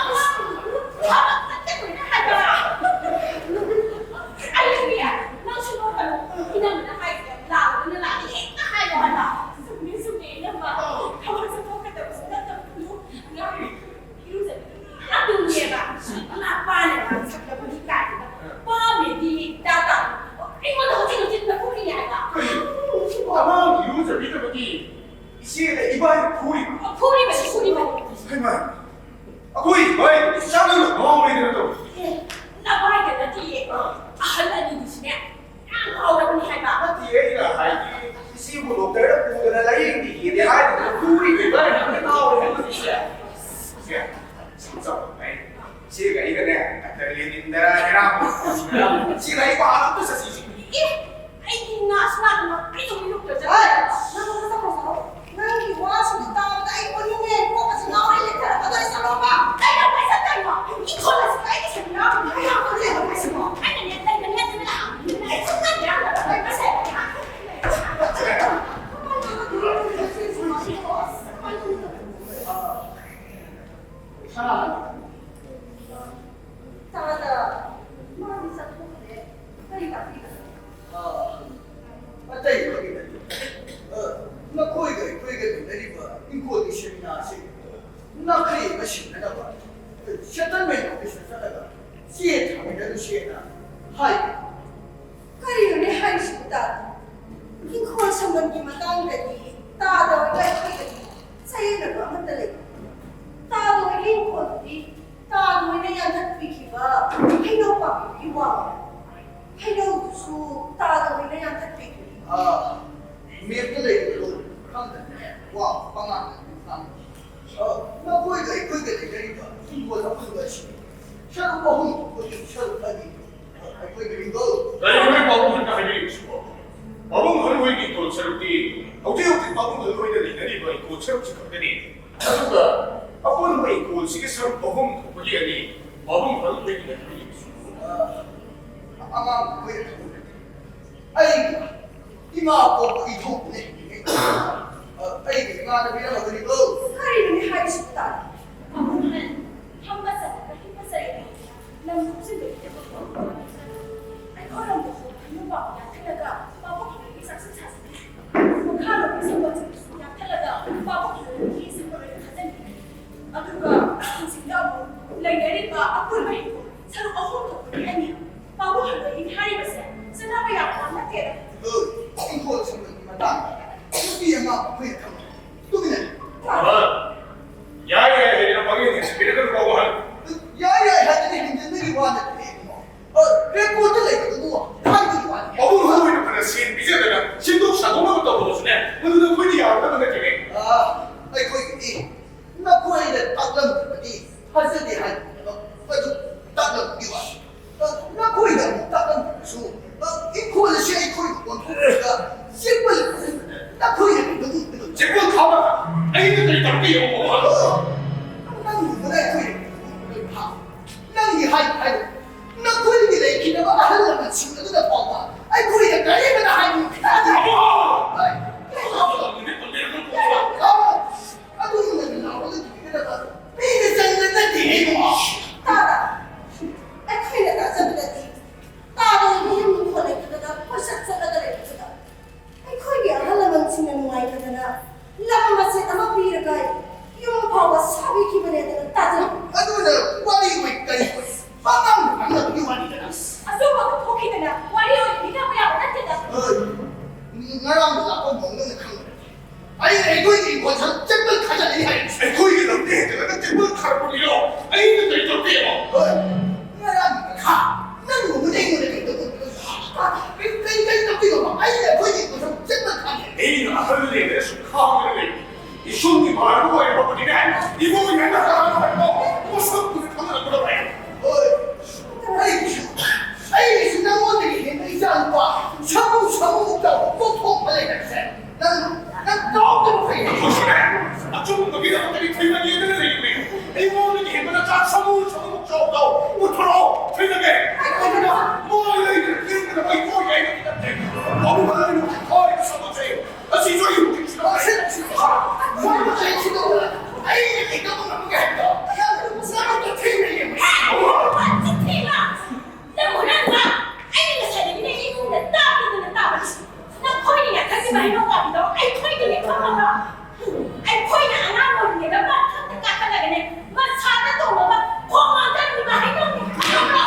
ꯑꯉꯥꯡꯗꯨꯕꯨ ꯊꯕꯛ ꯆꯠꯀꯗꯣꯏꯅꯦ ꯍꯥꯏꯕ꯫ ꯑꯩꯁꯨꯅꯦ, ꯅꯪꯁꯨ ꯅꯣꯛꯀꯅꯨ꯫ ꯏꯅꯝꯃꯅ ꯍꯥꯏꯁꯦ ꯂꯥꯜꯂꯒꯅ ꯂꯥꯜꯂꯦ ꯍꯦꯛꯇ ꯍꯥꯏꯌꯣ ꯍꯥꯏꯕ꯫ ꯆꯨꯝꯃꯦ, ꯆꯨꯝꯃꯦ, ꯏꯅꯝꯃ꯫ ꯊꯕꯛ ꯆꯠꯊꯣꯛꯀꯗꯕꯁꯨ ꯅꯠꯇꯕꯗꯨ ꯉꯥꯏ ꯏꯔꯨꯖꯕꯤꯗꯨꯅꯤ꯫ ꯑꯗꯨꯅꯦꯕ꯫ ꯃꯄꯥꯅ ꯉꯥꯡꯁꯛꯂꯕꯅꯤ ꯀꯥꯏꯅꯒ꯫ ꯄꯥꯝꯃꯦꯗꯤ ꯇꯥ ꯇꯥ꯫ ꯑꯩꯉꯣꯟꯗ ꯍꯧꯖꯤꯛ ꯍꯧꯖꯤꯛ ꯅꯐꯨꯔꯤꯅꯦ ꯍꯥꯏꯕ꯫ ꯀꯔꯤ? ꯑꯉꯥꯡ ꯏꯔꯨꯖꯕꯤꯗꯕꯒꯤ ꯏꯆꯦꯗ ꯏꯕꯥꯅꯤ ꯐꯨꯔꯤꯕ? ꯐꯨꯔꯤꯕꯅꯤ, ꯐꯨꯔꯤꯕꯅꯤ꯫ ꯍꯩꯃꯥ! ꯑꯩꯈꯣꯏ ꯏꯕꯥꯏ ꯏꯆꯥꯗꯨꯅ ꯉꯥꯎꯔꯦꯗꯅ ꯇꯧꯔꯤ꯫ ꯑꯦ, ꯅꯕꯥꯏꯗ ꯅꯠꯇꯤꯌꯦ꯫ ꯑꯥ꯫ ꯑꯍꯜ ꯑꯅꯤꯗꯨꯁꯨꯅꯦ ꯌꯥꯝ ꯉꯥꯎꯔꯕꯅꯤ ꯍꯥꯏꯕ꯫ ꯅꯠꯇꯤꯌꯦ, ꯑꯩꯅ ꯍꯥꯏꯗꯤ ꯏꯆꯦꯕꯨ ꯗꯣꯛꯇꯔꯗ ꯄꯨꯗꯅ ꯂꯥꯌꯦꯡꯕꯤꯒꯦꯗꯤ ꯍꯥꯏꯗꯅ ꯐꯨꯔꯤꯕ ꯏꯕꯥꯏ ꯉꯥꯛꯇ ꯉꯥꯎꯔꯦ ꯍꯥꯏꯕ ꯏꯆꯦ꯫ ꯏꯆꯦ, ꯁꯨꯝ ꯆꯥꯎꯈꯠꯂꯛꯄ ꯍꯥꯏ꯫ ꯏꯆꯦꯒ ꯑꯩꯒꯅꯦ ꯗꯥꯛꯇꯔ ꯂꯦꯅꯤꯟꯗ ꯏꯔꯥꯡ ꯏꯆꯦ ꯂꯥꯏꯔꯤꯛ ꯄꯥꯕ ꯑꯝꯇ ꯆꯠꯁꯤ ꯏꯆꯦ꯫ ꯑꯦ, ꯑꯩꯗꯤ ꯉꯥꯁꯨ ꯉꯥꯗꯅ ꯀꯩꯗꯧꯕꯩ ꯗꯣꯛꯇꯔ ꯆꯠꯇꯣꯏꯅꯣ? ꯍꯣꯏ, ꯅꯪ ꯅꯁꯥ ꯐꯖꯔꯣ꯫ ꯅꯪꯒꯤ ꯋꯥꯁꯤꯡꯗꯣ ꯇꯥꯕꯗ ꯇꯥꯗ ꯃꯥꯗꯤ ꯆꯠꯊꯣꯛꯈ꯭ꯔꯦ꯫ ꯀꯔꯤ ꯇꯥꯛꯄꯤꯒꯗꯕ? ꯑꯥ, ꯑꯇꯩ ꯑꯃꯒꯤ ꯅꯠꯇꯦ꯫ ꯑ, ꯅꯈꯣꯏꯒ ꯑꯩꯈꯣꯏꯒ ꯂꯩꯅꯔꯤꯕ ꯏꯪꯈꯣꯜꯒꯤ ꯁꯦꯃꯤꯅꯥꯔꯁꯤ ꯅꯥꯈꯩ ꯑꯃ ꯁꯤꯟꯅꯅꯕ ꯁꯦꯇꯜꯃꯦꯟ ꯑꯣꯐꯤꯁꯇ ꯆꯠꯂꯒ ꯆꯦ ꯊꯥꯃꯤꯟꯅꯔꯨꯁꯦꯅ ꯍꯥꯏ꯫ ꯀꯔꯤꯅꯣꯅꯦ ꯍꯥꯏꯔꯤꯁꯤꯕꯨ ꯇꯥꯗ? ꯏꯪꯈꯣꯜ ꯁꯝꯕꯜꯒꯤ ꯃꯇꯥꯡꯗꯗꯤ ꯇꯥꯗ ꯍꯣꯏꯒ ꯑꯩꯈꯣꯏꯒꯗꯤ ꯆꯌꯦꯠꯅꯕ ꯑꯃꯠꯇ ꯂꯩꯇꯦ꯫ ꯇꯥꯗ ꯍꯣꯏꯒꯤ ꯏꯪꯈꯣꯜꯗꯨꯗꯤ ꯇꯥꯗ ꯍꯣꯏꯅ ꯌꯥꯟꯊꯠꯄꯤꯈꯤꯕ ꯍꯩꯅꯧ ꯄꯥꯝꯕꯤꯗꯨꯒꯤ ꯋꯥꯅꯤ꯫ ꯍꯩꯅꯧꯗꯨꯁꯨ ꯇꯥꯗ ꯍꯣꯏꯅ ꯌꯥꯟꯊꯠꯄꯤꯈꯤꯕꯅꯤ꯫ ꯑꯥ, ꯃꯦꯞꯇ ꯂꯩꯕꯗꯣ ꯈꯪꯗ꯭ꯔꯗꯤꯅꯦ, ꯋꯥ ꯄꯉꯥꯡꯗ ꯉꯥꯡꯕ꯫ ꯑ, ꯅꯈꯣꯏꯒ ꯑꯩꯈꯣꯏꯒ ꯂꯩꯅꯔꯤꯕ ꯏꯪꯈꯣꯜ ꯑꯄꯨꯟꯕ ꯑꯁꯤ ꯁꯔꯨꯛ ꯑꯍꯨꯝ ꯊꯣꯛꯄꯒꯤ ꯁꯔꯨꯛ ꯑꯅꯤ ꯑꯩꯈꯣꯏꯒꯤꯅꯤꯀꯣ꯫ ꯀꯔꯤꯅꯣ ꯄꯥꯕꯨꯡ ꯍꯟꯅ ꯍꯥꯏꯕꯤꯔꯤꯕꯁꯤꯕꯣ? ꯄꯥꯕꯨꯡ ꯍꯟ ꯍꯣꯏꯒꯤ ꯏꯪꯈꯣꯜ ꯁꯔꯨꯛꯇꯤ ꯍꯧꯖꯤꯛ ꯍꯧꯖꯤꯛ ꯄꯥꯕꯨꯡ ꯍꯟ ꯍꯣꯏꯅ ꯂꯩꯅꯔꯤꯕ ꯏꯪꯈꯣꯜ ꯁꯔꯨꯛꯁꯤ ꯈꯛꯇꯅꯤ꯫ ꯑꯗꯨꯒ ꯑꯄꯨꯟꯕ ꯏꯪꯈꯣꯜꯁꯤꯒꯤ ꯁꯔꯨꯛ ꯑꯍꯨꯝ ꯊꯣꯛꯄꯒꯤ ꯑꯅꯤ ꯄꯥꯕꯨꯡ ꯍꯟ ꯍꯣꯏꯒꯤꯅ ꯍꯥꯏꯕꯤꯔꯤꯕꯁꯤꯕꯣ? ꯑ, ꯑꯉꯥꯡ ꯑꯩꯈꯣꯏꯅ ꯈꯪꯕ ꯅꯠꯇꯦ꯫ ꯑꯩꯒ ꯏꯃꯥ ꯄꯣꯛꯄ ꯏꯙꯧꯕꯅꯦ꯫ ꯑ, ꯑꯩꯒꯤ ꯏꯃꯥꯅ ꯄꯤꯔꯝꯃꯕꯅꯤꯀꯣ꯫ ꯀꯔꯤꯅꯣꯅꯦ ꯍꯥꯏꯔꯤꯁꯤꯕꯨ ꯇꯥꯗꯦ? ꯄꯥꯕꯨꯡ ꯍꯟ, ꯐꯝꯕ ꯆꯠꯂꯒ ꯍꯤꯞꯄ ꯆꯠꯂꯒ ꯂꯝ ꯀꯨꯞꯁꯤꯟꯕꯒꯤ ꯊꯕꯛ ꯇꯧꯕ꯫ ꯑꯩꯈꯣꯏꯔꯣꯝꯗ ꯍꯧꯕ ꯍꯩꯅꯧ ꯄꯥꯝꯕꯤ ꯌꯥꯟꯊꯠꯂꯒ ꯄꯥꯕꯨꯡ ꯍꯟꯒꯤ ꯆꯥꯛꯁꯪ ꯁꯥꯖꯤꯟꯈ꯭ꯔꯦ꯫ ꯃꯈꯥꯔꯣꯝꯒꯤ ꯁꯝꯕꯜꯁꯤꯡꯗꯨꯁꯨ ꯌꯥꯟꯊꯠꯂꯒ ꯄꯥꯕꯨꯡ ꯍꯟꯒꯤ ꯁꯝꯕꯜ ꯑꯣꯏꯅ ꯊꯥꯖꯤꯟꯈ꯭ꯔꯦ꯫ ꯑꯗꯨꯒ ꯍꯧꯖꯤꯛꯅ ꯑꯃꯨꯛ ꯂꯩꯅꯔꯤꯕ ꯑꯄꯨꯟꯕ ꯍꯤꯡꯈꯣꯜ ꯁꯔꯨꯛ ꯑꯍꯨꯝ ꯊꯣꯛꯄꯒꯤ ꯑꯅꯤ ꯄꯥꯕꯨꯡ ꯍꯟꯕꯒꯤ ꯍꯥꯏꯔꯤꯕꯁꯦ ꯆꯠꯅꯕ ꯌꯥꯕ ꯋꯥ ꯅꯠꯇꯦꯗ꯫ ꯑꯗꯣ ꯏꯪꯈꯣꯜ ꯁꯝꯕꯜꯒꯤ ꯃꯇꯥꯡꯗ ꯅꯨꯄꯤ ꯑꯉꯥꯡ ꯑꯩꯈꯣꯏꯅ ꯈꯪꯕ ꯇꯨꯃꯤꯟꯅ ꯂꯩ꯫ ꯑ, ꯌꯥꯏ, ꯌꯥꯏ ꯍꯥꯏꯗꯅ ꯄꯪꯌꯦꯡ ꯌꯦꯡꯁꯤꯟꯕꯤꯔꯒꯅꯨ ꯄꯥꯕꯨꯡ ꯍꯟ꯫ ꯌꯥꯏ, ꯌꯥꯏ ꯍꯥꯏꯗꯅ ꯍꯦꯟꯖꯤꯟꯕꯒꯤ ꯋꯥ ꯅꯠꯇꯦ ꯏꯕꯨꯡꯉꯣ꯫ ꯑ, ꯔꯦꯀꯣꯔꯗꯇ ꯂꯩꯕꯗꯨꯕꯨ ꯍꯥꯏꯕꯒꯤ ꯋꯥꯅꯤ꯫ ꯄꯥꯕꯨꯡ ꯍꯟ ꯍꯣꯏꯅ ꯐꯅ ꯁꯦꯟ ꯄꯤꯖꯗꯅ ꯁꯦꯝꯗꯣꯛ ꯁꯥꯗꯣꯛꯅꯕ ꯇꯧꯔꯕꯁꯨꯅꯦ, ꯃꯗꯨꯗ ꯑꯩꯈꯣꯏꯗꯤ ꯌꯥꯔꯣꯏꯗꯕ ꯅꯠꯇꯦꯅꯦ꯫ ꯑ, ꯑꯩꯈꯣꯏꯒꯤꯗꯤ ꯅꯈꯣꯏꯅ ꯇꯥꯛꯂꯝꯗ꯭ꯔꯕꯗꯤ ꯊꯥꯖꯗꯦ ꯍꯥꯏꯕꯅꯦꯕ꯫ ꯃꯗꯨ ꯇꯥꯛꯂꯝꯕꯒꯤ ꯋꯥꯅꯤ꯫ ꯑ, ꯅꯈꯣꯏꯅ ꯑꯃꯨꯛ ꯇꯥꯛꯂꯝꯗ꯭ꯔꯕꯁꯨ, ꯑ, ꯏꯪꯈꯣꯜ ꯑꯁꯤ ꯑꯩꯈꯣꯏꯅ ꯑꯣꯟꯊꯣꯛꯂꯒ ꯆꯦꯛꯄꯜ ꯐꯖꯅ ꯅꯈꯣꯏꯅ ꯀꯩꯗꯧꯅꯤ? ꯆꯦꯛꯄꯜ ꯊꯥꯕ? ꯑꯩꯅ ꯀꯔꯤ ꯇꯧꯔꯛꯀꯦ ꯌꯦꯡꯉꯣ, ꯄꯥꯕꯨꯡ ꯍꯟ꯫ ꯑ, ꯅꯪꯒꯨꯝꯕꯅ ꯑꯩꯈꯣꯏꯅ ꯀꯩꯗꯧꯅꯤ? ꯅꯪꯒꯤ ꯍꯥꯏꯕ ꯍꯥꯏꯕ ꯅꯈꯣꯏꯒꯤ ꯂꯩꯈꯤꯗꯕ ꯑꯍꯜ ꯂꯃꯟꯁꯤꯡ ꯑꯗꯨꯗ ꯐꯥꯎꯕ ꯑꯩꯈꯣꯏꯅ ꯀꯔꯤꯃꯠꯇ ꯍꯥꯏꯕ ꯇꯥꯗꯦ꯫ ꯄꯥꯕꯨꯡ ꯍꯟ! ꯍꯣꯏ꯫ ꯄꯥꯕꯨꯡ ꯍꯟ! ꯑꯗꯨꯒꯨꯝꯅ ꯂꯥꯎꯔꯒ ꯊꯤꯒꯗꯕ ꯃꯤꯅ ꯆꯩꯅ ꯌꯨꯝ ꯐꯥꯎꯕ ꯁꯥꯕꯤꯈꯤꯕꯅꯦ ꯑꯗꯨꯅ ꯇꯥꯖꯧ꯫ ꯑꯗꯨꯅ ꯋꯥꯔꯤ ꯑꯣꯏ ꯀꯔꯤ ꯑꯣꯏ? ꯄꯥꯉꯥꯡꯗ ꯉꯥꯡꯅꯕꯒꯤ ꯋꯥꯔꯤꯗꯅ꯫ ꯑꯆꯨꯝꯕ ꯑꯃ ꯊꯣꯛꯈꯤꯗꯅ ꯋꯥꯔꯤ ꯑꯣꯏꯅ ꯂꯤꯅꯕ ꯌꯥꯕ ꯅꯠꯇꯦꯗ꯫ ꯍꯣꯏ꯫ ꯉꯔꯥꯡꯗꯣ ꯂꯥꯛꯄ ꯃꯑꯣꯡꯗ ꯈꯪꯕꯗ ꯑꯩꯅ ꯑꯩꯈꯣꯏꯒꯤ ꯏꯪꯈꯣꯜ ꯁꯔꯨꯛ ꯆꯦꯛꯄꯜ ꯈꯥꯖꯤꯜꯂꯤ ꯍꯥꯏꯔꯤꯁꯦ꯫ ꯑꯩꯈꯣꯏꯒꯤ ꯂꯝꯗ ꯍꯦꯟꯖꯤꯜꯂꯒ ꯆꯦꯛꯄꯜ ꯈꯥꯔꯛꯄ ꯃꯤꯔꯣ? ꯑꯩꯅ ꯀꯔꯤ ꯇꯧꯔꯛꯀꯦꯕ? ꯍꯣꯏ꯫ ꯉꯔꯥꯡꯒꯤ ꯈꯥ ꯅꯪ ꯅꯣꯡꯃꯗ ꯑꯩꯉꯣꯟꯗ ꯀꯩ ꯇꯧꯗꯣꯏꯅꯣ? ꯀꯩ, ꯀꯩ, ꯀꯩ ꯇꯧꯗꯣꯏꯅꯣꯕ? ꯑꯩꯅ ꯑꯩꯈꯣꯏꯒꯤ ꯏꯪꯈꯣꯜ ꯁꯔꯨꯛ ꯆꯦꯛꯄꯜ ꯈꯥꯖꯤꯜꯂꯤ꯫ ꯑꯩꯅ ꯑꯍꯜ ꯂꯩꯔꯦ ꯁꯨꯝ ꯈꯥꯡꯉꯒ ꯂꯩ꯫ ꯏꯁꯨꯡꯒꯤ ꯃꯥꯔꯕ ꯑꯣꯏꯔꯕꯅꯤꯅꯦ꯫ ꯏꯕꯨꯡꯒꯤ ꯍꯦꯟꯅ ꯀꯅꯥꯅꯣ ꯍꯥꯏꯕꯣ? ꯃꯁꯛꯄꯨꯗꯤ ꯈꯪꯅꯔꯛꯄꯗ ꯂꯩ꯫ ꯍꯣꯏ꯫ ꯑꯩꯒꯤꯁꯨ, ꯑꯩꯒꯤꯁꯨ ꯅꯪꯉꯣꯟꯗꯒꯤ ꯍꯦꯟꯕ ꯏꯆꯥ ꯅꯨꯄꯥ ꯁꯃꯨ ꯁꯃꯨ ꯆꯥꯎꯕ ꯄꯣꯛꯊꯣꯛꯄ ꯂꯩꯔꯝꯁꯦ꯫ ꯅꯪ, ꯅꯪ ꯇꯥꯎꯗꯕ ꯐꯩ꯫ ꯑꯩꯈꯣꯏꯁꯨꯅꯦ, ꯑꯆꯨꯝꯕꯒꯤꯗꯃꯛꯇꯗꯤ ꯊꯦꯡꯅꯒꯦꯗꯅ ꯂꯩꯕꯅꯦ꯫ ꯑꯩꯉꯣꯟꯗꯒꯤ ꯍꯦꯟꯕ ꯅꯆꯥ ꯁꯃꯨ ꯁꯃꯨ ꯆꯥꯎꯕꯗꯣ ꯄꯨꯊꯣꯔꯛꯑꯣ, ꯊꯦꯡꯅꯒꯦ꯫ ꯑꯗꯨꯅ ꯃꯣꯏ ꯂꯩꯗꯅ ꯂꯦꯡꯗꯅ ꯃꯩ ꯊꯣꯛꯑꯦ ꯍꯥꯏꯕꯗꯤ ꯅꯠꯇꯦ꯫ ꯃꯕꯨꯡ ꯂꯩꯅ ꯊꯣꯛꯑꯦ ꯁꯃꯨꯁꯦ꯫ ꯑꯁꯤꯁꯨ ꯑꯩ ꯍꯧꯖꯤꯛ ꯁꯤꯗ ꯁꯤꯗ ꯁꯤꯗ ꯁꯤꯗ ꯑꯩꯅ ꯀꯩꯗꯧꯕ ꯉꯝꯒꯦ ꯍꯥꯏꯕꯗꯣ ꯅꯪ ꯅꯪ ꯑꯝꯇ ꯊꯦꯡꯅ ꯌꯦꯡꯉꯨ꯫ ꯍꯦ! ꯆꯤꯟꯊꯤꯕ! ꯅꯪꯕꯨ ꯅꯪꯅ ꯑꯩꯅ ꯉꯁꯥꯏꯗꯒꯤꯅꯦ ꯏꯃꯨꯡꯗ ꯇꯥꯛꯇꯗꯅ ꯇꯥꯕꯅꯤ꯫ ꯅꯈꯣꯏꯅ ꯌꯥꯊꯪꯒꯤ ꯃꯍꯩꯔꯣꯡ ꯄꯥꯝꯕꯤꯗꯣ ꯑꯩꯈꯣꯏꯒꯤꯅꯦ ꯈꯪꯉꯕ꯭ꯔꯣ? ꯑꯩꯈꯣꯏꯅ ꯑꯉꯥꯡ ꯑꯣꯏꯔꯤꯉꯩꯗ ꯃꯊꯛꯇ ꯀꯥꯈꯠꯂꯒꯅꯦ ꯃꯁꯥꯗ ꯇꯣꯡꯉꯒ ꯈꯣꯡ ꯍꯥꯝꯊꯔꯝꯃꯤꯕ ꯍꯩꯅꯧꯅꯦ ꯈꯪꯉꯕ꯭ꯔꯣ?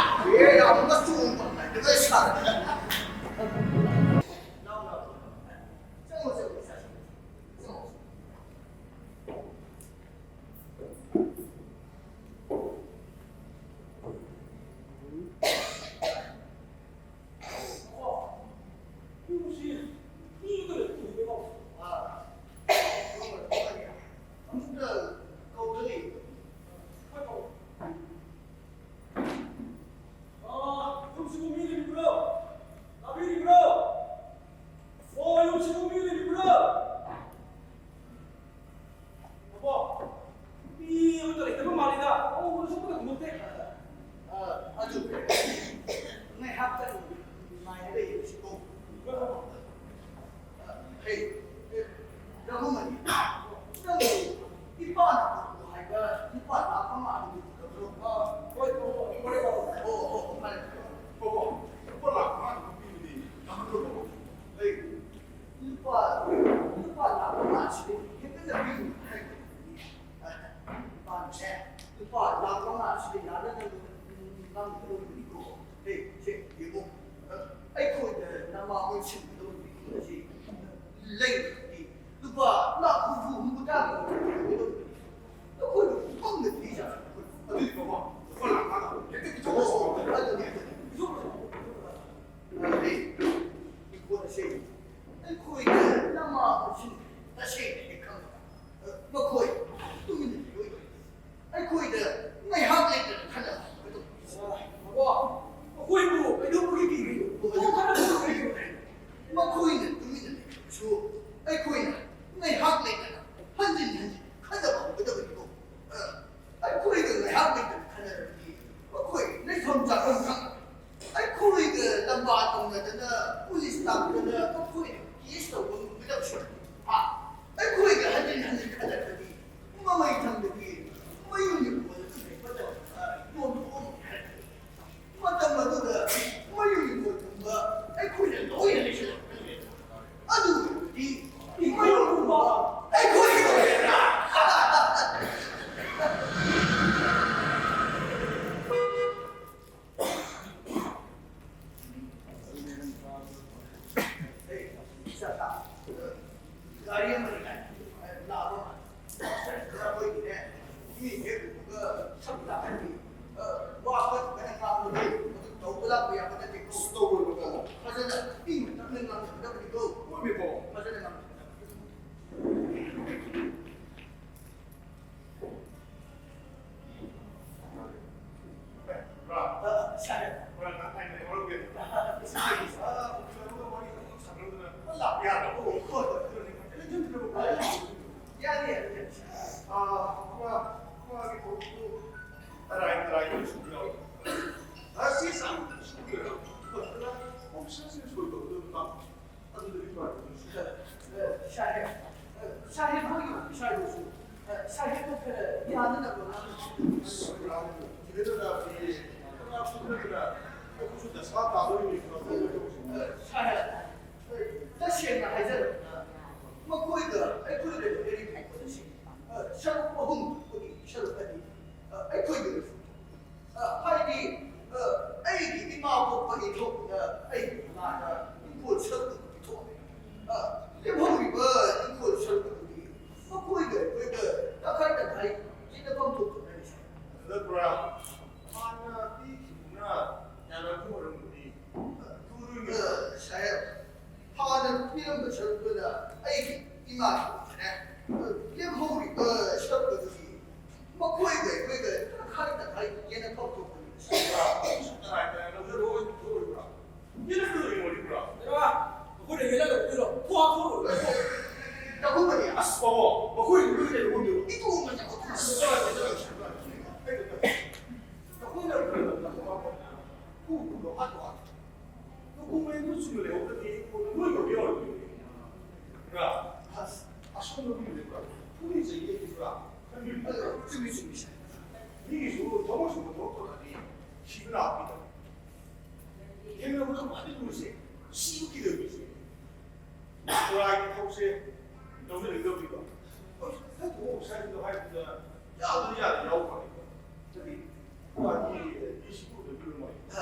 ꯃꯤ ꯍꯦꯛ ꯎꯕꯒ ꯁꯝ ꯇꯥꯍꯟꯕꯤ, ꯑ, ꯋꯥ ꯀꯟꯅ ꯀꯟꯅ ꯉꯥꯡꯕꯗꯣ, ꯑꯗꯨ ꯇꯧꯕ ꯂꯥꯛꯄ ꯌꯥꯕ ꯅꯠꯇꯦꯀꯣ꯫ ꯑꯁ, ꯇꯧꯔꯣꯏꯕꯀꯣ꯫ ꯐꯖꯅ ꯏꯪꯅ ꯇꯞꯅ ꯉꯥꯡꯒꯗꯕꯅꯤꯀꯣ꯫ ꯍꯣꯏꯃꯤꯀꯣ꯫ ꯐꯖꯅ ꯉꯥꯡꯒꯗꯕꯅꯤ꯫ ꯑ, ꯁꯥꯍꯦꯕ꯫ ꯑ, ꯌꯥꯔꯦ, ꯌꯥꯔꯦ, ꯌꯥꯔꯦ꯫ ꯑ, ꯃꯥꯒꯤ ꯊꯕꯛꯇꯨ ꯑꯔꯥꯏ ꯑꯔꯥꯏꯕ ꯁꯨꯕ ꯌꯥꯎꯏ꯫ ꯑ, ꯆꯦ ꯆꯥꯡ ꯁꯨꯕ ꯌꯥꯎꯏ꯫ ꯑꯗꯨꯅ ꯑꯣꯐꯤꯁꯔꯁꯤꯡ ꯁꯣꯏ ꯇꯧꯒꯗꯕ ꯇꯥꯛꯄ꯫ ꯑꯗꯨꯗꯗꯤ ꯐꯔꯦ꯫ ꯑ, ꯁꯥꯍꯦꯕ, ꯑ, ꯁꯥꯍꯦꯕ ꯍꯣꯏꯒꯤ ꯑꯣꯐꯤꯁꯔꯗꯨꯁꯨ, ꯑ, ꯁꯥꯍꯦꯕꯇ ꯈꯔ ꯌꯥꯅꯅꯕ ꯉꯥꯡꯅꯁꯤ꯫ ꯑꯁ, ꯄꯨꯔꯥ ꯊꯤꯒꯠꯇꯅ ꯃꯤ ꯄꯨꯔꯥ ꯐꯨꯗꯠꯇꯅ ꯑꯩꯈꯣꯏꯁꯨ ꯗꯁꯥ ꯇꯥꯗꯧꯔꯤꯅꯤ꯫ ꯑ, ꯁꯥꯍꯦꯕ, ꯑ, ꯇꯁꯦꯡꯅ ꯍꯥꯏꯖꯔꯕꯗ ꯃꯈꯣꯏꯒ ꯑꯩꯈꯣꯏꯒ ꯂꯩꯅꯔꯤꯕ ꯄꯣꯠ ꯑꯁꯤ, ꯑ, ꯁꯔꯨꯛ ꯑꯍꯨꯝ ꯊꯣꯛꯄꯒꯤ ꯁꯔꯨꯛ ꯑꯅꯤ, ꯑ, ꯑꯩꯈꯣꯏꯒꯤ ꯑꯣꯏꯕ꯫ ꯑ, ꯍꯥꯏꯗꯤ, ꯑ, ꯑꯩꯒꯤ ꯏꯃꯥ ꯄꯣꯛꯄ ꯏꯊꯧꯅ ꯑꯩꯒꯤ ꯏꯃꯥꯗ ꯏꯪꯈꯣꯜ ꯁꯔꯨꯛ ꯑꯗꯨ ꯄꯤꯊꯣꯛꯑꯦ꯫ ꯑ, ꯂꯦꯝꯍꯧꯔꯤꯕ ꯏꯪꯈꯣꯜ ꯁꯔꯨꯛ ꯑꯗꯨꯗꯤ ꯃꯈꯣꯏꯒ ꯑꯩꯈꯣꯏꯒ ꯇꯪꯈꯥꯏ ꯇꯪꯈꯥꯏ ꯌꯦꯟꯅꯐꯝ ꯊꯣꯛꯄ ꯅꯠꯇ꯭ꯔꯥ? ꯍꯥꯟꯅ ꯄꯤꯈꯤꯕꯅ ꯌꯥꯅꯕ ꯑꯣꯏꯔꯝꯒꯅꯤ꯫ ꯑ, ꯁꯥꯍꯦꯕ, ꯍꯥꯟꯅ ꯄꯤꯔꯝꯕ ꯁꯔꯨꯛꯇꯨꯅ ꯑꯩꯒꯤ ꯏꯃꯥꯒꯤ ꯑꯣꯏꯖꯔꯦ꯫ ꯂꯦꯝꯍꯧꯔꯤꯕ ꯁꯔꯨꯛ ꯑꯗꯨꯗꯤ ꯃꯈꯣꯏꯒ ꯑꯩꯈꯣꯏꯒ ꯇꯪꯈꯥꯏ ꯇꯪꯈꯥꯏ ꯌꯦꯟꯅꯐꯝ ꯊꯣꯛꯄꯅꯤ꯫ ꯇꯔꯥꯏ ꯇꯔꯥꯏ ꯂꯧꯖꯔꯣꯏ, ꯂꯧꯔꯣꯏꯕ꯭ꯔꯥ? ꯌꯦꯟꯅꯗꯣꯏ ꯑꯣꯏꯔꯤꯕ꯭ꯔꯥ? ꯍꯦꯔꯥ, ꯑꯩꯈꯣꯏꯅ ꯌꯦꯟꯅꯗꯕꯗꯨꯔꯣ? ꯊꯣꯛꯑꯣ, ꯊꯣꯛꯑꯣ꯫ ꯇꯧꯕꯅꯤ꯫ ꯑꯁ, ꯕꯥꯕꯣ, ꯃꯈꯣꯏꯅ ꯂꯣꯏꯅ ꯂꯧꯕꯤꯔꯣ꯫ ꯏꯇꯣꯝꯅ ꯆꯠꯊꯣꯛ-, ꯆꯠꯂꯣ, ꯆꯠꯂꯣ, ꯆꯠꯂꯣ꯫ ꯑꯩꯈꯣꯏꯅ ꯈꯨ ꯈꯨꯗꯣ ꯍꯥꯠꯇꯣ ꯍꯥꯠꯇꯣ꯫ ꯗꯣꯀꯨꯃꯦꯟꯗꯨ ꯆꯨꯝꯅ ꯂꯩꯍꯧꯗ꯭ꯔꯗꯤ ꯀꯣꯟꯅ ꯂꯣꯏ ꯇꯧꯕ ꯌꯥꯔꯣꯏꯗꯣꯏꯅꯤ꯫ ꯄꯨꯔꯥ ꯑꯁ, ꯑꯁꯣꯝꯗ ꯃꯤ ꯂꯩꯕ꯭ꯔꯥ? ꯐꯨꯔꯤ ꯆꯩꯌꯦ ꯄꯨꯔꯥ꯫ ꯑꯗꯣ ꯆꯨꯝꯃꯤ, ꯆꯨꯝꯃꯤ, ꯁꯥꯔ꯫ ꯃꯤꯒꯤꯁꯨ ꯊꯕꯛ ꯁꯨꯕ ꯊꯕꯛ ꯇꯧꯔꯗꯤ ꯁꯤꯕ ꯅꯥꯕ ꯄꯤꯗꯕ꯫ ꯊꯦꯡꯅꯕꯗ ꯈ꯭ꯋꯥꯏꯗꯒꯤ ꯂꯨꯔꯤꯁꯦ ꯁꯤꯕ ꯀꯤꯗꯕ ꯃꯤꯁꯦ꯫ ꯈꯨꯔꯥꯏꯒꯤ ꯊꯕꯛꯁꯦ ꯂꯧꯅꯅꯤꯡꯗꯕꯅꯤꯀꯣ꯫ ꯍꯣꯏ, ꯅꯪ ꯊꯣꯛꯑꯣ ꯁꯥꯏꯗꯣ ꯍꯥꯏꯕꯗ ꯌꯥꯕꯗꯤ ꯌꯥꯗꯦ, ꯌꯥꯎꯕ ꯐꯪꯉꯦꯀꯣ꯫ ꯅꯠꯇꯦ, ꯈꯨꯔꯥꯏꯒꯤ ꯗꯤ ꯁꯤ ꯀꯣꯛꯇ ꯄꯤꯔꯝꯃꯣꯏ꯫ ꯑ,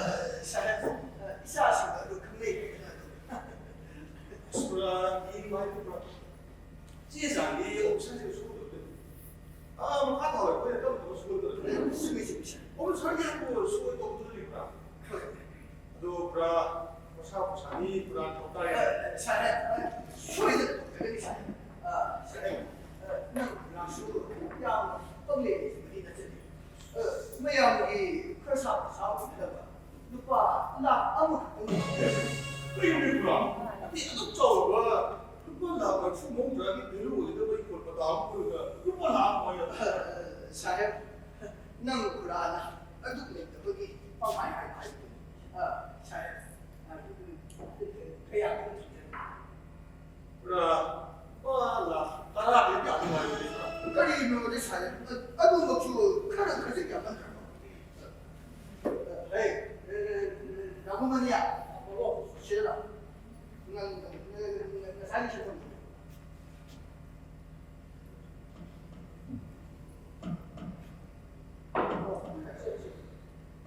ꯁꯥꯍꯦꯕ, ꯑ, ꯏꯆꯥꯁꯤꯡ ꯑꯗꯨ ꯈꯪꯅꯩ ꯍꯥꯏꯗꯅ ꯑꯗꯨꯝ꯫ ꯑꯁ, ꯄꯨꯔꯥ ꯌꯦꯡꯕ ꯍꯥꯏꯕ ꯄꯨꯔꯥ ꯆꯦ ꯆꯥꯡꯒꯤ ꯑꯣꯞꯁꯟꯁꯦ ꯁꯨꯗꯕꯗ꯫ ꯑꯥ, ꯃꯈꯥ ꯊꯥꯕ ꯑꯩꯈꯣꯏꯅ ꯃꯌꯥꯝꯒꯤ ꯈꯔ ꯁꯥꯕ ꯁꯥꯕ ꯅꯠꯇꯕ ꯂꯨꯄꯥ ꯂꯥꯈ ꯑꯃꯈꯛꯇꯪ꯫ ꯀꯩꯅꯣ ꯄꯨꯔꯥ? ꯑꯗꯨ ꯑꯗꯨꯛ ꯆꯥꯎꯔꯕ ꯂꯨꯄꯥ ꯂꯥꯈ ꯃꯔꯤꯐꯨ ꯃꯧꯗ꯭ꯔꯥꯒꯤ value ꯑꯣꯏꯒꯗꯕ ꯏꯪꯈꯣꯜ ꯃꯇꯥ ꯑꯃ ꯀꯣꯏꯔꯒ ꯂꯨꯄꯥ ꯂꯥꯈ ꯑꯃ ꯍꯥꯏꯔꯒ? ꯑ, ꯁꯥꯍꯦꯕ, ꯅꯪ ꯈꯨꯔꯥꯅ ꯑꯗꯨꯛ ꯂꯩꯇꯕꯒꯤ ꯄꯪꯍꯥꯏ ꯍꯥꯏꯕ ꯍꯥꯏꯕꯗꯨꯅꯤ꯫ ꯑ, ꯁꯥꯍꯦꯕ, ꯑ, ꯀꯌꯥ ꯄꯨꯔꯥ ꯂꯨꯄꯥ ꯂꯥꯈ ꯇꯔꯥꯗꯤ ꯌꯥꯝ ꯅꯨꯡꯉꯥꯏꯕꯅꯤꯗ꯫ ꯀꯔꯤꯅꯣꯅꯦ ꯁꯥꯍꯦꯕ? ꯑꯗꯨꯃꯛꯁꯨ ꯈꯔ ꯈꯖꯤꯛ ꯌꯥꯝꯃꯟꯗ꯭ꯔꯣ? ꯍꯦ, ꯔꯘꯨꯃꯅꯤꯌꯥ, ꯁꯤꯗ ꯂꯥꯎ꯫ ꯅꯪ, ꯅꯪ, ꯅꯪ, ꯅꯪ ꯉꯁꯥꯏꯒꯤ ꯁꯦꯟꯐꯝꯗꯣ꯫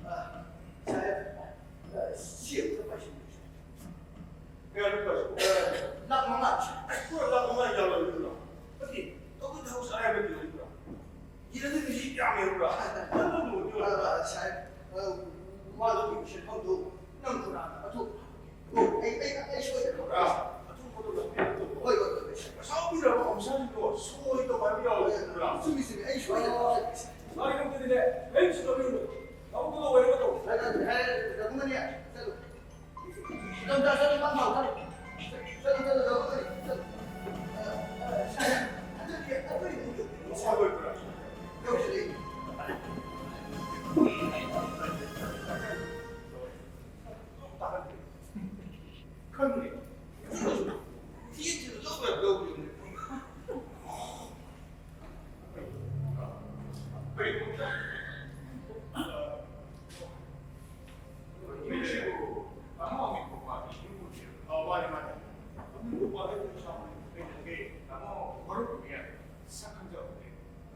ꯑ, ꯁꯥꯍꯦꯕ, ꯑ, ꯁꯤ ꯑꯝꯇ ꯄꯥꯏꯁꯤꯟꯕꯤꯌꯨ꯫ ꯀꯌꯥꯅꯣ ꯄꯥꯏꯁꯤꯟꯕꯤꯌꯨ? ꯑ, ꯂꯥꯈ ꯃꯉꯥ꯫ ꯑꯩ ꯄꯨꯔꯥ ꯂꯥꯈ ꯃꯉꯥ ꯌꯥꯎꯔꯕꯅꯤꯀꯣ꯫ ꯑꯗꯨꯗꯤ ꯇꯧꯕ ꯊꯕꯛ ꯁꯥꯍꯦꯕ ꯂꯩꯇ꯭ꯔꯣ? ꯏꯔꯗꯤ ꯃꯤꯁꯤ ꯌꯥꯝꯃꯦꯕ꯭ꯔꯥ? ꯑ, ꯁꯥꯍꯦꯕ, ꯑ, ꯋꯥꯗꯣ ꯁꯦꯟꯐꯝꯗꯣ ꯅꯪ ꯈꯨꯔꯥꯅ ꯑꯗꯨ, ꯑꯣ, ꯑꯩ, ꯑꯩ, ꯑꯩ ꯁꯣꯏꯗꯅ ꯄꯨꯔꯥ ꯑꯊꯨꯕꯗꯣ ꯂꯧꯕꯤꯔꯛꯑꯣ꯫ ꯍꯣꯏ, ꯍꯣꯏ, ꯍꯣꯏ, ꯍꯣꯏ, ꯁꯥꯍꯦꯕ꯫ ꯄꯩꯁꯥ ꯄꯤꯔꯕ ꯑꯣꯐꯤꯁꯥꯔꯁꯤꯡꯗꯣ ꯁꯣꯏ ꯇꯧꯕ ꯍꯥꯏꯕ ꯌꯥꯎꯋꯦꯕ꯭ꯔꯥ? ꯆꯨꯝꯃꯤ, ꯆꯨꯝꯃꯤ, ꯑꯩ ꯁꯣꯏꯗꯅ ꯂꯧꯖꯒꯦ, ꯁꯥꯍꯦꯕ꯫ ꯂꯥꯏꯔꯤꯛ ꯑꯝꯇꯗꯤꯅꯦ, ꯑꯩ ꯁꯤ ꯂꯧꯕꯤꯔꯣ꯫ ꯊꯕꯛꯇꯣ ꯂꯣꯏꯔꯒ ꯇꯧ꯫ ꯍꯥꯏ, ꯍꯥꯏ, ꯍꯥꯏ, ꯔꯘꯨꯃꯅꯤ, ꯆꯠꯂꯨ꯫ ꯆꯠꯂꯨ, ꯆꯠꯂꯨ, ꯆꯠꯂꯨ, ꯆꯠꯂꯨ, ꯆꯠꯂꯨ, ꯆꯠꯂꯨ꯫ ꯑ, ꯑ, ꯁꯥꯍꯦꯕ, ꯍꯟꯗꯛꯇꯤ ꯑꯩꯈꯣꯏ ꯏꯃꯨꯡꯒꯤ ꯃꯁꯥ ꯑꯣꯏꯕ꯭ꯔꯥ? ꯌꯧꯁꯤꯜꯂꯛꯏ꯫ ꯈꯪꯗꯦ꯫ ꯊꯤꯅ ꯂꯧꯔ ꯂꯧꯔꯤꯕꯅꯤ꯫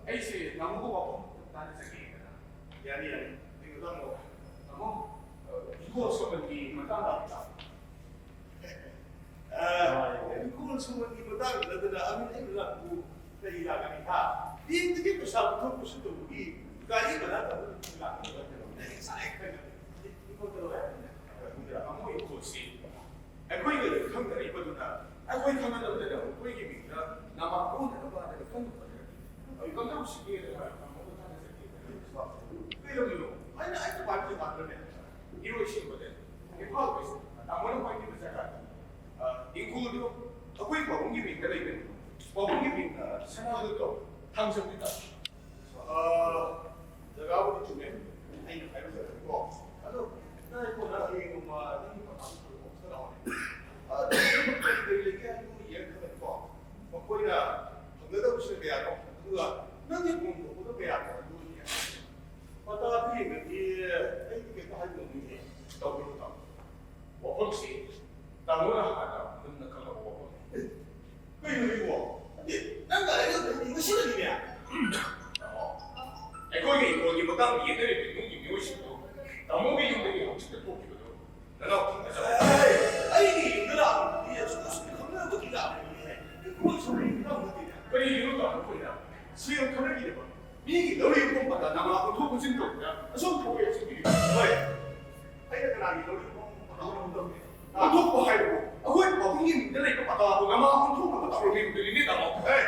ꯑꯩꯁꯦ ꯅꯉꯣꯟꯗ ꯋꯥꯐꯝ ꯑꯃꯇꯪ ꯇꯥꯟꯅꯖꯒꯦꯗꯅ꯫ ꯌꯥꯅꯤ, ꯌꯥꯅꯤ꯫ ꯀꯩꯅꯣ ꯇꯥꯃꯣ, ꯇꯥꯃꯣ, ꯍꯤꯡꯒꯣꯜ ꯁꯝꯕꯜꯒꯤ ꯃꯇꯥꯡꯗ ꯑꯃꯨꯛꯇ꯫ ꯑ, ꯍꯤꯡꯒꯣꯜ ꯁꯝꯕꯜꯒꯤ ꯃꯇꯥꯡꯗ ꯅꯠꯇꯅ ꯑꯃꯤꯟ ꯑꯩꯅ ꯂꯥꯛꯄꯕꯨ ꯀꯔꯤ ꯂꯥꯛꯀꯅꯤ, ꯍꯥ? ꯕꯦꯡꯛꯇꯒꯤ ꯄꯩꯁꯥ ꯄꯨꯊꯣꯛ ꯄꯨꯁꯤꯟ ꯇꯧꯕꯒꯤ ꯒꯥꯔꯤ ꯚꯔꯥ ꯇꯧꯕꯒꯤ ꯂꯥꯛꯀꯅꯤ ꯅꯠꯇꯅ꯫ ꯑꯩ ꯉꯁꯥꯏ ꯈꯪꯉꯦ꯫ ꯍꯤꯡꯒꯣꯜ ꯇꯧꯔꯣ ꯍꯥꯏꯕꯅꯤꯅ꯫ ꯇꯥꯃꯣ, ꯍꯤꯡꯒꯣꯜꯁꯤ ꯑꯩꯈꯣꯏꯒ ꯈꯪꯅꯔꯤꯕꯗꯨꯅ ꯑꯩꯈꯣꯏ ꯈꯪꯅꯗꯕꯗꯅ ꯃꯈꯣꯏꯒꯤ ꯃꯤꯡꯗ ꯅꯃꯥ ꯑꯣꯟꯅꯅꯕ ꯍꯥꯏꯅ ꯀꯟꯅ ꯍꯣꯠꯅꯔꯤ꯫ ꯑꯩ ꯀꯝꯗꯧꯁꯤꯒꯦꯅ ꯇꯥꯃꯣꯒ ꯇꯥꯟꯅꯖꯒꯦ꯫ ꯑꯩꯅ ꯑꯩꯅ ꯄꯥꯏꯕꯁꯦ ꯃꯥꯟꯕ꯭ꯔꯅꯦ? ꯏꯔꯣꯏꯁꯦꯝꯕꯗ ꯏꯝꯐꯥꯜ ꯋꯦꯁ ꯇꯥꯃꯣꯅ ꯄꯥꯏꯕꯤꯕ ꯖꯒꯥꯗ, ꯑ, ꯏꯪꯈꯣꯜꯗꯨ ꯑꯩꯈꯣꯏ ꯄꯥꯕꯨꯡꯒꯤ ꯃꯤꯡꯗ ꯂꯩꯕꯅꯤ꯫ ꯄꯥꯕꯨꯡꯒꯤ ꯃꯤꯡꯅ ꯁꯅꯥꯍꯜ ꯀꯧꯏ꯫ ꯊꯥꯡꯖꯝꯒꯤ ꯇꯥꯃꯣ꯫ ꯑ, ꯖꯒꯥꯕꯨꯗꯤ ꯆꯨꯝꯃꯦ, ꯑꯩꯅ ꯍꯥꯏꯕ ꯖꯒꯥꯅꯤꯀꯣ꯫ ꯑꯗꯣ ꯅꯪ ꯑꯩꯉꯣꯟꯗ ꯍꯌꯦꯡꯒꯨꯝꯕ ꯅꯪꯒꯤ ꯄꯇꯥꯗꯨ ꯄꯨꯔꯛꯑꯣ, ꯈꯔ ꯂꯥꯎꯅꯦ꯫ ꯑ, ꯀꯔꯤ ꯀꯔꯤ ꯂꯩꯒꯦ ꯍꯥꯏꯕꯗꯨ ꯌꯦꯡꯈ꯭ꯔꯒꯀꯣ, ꯃꯈꯣꯏꯅ ꯐꯪꯒꯗꯕꯁꯤꯅ ꯀꯌꯥꯅꯣ, ꯑꯗꯨꯒ ꯅꯪꯒꯤ ꯐꯪꯐꯝ ꯊꯣꯛꯄꯗꯣ ꯀꯌꯥꯅꯣ ꯍꯥꯏꯕꯗꯨ ꯌꯦꯡꯉꯒꯦ꯫ ꯄꯇꯥꯗꯨ ꯌꯦꯡꯉꯗꯤ ꯑꯩꯗꯤ ꯀꯩꯝꯇ ꯍꯥꯏꯕ ꯉꯝꯃꯣꯏꯅꯦ꯫ ꯇꯧꯕꯤꯔꯣ, ꯇꯥꯃꯣ꯫ ꯋꯥꯐꯝꯁꯤ ꯇꯥꯃꯣꯅ ꯍꯥꯟꯅ ꯃꯨꯟꯅ ꯈꯪꯂꯕ ꯋꯥꯐꯝꯅꯤ꯫ ꯀꯩꯅꯣ ꯍꯥꯏꯕꯣ? ꯅꯠꯇꯦ, ꯅꯪꯒ ꯑꯩꯒ ꯂꯩꯃꯤꯟꯅꯕꯁꯤꯗꯅꯤꯅꯦ꯫ ꯇꯥꯃꯣ, ꯑꯩꯈꯣꯏꯒꯤ ꯏꯪꯈꯣꯜꯒꯤ ꯃꯇꯥꯡꯗ ꯌꯦꯠꯅꯔꯤꯕ ꯏꯃꯨꯡꯒꯤ ꯃꯤꯑꯣꯏꯁꯤꯡꯗꯨ ꯇꯥꯃꯣꯒꯤ ꯌꯨꯝꯗꯒꯤ ꯍꯧꯖꯤꯛꯇ ꯊꯣꯛꯈꯤꯕꯗꯨ ꯅꯅꯥꯎ ꯊꯪꯅꯖꯕ꯫ ꯑꯦ, ꯑꯩꯒꯤ ꯌꯨꯝꯗ ꯂꯥꯛꯄꯗꯨꯗꯤ ꯑꯁꯨꯛ ꯑꯁꯨꯛ ꯈꯪꯅꯕꯒꯤ ꯂꯥꯛꯄꯅꯤꯅꯦ꯫ ꯏꯪꯈꯣꯜ ꯁꯣꯛꯄꯒꯤ ꯂꯥꯛꯄ ꯅꯠꯇꯦꯅꯦ꯫ ꯀꯔꯤꯒꯤꯅꯣ ꯇꯥꯃꯣ ꯑꯩꯈꯣꯏꯅ ꯁꯦꯜ ꯈꯔꯒꯤꯗꯃꯛ ꯃꯤꯒꯤ ꯂꯧꯔꯤ ꯈꯣꯡꯕꯗ ꯅꯃꯥ ꯑꯣꯟꯊꯣꯛ ꯑꯣꯟꯁꯤꯟ ꯇꯧꯕꯗ ꯑꯁꯨꯛ ꯊꯋꯥꯏ ꯌꯥꯎꯁꯤꯟꯕꯤꯔꯤꯕ? ꯍꯣꯏ꯫ ꯑꯩꯅ ꯀꯅꯥꯒꯤ ꯂꯧꯔꯤ ꯈꯣꯡꯕ ꯇꯧꯔꯝꯗꯕꯅꯦ? ꯑꯣꯟꯊꯣꯛꯄ ꯍꯥꯏꯕꯕꯨ ꯑꯩꯈꯣꯏ ꯄꯥꯕꯨꯡꯒꯤ ꯃꯤꯡꯗ ꯂꯩꯕ ꯄꯇꯥꯕꯨ ꯅꯃꯥ ꯑꯣꯟꯊꯣꯛꯅꯕ ꯇꯧꯔꯝꯃꯤꯕꯗꯨꯅꯤꯅꯦ, ꯇꯥꯃꯣ꯫ ꯑꯦ,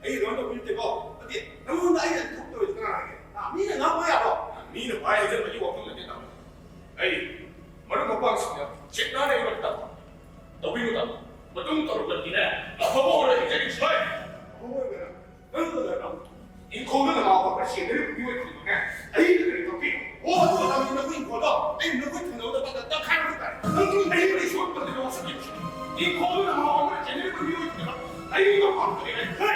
ꯑꯩ ꯑꯗꯨꯃꯥꯏꯅ ꯇꯧꯕ ꯅꯠꯇꯦꯀꯣ꯫ ꯅꯠꯇꯦ, ꯅꯪꯉꯣꯟꯗ ꯑꯩꯅ ꯑꯣꯟꯊꯣꯛꯇꯧꯔꯤꯗꯣ ꯀꯅꯥ ꯍꯥꯏꯒꯦ? ꯍꯥ, ꯃꯤꯅ ꯉꯥꯡꯕ ꯌꯥꯕ꯭ꯔꯣ? ꯃꯤꯅ ꯄꯥꯏ ꯍꯥꯏꯖꯟꯕꯒꯤ ꯋꯥꯐꯝ ꯅꯠꯇꯦ, ꯇꯥꯃꯣ꯫ ꯑꯩ ꯃꯔꯨꯞ ꯃꯄꯥꯡꯁꯤꯡꯅ ꯁꯤꯠ ꯅꯥꯟꯅ ꯑꯩꯉꯣꯟꯗ ꯇꯝꯃꯤ꯫ ꯇꯧꯕꯤꯌꯨ ꯇꯥꯃꯣ꯫ ꯃꯇꯨꯡ ꯇꯧꯔꯛꯄꯗꯤꯅꯦ, ꯑꯐꯕ ꯑꯣꯏꯔꯣꯏ ꯍꯥꯏꯖꯔꯤꯕꯁꯦ꯫ ꯑꯐꯕ ꯑꯣꯏꯒꯦꯔꯥ? ꯅꯪ ꯀꯩꯗꯧꯔꯕ? ꯏꯪꯈꯣꯜꯗ ꯅꯃꯥ ꯋꯥꯕ ꯁꯦꯟꯅꯔꯤꯕ ꯃꯤꯑꯣꯏ ꯈꯨꯗꯤꯡꯃꯛꯅꯦ, ꯑꯩꯅ ꯀꯔꯤ ꯇꯧꯕꯤꯌꯨ? ꯑꯣ, ꯑꯗꯨ ꯑꯣꯏꯔꯕꯗꯤ ꯅꯈꯣꯏ ꯏꯪꯈꯣꯜꯗꯣ ꯑꯩꯅ ꯅꯈꯣꯏ ꯊꯪꯅꯕꯗ ꯄꯠꯇ ꯇꯛꯈꯥꯏꯔꯒ ꯇꯥꯔꯦ꯫ ꯅꯪ ꯑꯩ ꯀꯔꯤ ꯁꯣꯛꯄꯗ ꯋꯥꯁꯛꯈꯤꯕꯁꯦ? ꯏꯪꯈꯣꯜꯗ ꯅꯃꯥ ꯋꯥꯕ ꯁꯦꯟꯅꯔꯤꯕ ꯃꯤꯑꯣꯏ ꯈꯨꯗꯤꯡꯃꯛ ꯑꯩꯒ ꯄꯥꯝꯖꯔꯦ꯫ ꯍꯦ!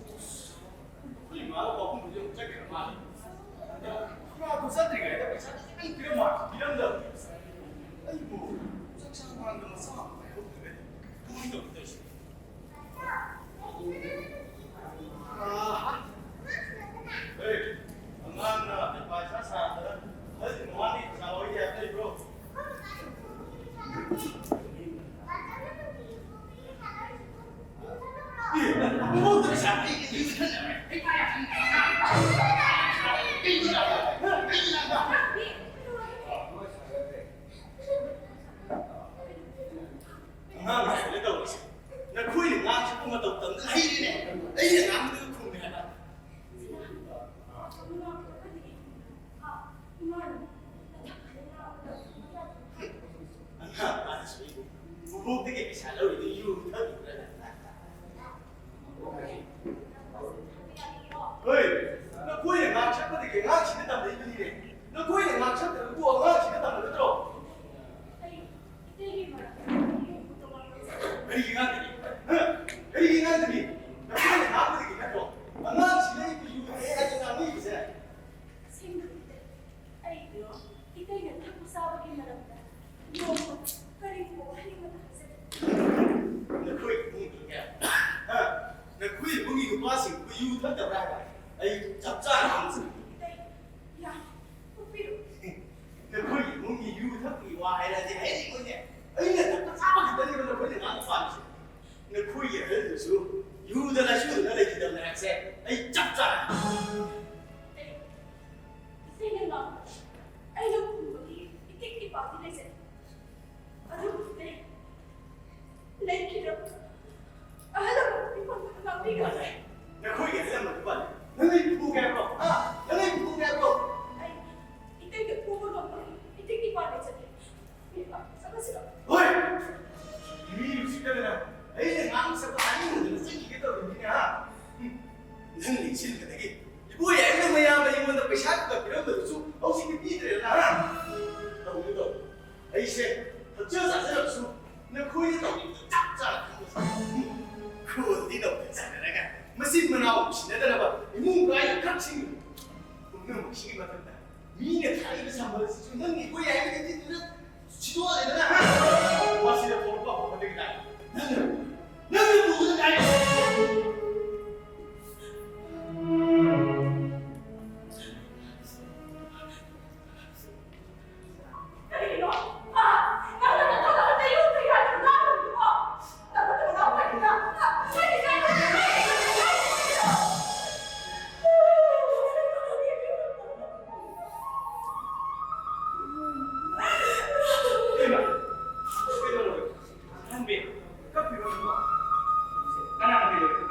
ꯑꯩꯈꯣꯏ ꯏꯃꯥꯒ ꯄꯥꯕꯨꯡꯒꯁꯦ ꯑꯃꯨꯛ ꯆꯠꯈ꯭ꯔ ꯃꯥꯜꯂꯦ꯫ ꯑꯗ ꯃꯥꯗꯣ ꯆꯠꯇ꯭ꯔꯤꯉꯩꯗ ꯄꯩꯁꯥ ꯈꯤꯇꯪ ꯄꯤꯔꯝꯃꯣ ꯍꯥꯏꯕ ꯄꯤꯔꯝꯗꯕꯅꯦ꯫ ꯑꯩꯕꯨ ꯆꯥꯛ ꯆꯥ ꯃꯥꯡꯗ ꯃꯆꯥ ꯑꯃ ꯄꯥꯏꯍꯧꯗ꯭ꯔꯦ꯫ ꯀꯃꯥꯏꯅ ꯇꯧꯅꯤ ꯇꯧꯔꯤꯁꯦ? ꯑꯥ! ꯑꯦ, ꯑꯉꯥꯡꯅ ꯍꯩꯄꯥ ꯏꯁꯥ ꯁꯥꯗꯅ ꯑꯍꯜꯒꯤ ꯃꯃꯥꯡꯗ ꯄꯩꯁꯥ ꯂꯧꯔꯤ ꯍꯥꯏꯕ ꯂꯩꯕ꯭ꯔꯣ? ꯏꯇꯩ, ꯌꯥ, ꯊꯣꯛꯄꯤꯔꯣ꯫ ꯅꯈꯣꯏ ꯏꯃꯨꯡꯒꯤ ꯌꯨ ꯊꯛꯄꯒꯤ ꯋꯥ ꯍꯥꯏꯔꯗꯤ ꯍꯥꯏꯔꯤꯕꯅꯦ꯫ ꯑꯩꯅ ꯊꯛꯄ ꯆꯥꯕ ꯈꯛꯇꯅꯦꯕ ꯅꯈꯣꯏꯅ ꯉꯥꯡꯕ ꯄꯥꯝꯃꯤꯁꯦ꯫ ꯅꯈꯣꯏꯒꯤ ꯑꯍꯜꯗꯨꯁꯨ ꯌꯨꯗ ꯂꯥꯏꯆꯨꯗꯅ ꯂꯩꯈꯤꯗꯕꯅꯦ ꯍꯥꯏꯕꯁꯦ ꯑꯩ ꯆꯞ ꯆꯥꯅ ꯈꯪꯉꯤ꯫ ꯏꯇꯩ, ꯏꯆꯦꯅ ꯉꯥꯡꯕ ꯑꯩꯅ ꯈꯨꯝꯕꯒꯤ ꯏꯇꯤꯛ ꯏꯄꯥꯗꯤ ꯂꯩꯖꯗꯦ꯫ ꯑꯗꯨꯕꯨ ꯏꯇꯩ, ꯂꯩꯈꯤꯗ꯭ꯔꯕ ꯑꯍꯜ ꯑꯃ ꯏꯄꯥꯗ ꯉꯥꯡꯕꯤꯒꯅꯨ꯫ ꯅꯈꯣꯏꯒꯤ ꯑꯍꯜ ꯑꯃ ꯏꯄꯥꯗ ꯅꯪ ꯑꯩ ꯐꯨꯒꯦ ꯍꯥꯏꯕ꯭ꯔꯣ? ꯍꯥ? ꯅꯪ ꯑꯩ ꯐꯨꯒꯦ ꯍꯥꯏꯕ꯭ꯔꯣ? ꯑꯩ ꯏꯇꯩꯗ ꯐꯨꯕ ꯉꯝꯕꯒꯤ ꯏꯇꯤꯛ ꯏꯄꯥ ꯂꯩꯖꯗꯦ꯫ ꯍꯣꯏ! ꯃꯤ ꯎꯁꯤꯠꯇꯗꯅ ꯑꯩꯅ ꯉꯥꯡꯕ ꯁꯛꯄ ꯇꯥꯅꯤꯡꯗꯗꯅ ꯆꯠꯈꯤꯒꯦ ꯇꯧꯔꯤꯅꯤꯅꯦ, ꯍꯥ? ꯍꯨꯝ, ꯅꯪ ꯅꯤꯡꯁꯤꯡꯕꯗꯒꯤ ꯏꯕꯣ ꯌꯥꯏꯃꯅ ꯃꯌꯥꯝꯕ ꯑꯩꯉꯣꯟꯗ ꯄꯩꯁꯥ ꯈꯔ ꯄꯤꯔꯝꯕꯗꯨꯁꯨ ꯍꯧꯖꯤꯛꯇꯤ ꯄꯤꯗ꯭ꯔꯦꯗꯅ, ꯍꯥ? ꯇꯧꯅꯨ, ꯇꯧꯅꯨ꯫ ꯑꯩꯁꯦ ꯊꯛꯆ ꯆꯥꯖꯔꯕꯁꯨ ꯅꯈꯣꯏꯅ ꯇꯧꯔꯤꯕꯗꯨ ꯆꯞ ꯆꯥꯅ ꯈꯪꯕ ꯁꯥꯏ꯫ ꯍꯨꯝ, ꯈꯨꯜꯗꯤ ꯅꯧꯅ ꯆꯥꯟꯅꯔꯒ ꯃꯆꯤꯟ ꯃꯅꯥꯎ ꯅꯨꯡꯁꯤꯅꯗꯅꯕ ꯏꯃꯨꯡ ꯀꯥꯏꯅ ꯈꯛ ꯁꯤꯡꯂꯤ꯫ ꯄꯨꯝꯅꯃꯛꯁꯤꯒꯤ ꯃꯊꯛꯇ ꯃꯤꯅ ꯊꯥꯔꯛꯏꯕ ꯁꯝꯕꯜꯁꯤꯁꯨ ꯅꯪꯒꯤ ꯏꯕꯣ ꯌꯥꯏꯃꯒꯤ ꯆꯤꯟꯗꯨꯅ ꯁꯤꯗꯣꯛꯑꯗꯅ, ꯍꯥ? ꯋꯥꯁꯤꯗ ꯊꯣꯛꯂꯛꯄ ꯍꯧꯔꯛꯄꯗꯒꯤ ꯂꯥꯛꯑꯦ꯫ ꯅꯪꯅ, ꯅꯪꯅ ꯄꯨꯗꯨꯅ ꯂꯥꯛꯑꯦ꯫ ꯀꯔꯤꯒꯤꯅꯣ? ꯍꯥ? ꯅꯪꯅ ꯅꯊꯧ ꯑꯃꯠꯇ ꯌꯨꯝꯗ ꯌꯥꯗꯅ ꯉꯥꯡꯉꯤꯗꯨꯕꯣ? ꯅꯪꯅ ꯊꯧꯅꯥ ꯐꯔꯤꯗꯨꯅ ꯍꯥꯏꯔꯤꯁꯦ ꯀꯔꯤꯒꯤꯅꯣ? ꯏꯕꯦꯝꯃ, ꯀꯩꯗꯧꯔꯒꯦ? ꯑꯍꯟꯕꯤ, ꯀꯞꯄꯤꯔꯣ ꯅꯪꯕꯣ? ꯀꯅꯥꯅ ꯀꯩꯗꯧꯔꯒꯦ?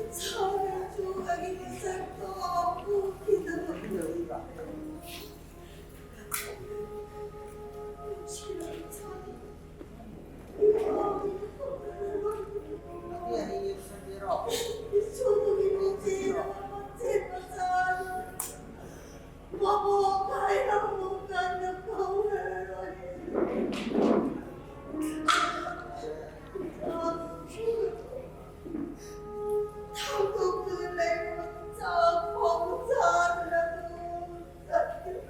ꯏꯆꯥꯅꯁꯨ ꯑꯩꯒꯤ ꯃꯁꯛꯇꯣ ꯎꯈꯤꯗꯕ꯫ ꯏꯁꯣꯔꯒꯤ ꯅꯨꯡꯁꯤꯔꯕ ꯃꯆꯦꯠ ꯃꯆꯥꯗꯣ꯫ ꯃꯕꯣꯛ ꯍꯥꯏꯅ ꯑꯃꯨꯛ ꯍꯟꯅ ꯀꯧꯔꯔꯣꯏ꯫ ꯊꯥꯡꯗꯣꯛꯇꯨꯅ ꯂꯩꯔꯕ ꯆꯥꯛ ꯐꯥꯎꯕ ꯆꯥꯗꯅ ꯑꯗꯨꯝ ꯆꯠꯈ꯭ꯔꯦ꯫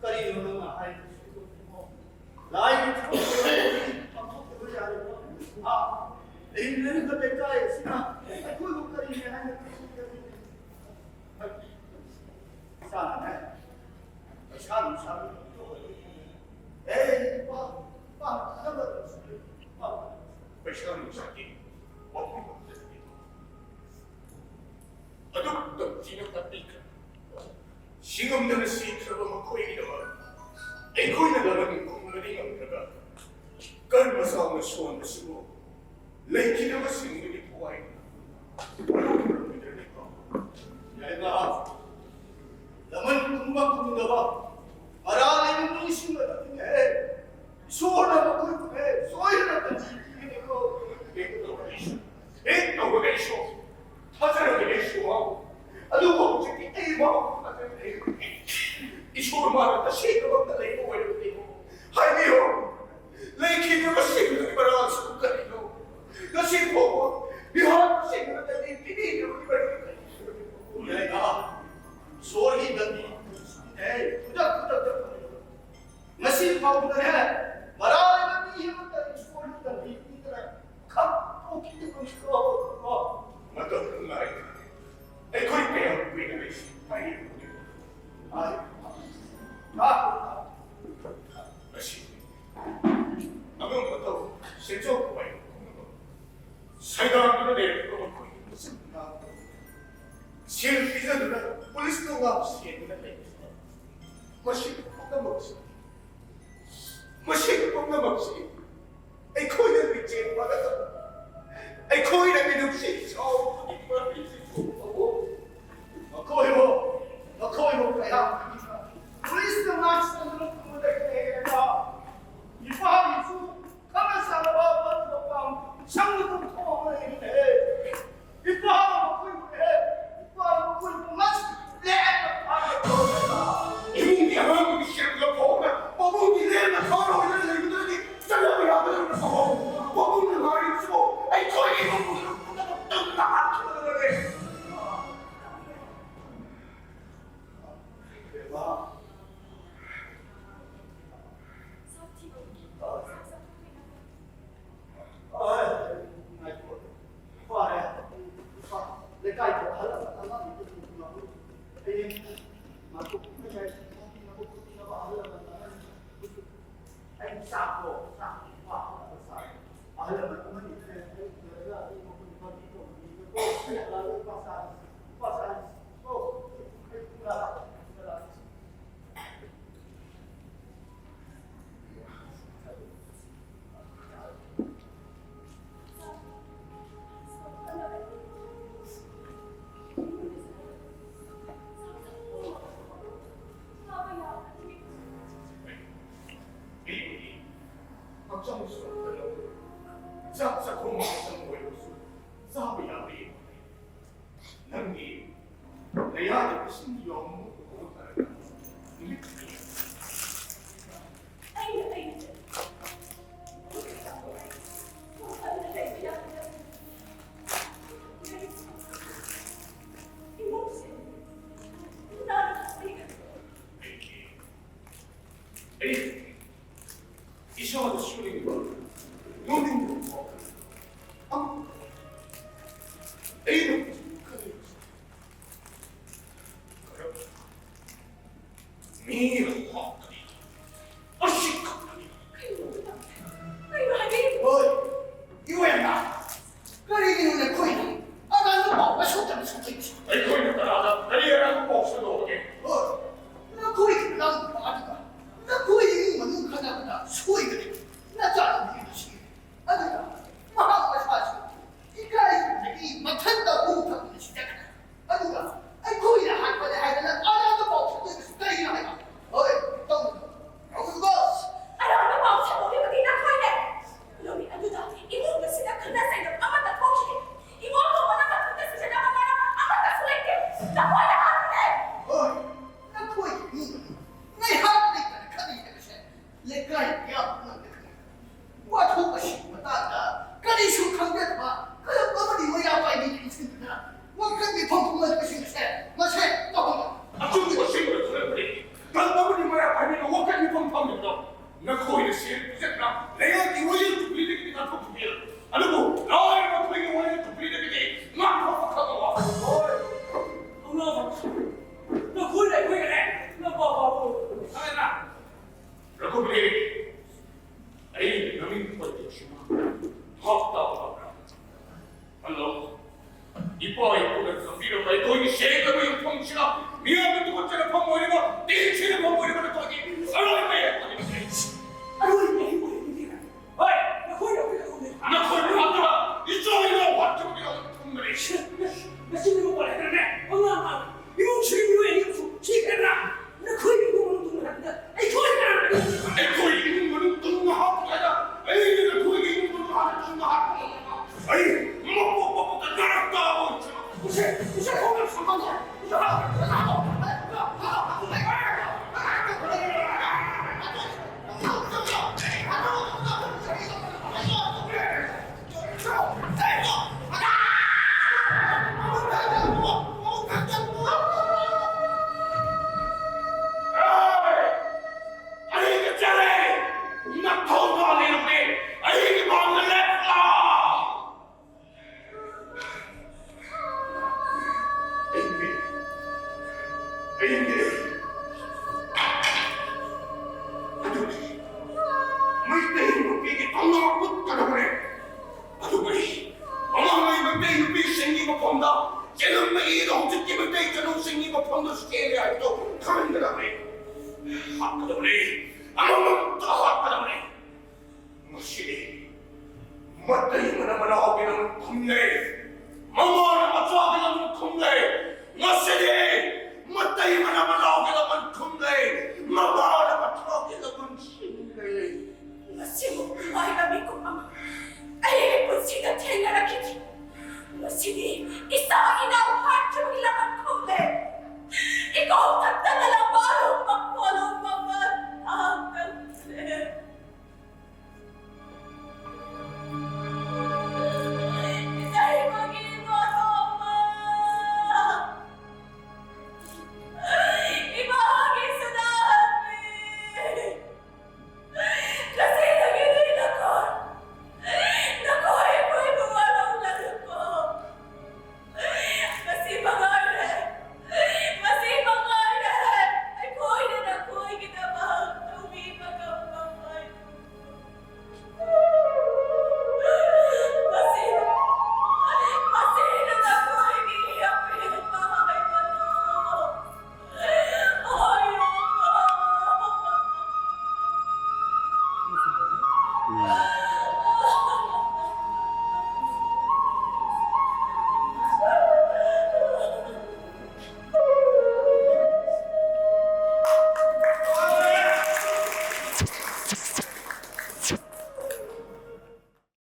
ꯀꯔꯤꯅꯣ ꯅꯪꯅ ꯍꯥꯏꯔꯤꯕꯁꯤꯕꯣ? ꯂꯥꯏꯒꯤ ꯊꯕꯛ ꯄꯥꯡꯊꯣꯛꯇꯕ ꯌꯥꯔꯤꯕ? ꯍꯥ? ꯂꯩꯔꯤꯕ ꯂꯩꯀꯥꯏ ꯑꯁꯤꯅ ꯑꯩꯈꯣꯏꯕꯨ ꯀꯔꯤꯅꯤ ꯍꯥꯏꯅ ꯈꯟꯒꯗꯒꯦ? ꯏꯁꯥꯅꯅꯦ, ꯄꯩꯁꯥ ꯅꯨꯡꯁꯥꯒꯤ ꯃꯇꯨꯡ ꯑꯦ, ꯏꯄꯥ, ꯏꯄꯥ, ꯈꯟꯅꯕ ꯏꯄꯥ꯫ ꯄꯩꯁꯥ ꯅꯨꯡꯁꯥꯒꯤ ꯋꯥꯐꯝ ꯑꯃꯠꯇ ꯂꯩꯇꯦ꯫ ꯑꯗꯨꯛ ꯇꯝꯊꯤꯅ ꯇꯥꯛꯄꯤꯈ꯭ꯔꯕ, ꯁꯤꯉꯝꯗꯅ ꯁꯤꯈ꯭ꯔꯕ ꯃꯈꯣꯏꯒꯤꯗꯃꯛ ꯑꯩꯈꯣꯏꯅ ꯂꯃꯟ ꯈꯨꯝꯕꯗꯤ ꯉꯝꯗ꯭ꯔꯒ, ꯀꯔꯃ ꯆꯥꯎꯅ ꯁꯣꯟꯕꯁꯤꯕꯨ ꯂꯩꯈꯤꯗꯕꯁꯤꯡꯗꯨꯒꯤ ꯊꯋꯥꯏ ꯌꯥꯏꯃ, ꯂꯃꯟ ꯈꯨꯝꯕ ꯈꯨꯝꯗꯕ ꯃꯔꯥꯜ ꯂꯩꯕ ꯃꯤꯁꯤꯡ ꯑꯗꯨꯗꯤꯅꯦ, ꯏꯁꯣꯔꯅ ꯃꯈꯣꯏꯕꯨ ꯍꯦꯛ ꯁꯣꯏꯗꯅ ꯇꯝꯕꯤꯒꯅꯤꯀꯣ꯫ ꯍꯦꯛ ꯇꯧꯔꯒ ꯏꯁꯣꯔ, ꯍꯦꯛ ꯇꯧꯔꯒ ꯏꯁꯣꯔ, ꯊꯥꯖꯔꯒ ꯏꯁꯣꯔ꯫ ꯑꯗꯨꯕꯨ ꯍꯧꯖꯤꯛꯇꯤ ꯑꯩ ꯃꯍꯥꯛꯄꯨ ꯊꯥꯖꯔꯦ꯫ ꯏꯁꯣꯔ ꯃꯥꯅ ꯇꯁꯦꯡꯅꯃꯛꯇ ꯂꯩꯕ ꯑꯣꯏꯔꯕꯗꯤ ꯍꯥꯏꯕꯤꯌꯨ꯫ ꯂꯩꯈꯤꯗ꯭ꯔꯕꯁꯤꯡꯗꯨꯒꯤ ꯃꯔꯥꯜꯁꯤꯕꯨ ꯀꯔꯤꯅꯣ? ꯉꯁꯤ ꯐꯥꯎꯕ ꯃꯤꯍꯥꯠꯄꯁꯤꯡꯗꯨꯅ ꯀꯔꯤ ꯄꯤꯕꯤꯗ꯭ꯔꯕꯒꯤ ꯃꯔꯝ ꯀꯔꯤꯅꯣ? ꯌꯥꯏꯗ, ꯏꯁꯣꯔꯒꯤ ꯗꯟꯗꯤ ꯈꯨꯗꯛ ꯈꯨꯗꯛꯇ ꯐꯪꯂꯕ꯫ ꯉꯁꯤ ꯐꯥꯎꯕꯗꯅꯦ, ꯃꯔꯥꯜ ꯂꯩꯕ ꯃꯤ ꯑꯃꯠꯇ ꯏꯁꯣꯔꯅ ꯗꯟꯗꯤ ꯄꯤꯗꯅ ꯈꯪꯗꯣꯛꯈꯤꯗꯕꯅꯤꯀꯣ꯫ ꯃꯇꯝ ꯉꯥꯏ꯫ ꯑꯩꯈꯣꯏ ꯀꯌꯥꯝ ꯀꯨꯏꯅ ꯂꯩꯁꯤ? ꯍꯥꯏꯔꯤꯕꯅꯤ꯫ ꯍꯥꯏ꯫ ꯉꯁꯤ ꯑꯉꯝꯕ ꯇꯧ, ꯁꯦꯟꯖꯥꯎ ꯄꯥꯏꯕ ꯄꯨꯝꯅꯃꯛ ꯁꯩꯗꯥꯡꯗꯨꯅ ꯂꯩꯔꯛꯄ ꯃꯈꯣꯏꯒꯤ ꯃꯆꯤꯟ ꯃꯅꯥꯎ ꯁꯦꯜ ꯄꯤꯖꯗꯨꯅ ꯄꯨꯂꯤꯁꯅ ꯉꯥꯛ ꯁꯦꯟꯗꯨꯅ ꯂꯩꯔꯤꯕ ꯃꯁꯤ ꯄꯨꯝꯅꯃꯛꯁꯤ, ꯃꯁꯤ ꯄꯨꯝꯅꯃꯛꯁꯤ ꯑꯩꯈꯣꯏꯅ ꯃꯤꯡꯆꯦꯜ ꯃꯥꯟꯅꯗꯕ, ꯑꯩꯈꯣꯏꯅ ꯃꯤꯅꯨꯡꯁꯤ ꯆꯥꯎꯕꯒꯤ ꯃꯔꯝꯁꯤ ꯊꯣꯛꯄꯕꯨ ꯃꯈꯣꯏꯕꯨ, ꯃꯈꯣꯏꯕꯨ ꯀꯌꯥꯝ ꯄꯨꯂꯤꯁꯅ ꯉꯥꯛ ꯁꯦꯟꯗꯨꯅ ꯊꯝꯕꯗꯒꯤ ꯍꯦꯟꯅ ꯏꯄꯥꯒꯤꯁꯨ ꯈꯪꯅ ꯆꯥꯟꯅꯕ ꯐꯠꯇꯕ ꯄꯥꯝ ꯁꯪꯗꯨꯅ ꯊꯣꯛꯑꯒ ꯂꯩꯔꯤꯅꯦ꯫ ꯏꯄꯥꯅ ꯃꯈꯣꯏꯕꯨꯅꯦ, ꯏꯄꯥꯅ ꯃꯈꯣꯏꯕꯨ ꯉꯁꯤ ꯂꯦꯝꯅ ꯊꯥꯔꯣꯏꯗ꯭ꯔꯥ? ꯏꯃꯨꯡꯒꯤ ꯑꯉꯥꯡꯒꯤ ꯁꯦꯜꯒ ꯐꯥꯎꯅ ꯄꯥꯕꯨꯡꯒꯤ ꯂꯦꯝꯅ ꯊꯥꯔꯣꯏꯗ꯭ꯔꯥ ꯂꯩꯕꯗꯨꯗꯤ ꯆꯠꯂ ꯑꯩ ꯏꯁꯥꯗ ꯁꯨꯅꯤꯡꯕ, ꯅꯣꯛꯅꯤꯡꯕ ꯐꯥꯎꯕ꯫ ꯑꯩꯅ ꯈꯜꯂꯤꯕꯁꯤ ꯈꯔ ꯃꯤꯅ ꯍꯥꯠꯄꯅꯤ꯫ ꯑꯁꯤ ꯈꯛꯇꯅꯤ꯫ ꯀꯩꯅꯣ ꯍꯥꯏꯕꯤꯔꯤꯕ? ꯍꯣꯏ, ꯏꯕꯦꯝꯃ, ꯀꯔꯤꯒꯤꯅꯣ ꯅꯈꯣꯏꯅ ꯑꯔꯥꯟꯕ ꯄꯥꯎ ꯑꯁꯨꯛ ꯌꯥꯝ ꯁꯟꯗꯣꯛꯏꯁꯤ? ꯑꯩꯈꯣꯏꯅ ꯀꯅꯥꯗ ꯀꯔꯤ ꯑꯔꯥꯟꯕ ꯄꯥꯎ ꯁꯟꯗꯣꯛꯑꯒꯦ? ꯍꯣꯏ, ꯅꯈꯣꯏꯒꯤ ꯅꯅꯥꯎꯅꯨꯄꯥ ꯑꯗꯨꯒ ꯅꯈꯣꯏ ꯏꯃꯨꯡ ꯃꯅꯨꯡ ꯈꯠꯅꯕꯗ ꯁꯣꯏꯕꯅꯤ꯫ ꯅꯆꯥꯅꯨꯄꯤ ꯑꯗꯨ ꯁꯤꯔꯦ꯫ ꯑꯗꯨꯒ ꯃꯍꯥꯛ ꯃꯁꯥꯁꯨ ꯏꯀꯥꯏꯕꯗꯒꯤ ꯃꯊꯟꯇ ꯍꯨ ꯊꯛꯇꯨꯅ ꯁꯤꯖꯈ꯭ꯔꯦ꯫ ꯑꯗꯨꯒ ꯑꯩꯈꯣꯏꯅ ꯍꯥꯠꯄꯅꯦ ꯍꯥꯏꯗꯅ ꯑꯔꯥꯟꯕ ꯄꯥꯎ ꯁꯟꯗꯣꯛꯏꯕꯁꯤ ꯀꯔꯤꯒꯤꯅꯣ ꯍꯥꯏꯕ? ꯍꯣꯏ, ꯇꯧ ꯍꯥꯠꯀꯗꯕꯅꯤ꯫ ꯑꯃꯃꯝꯇ ꯍꯥꯠꯀꯗꯕꯅꯤ꯫ ꯃꯁꯤꯗꯤ ꯃꯇꯩ ꯃꯅꯥꯎꯒꯤꯗꯃꯛ ꯈꯨꯟꯅꯩ꯫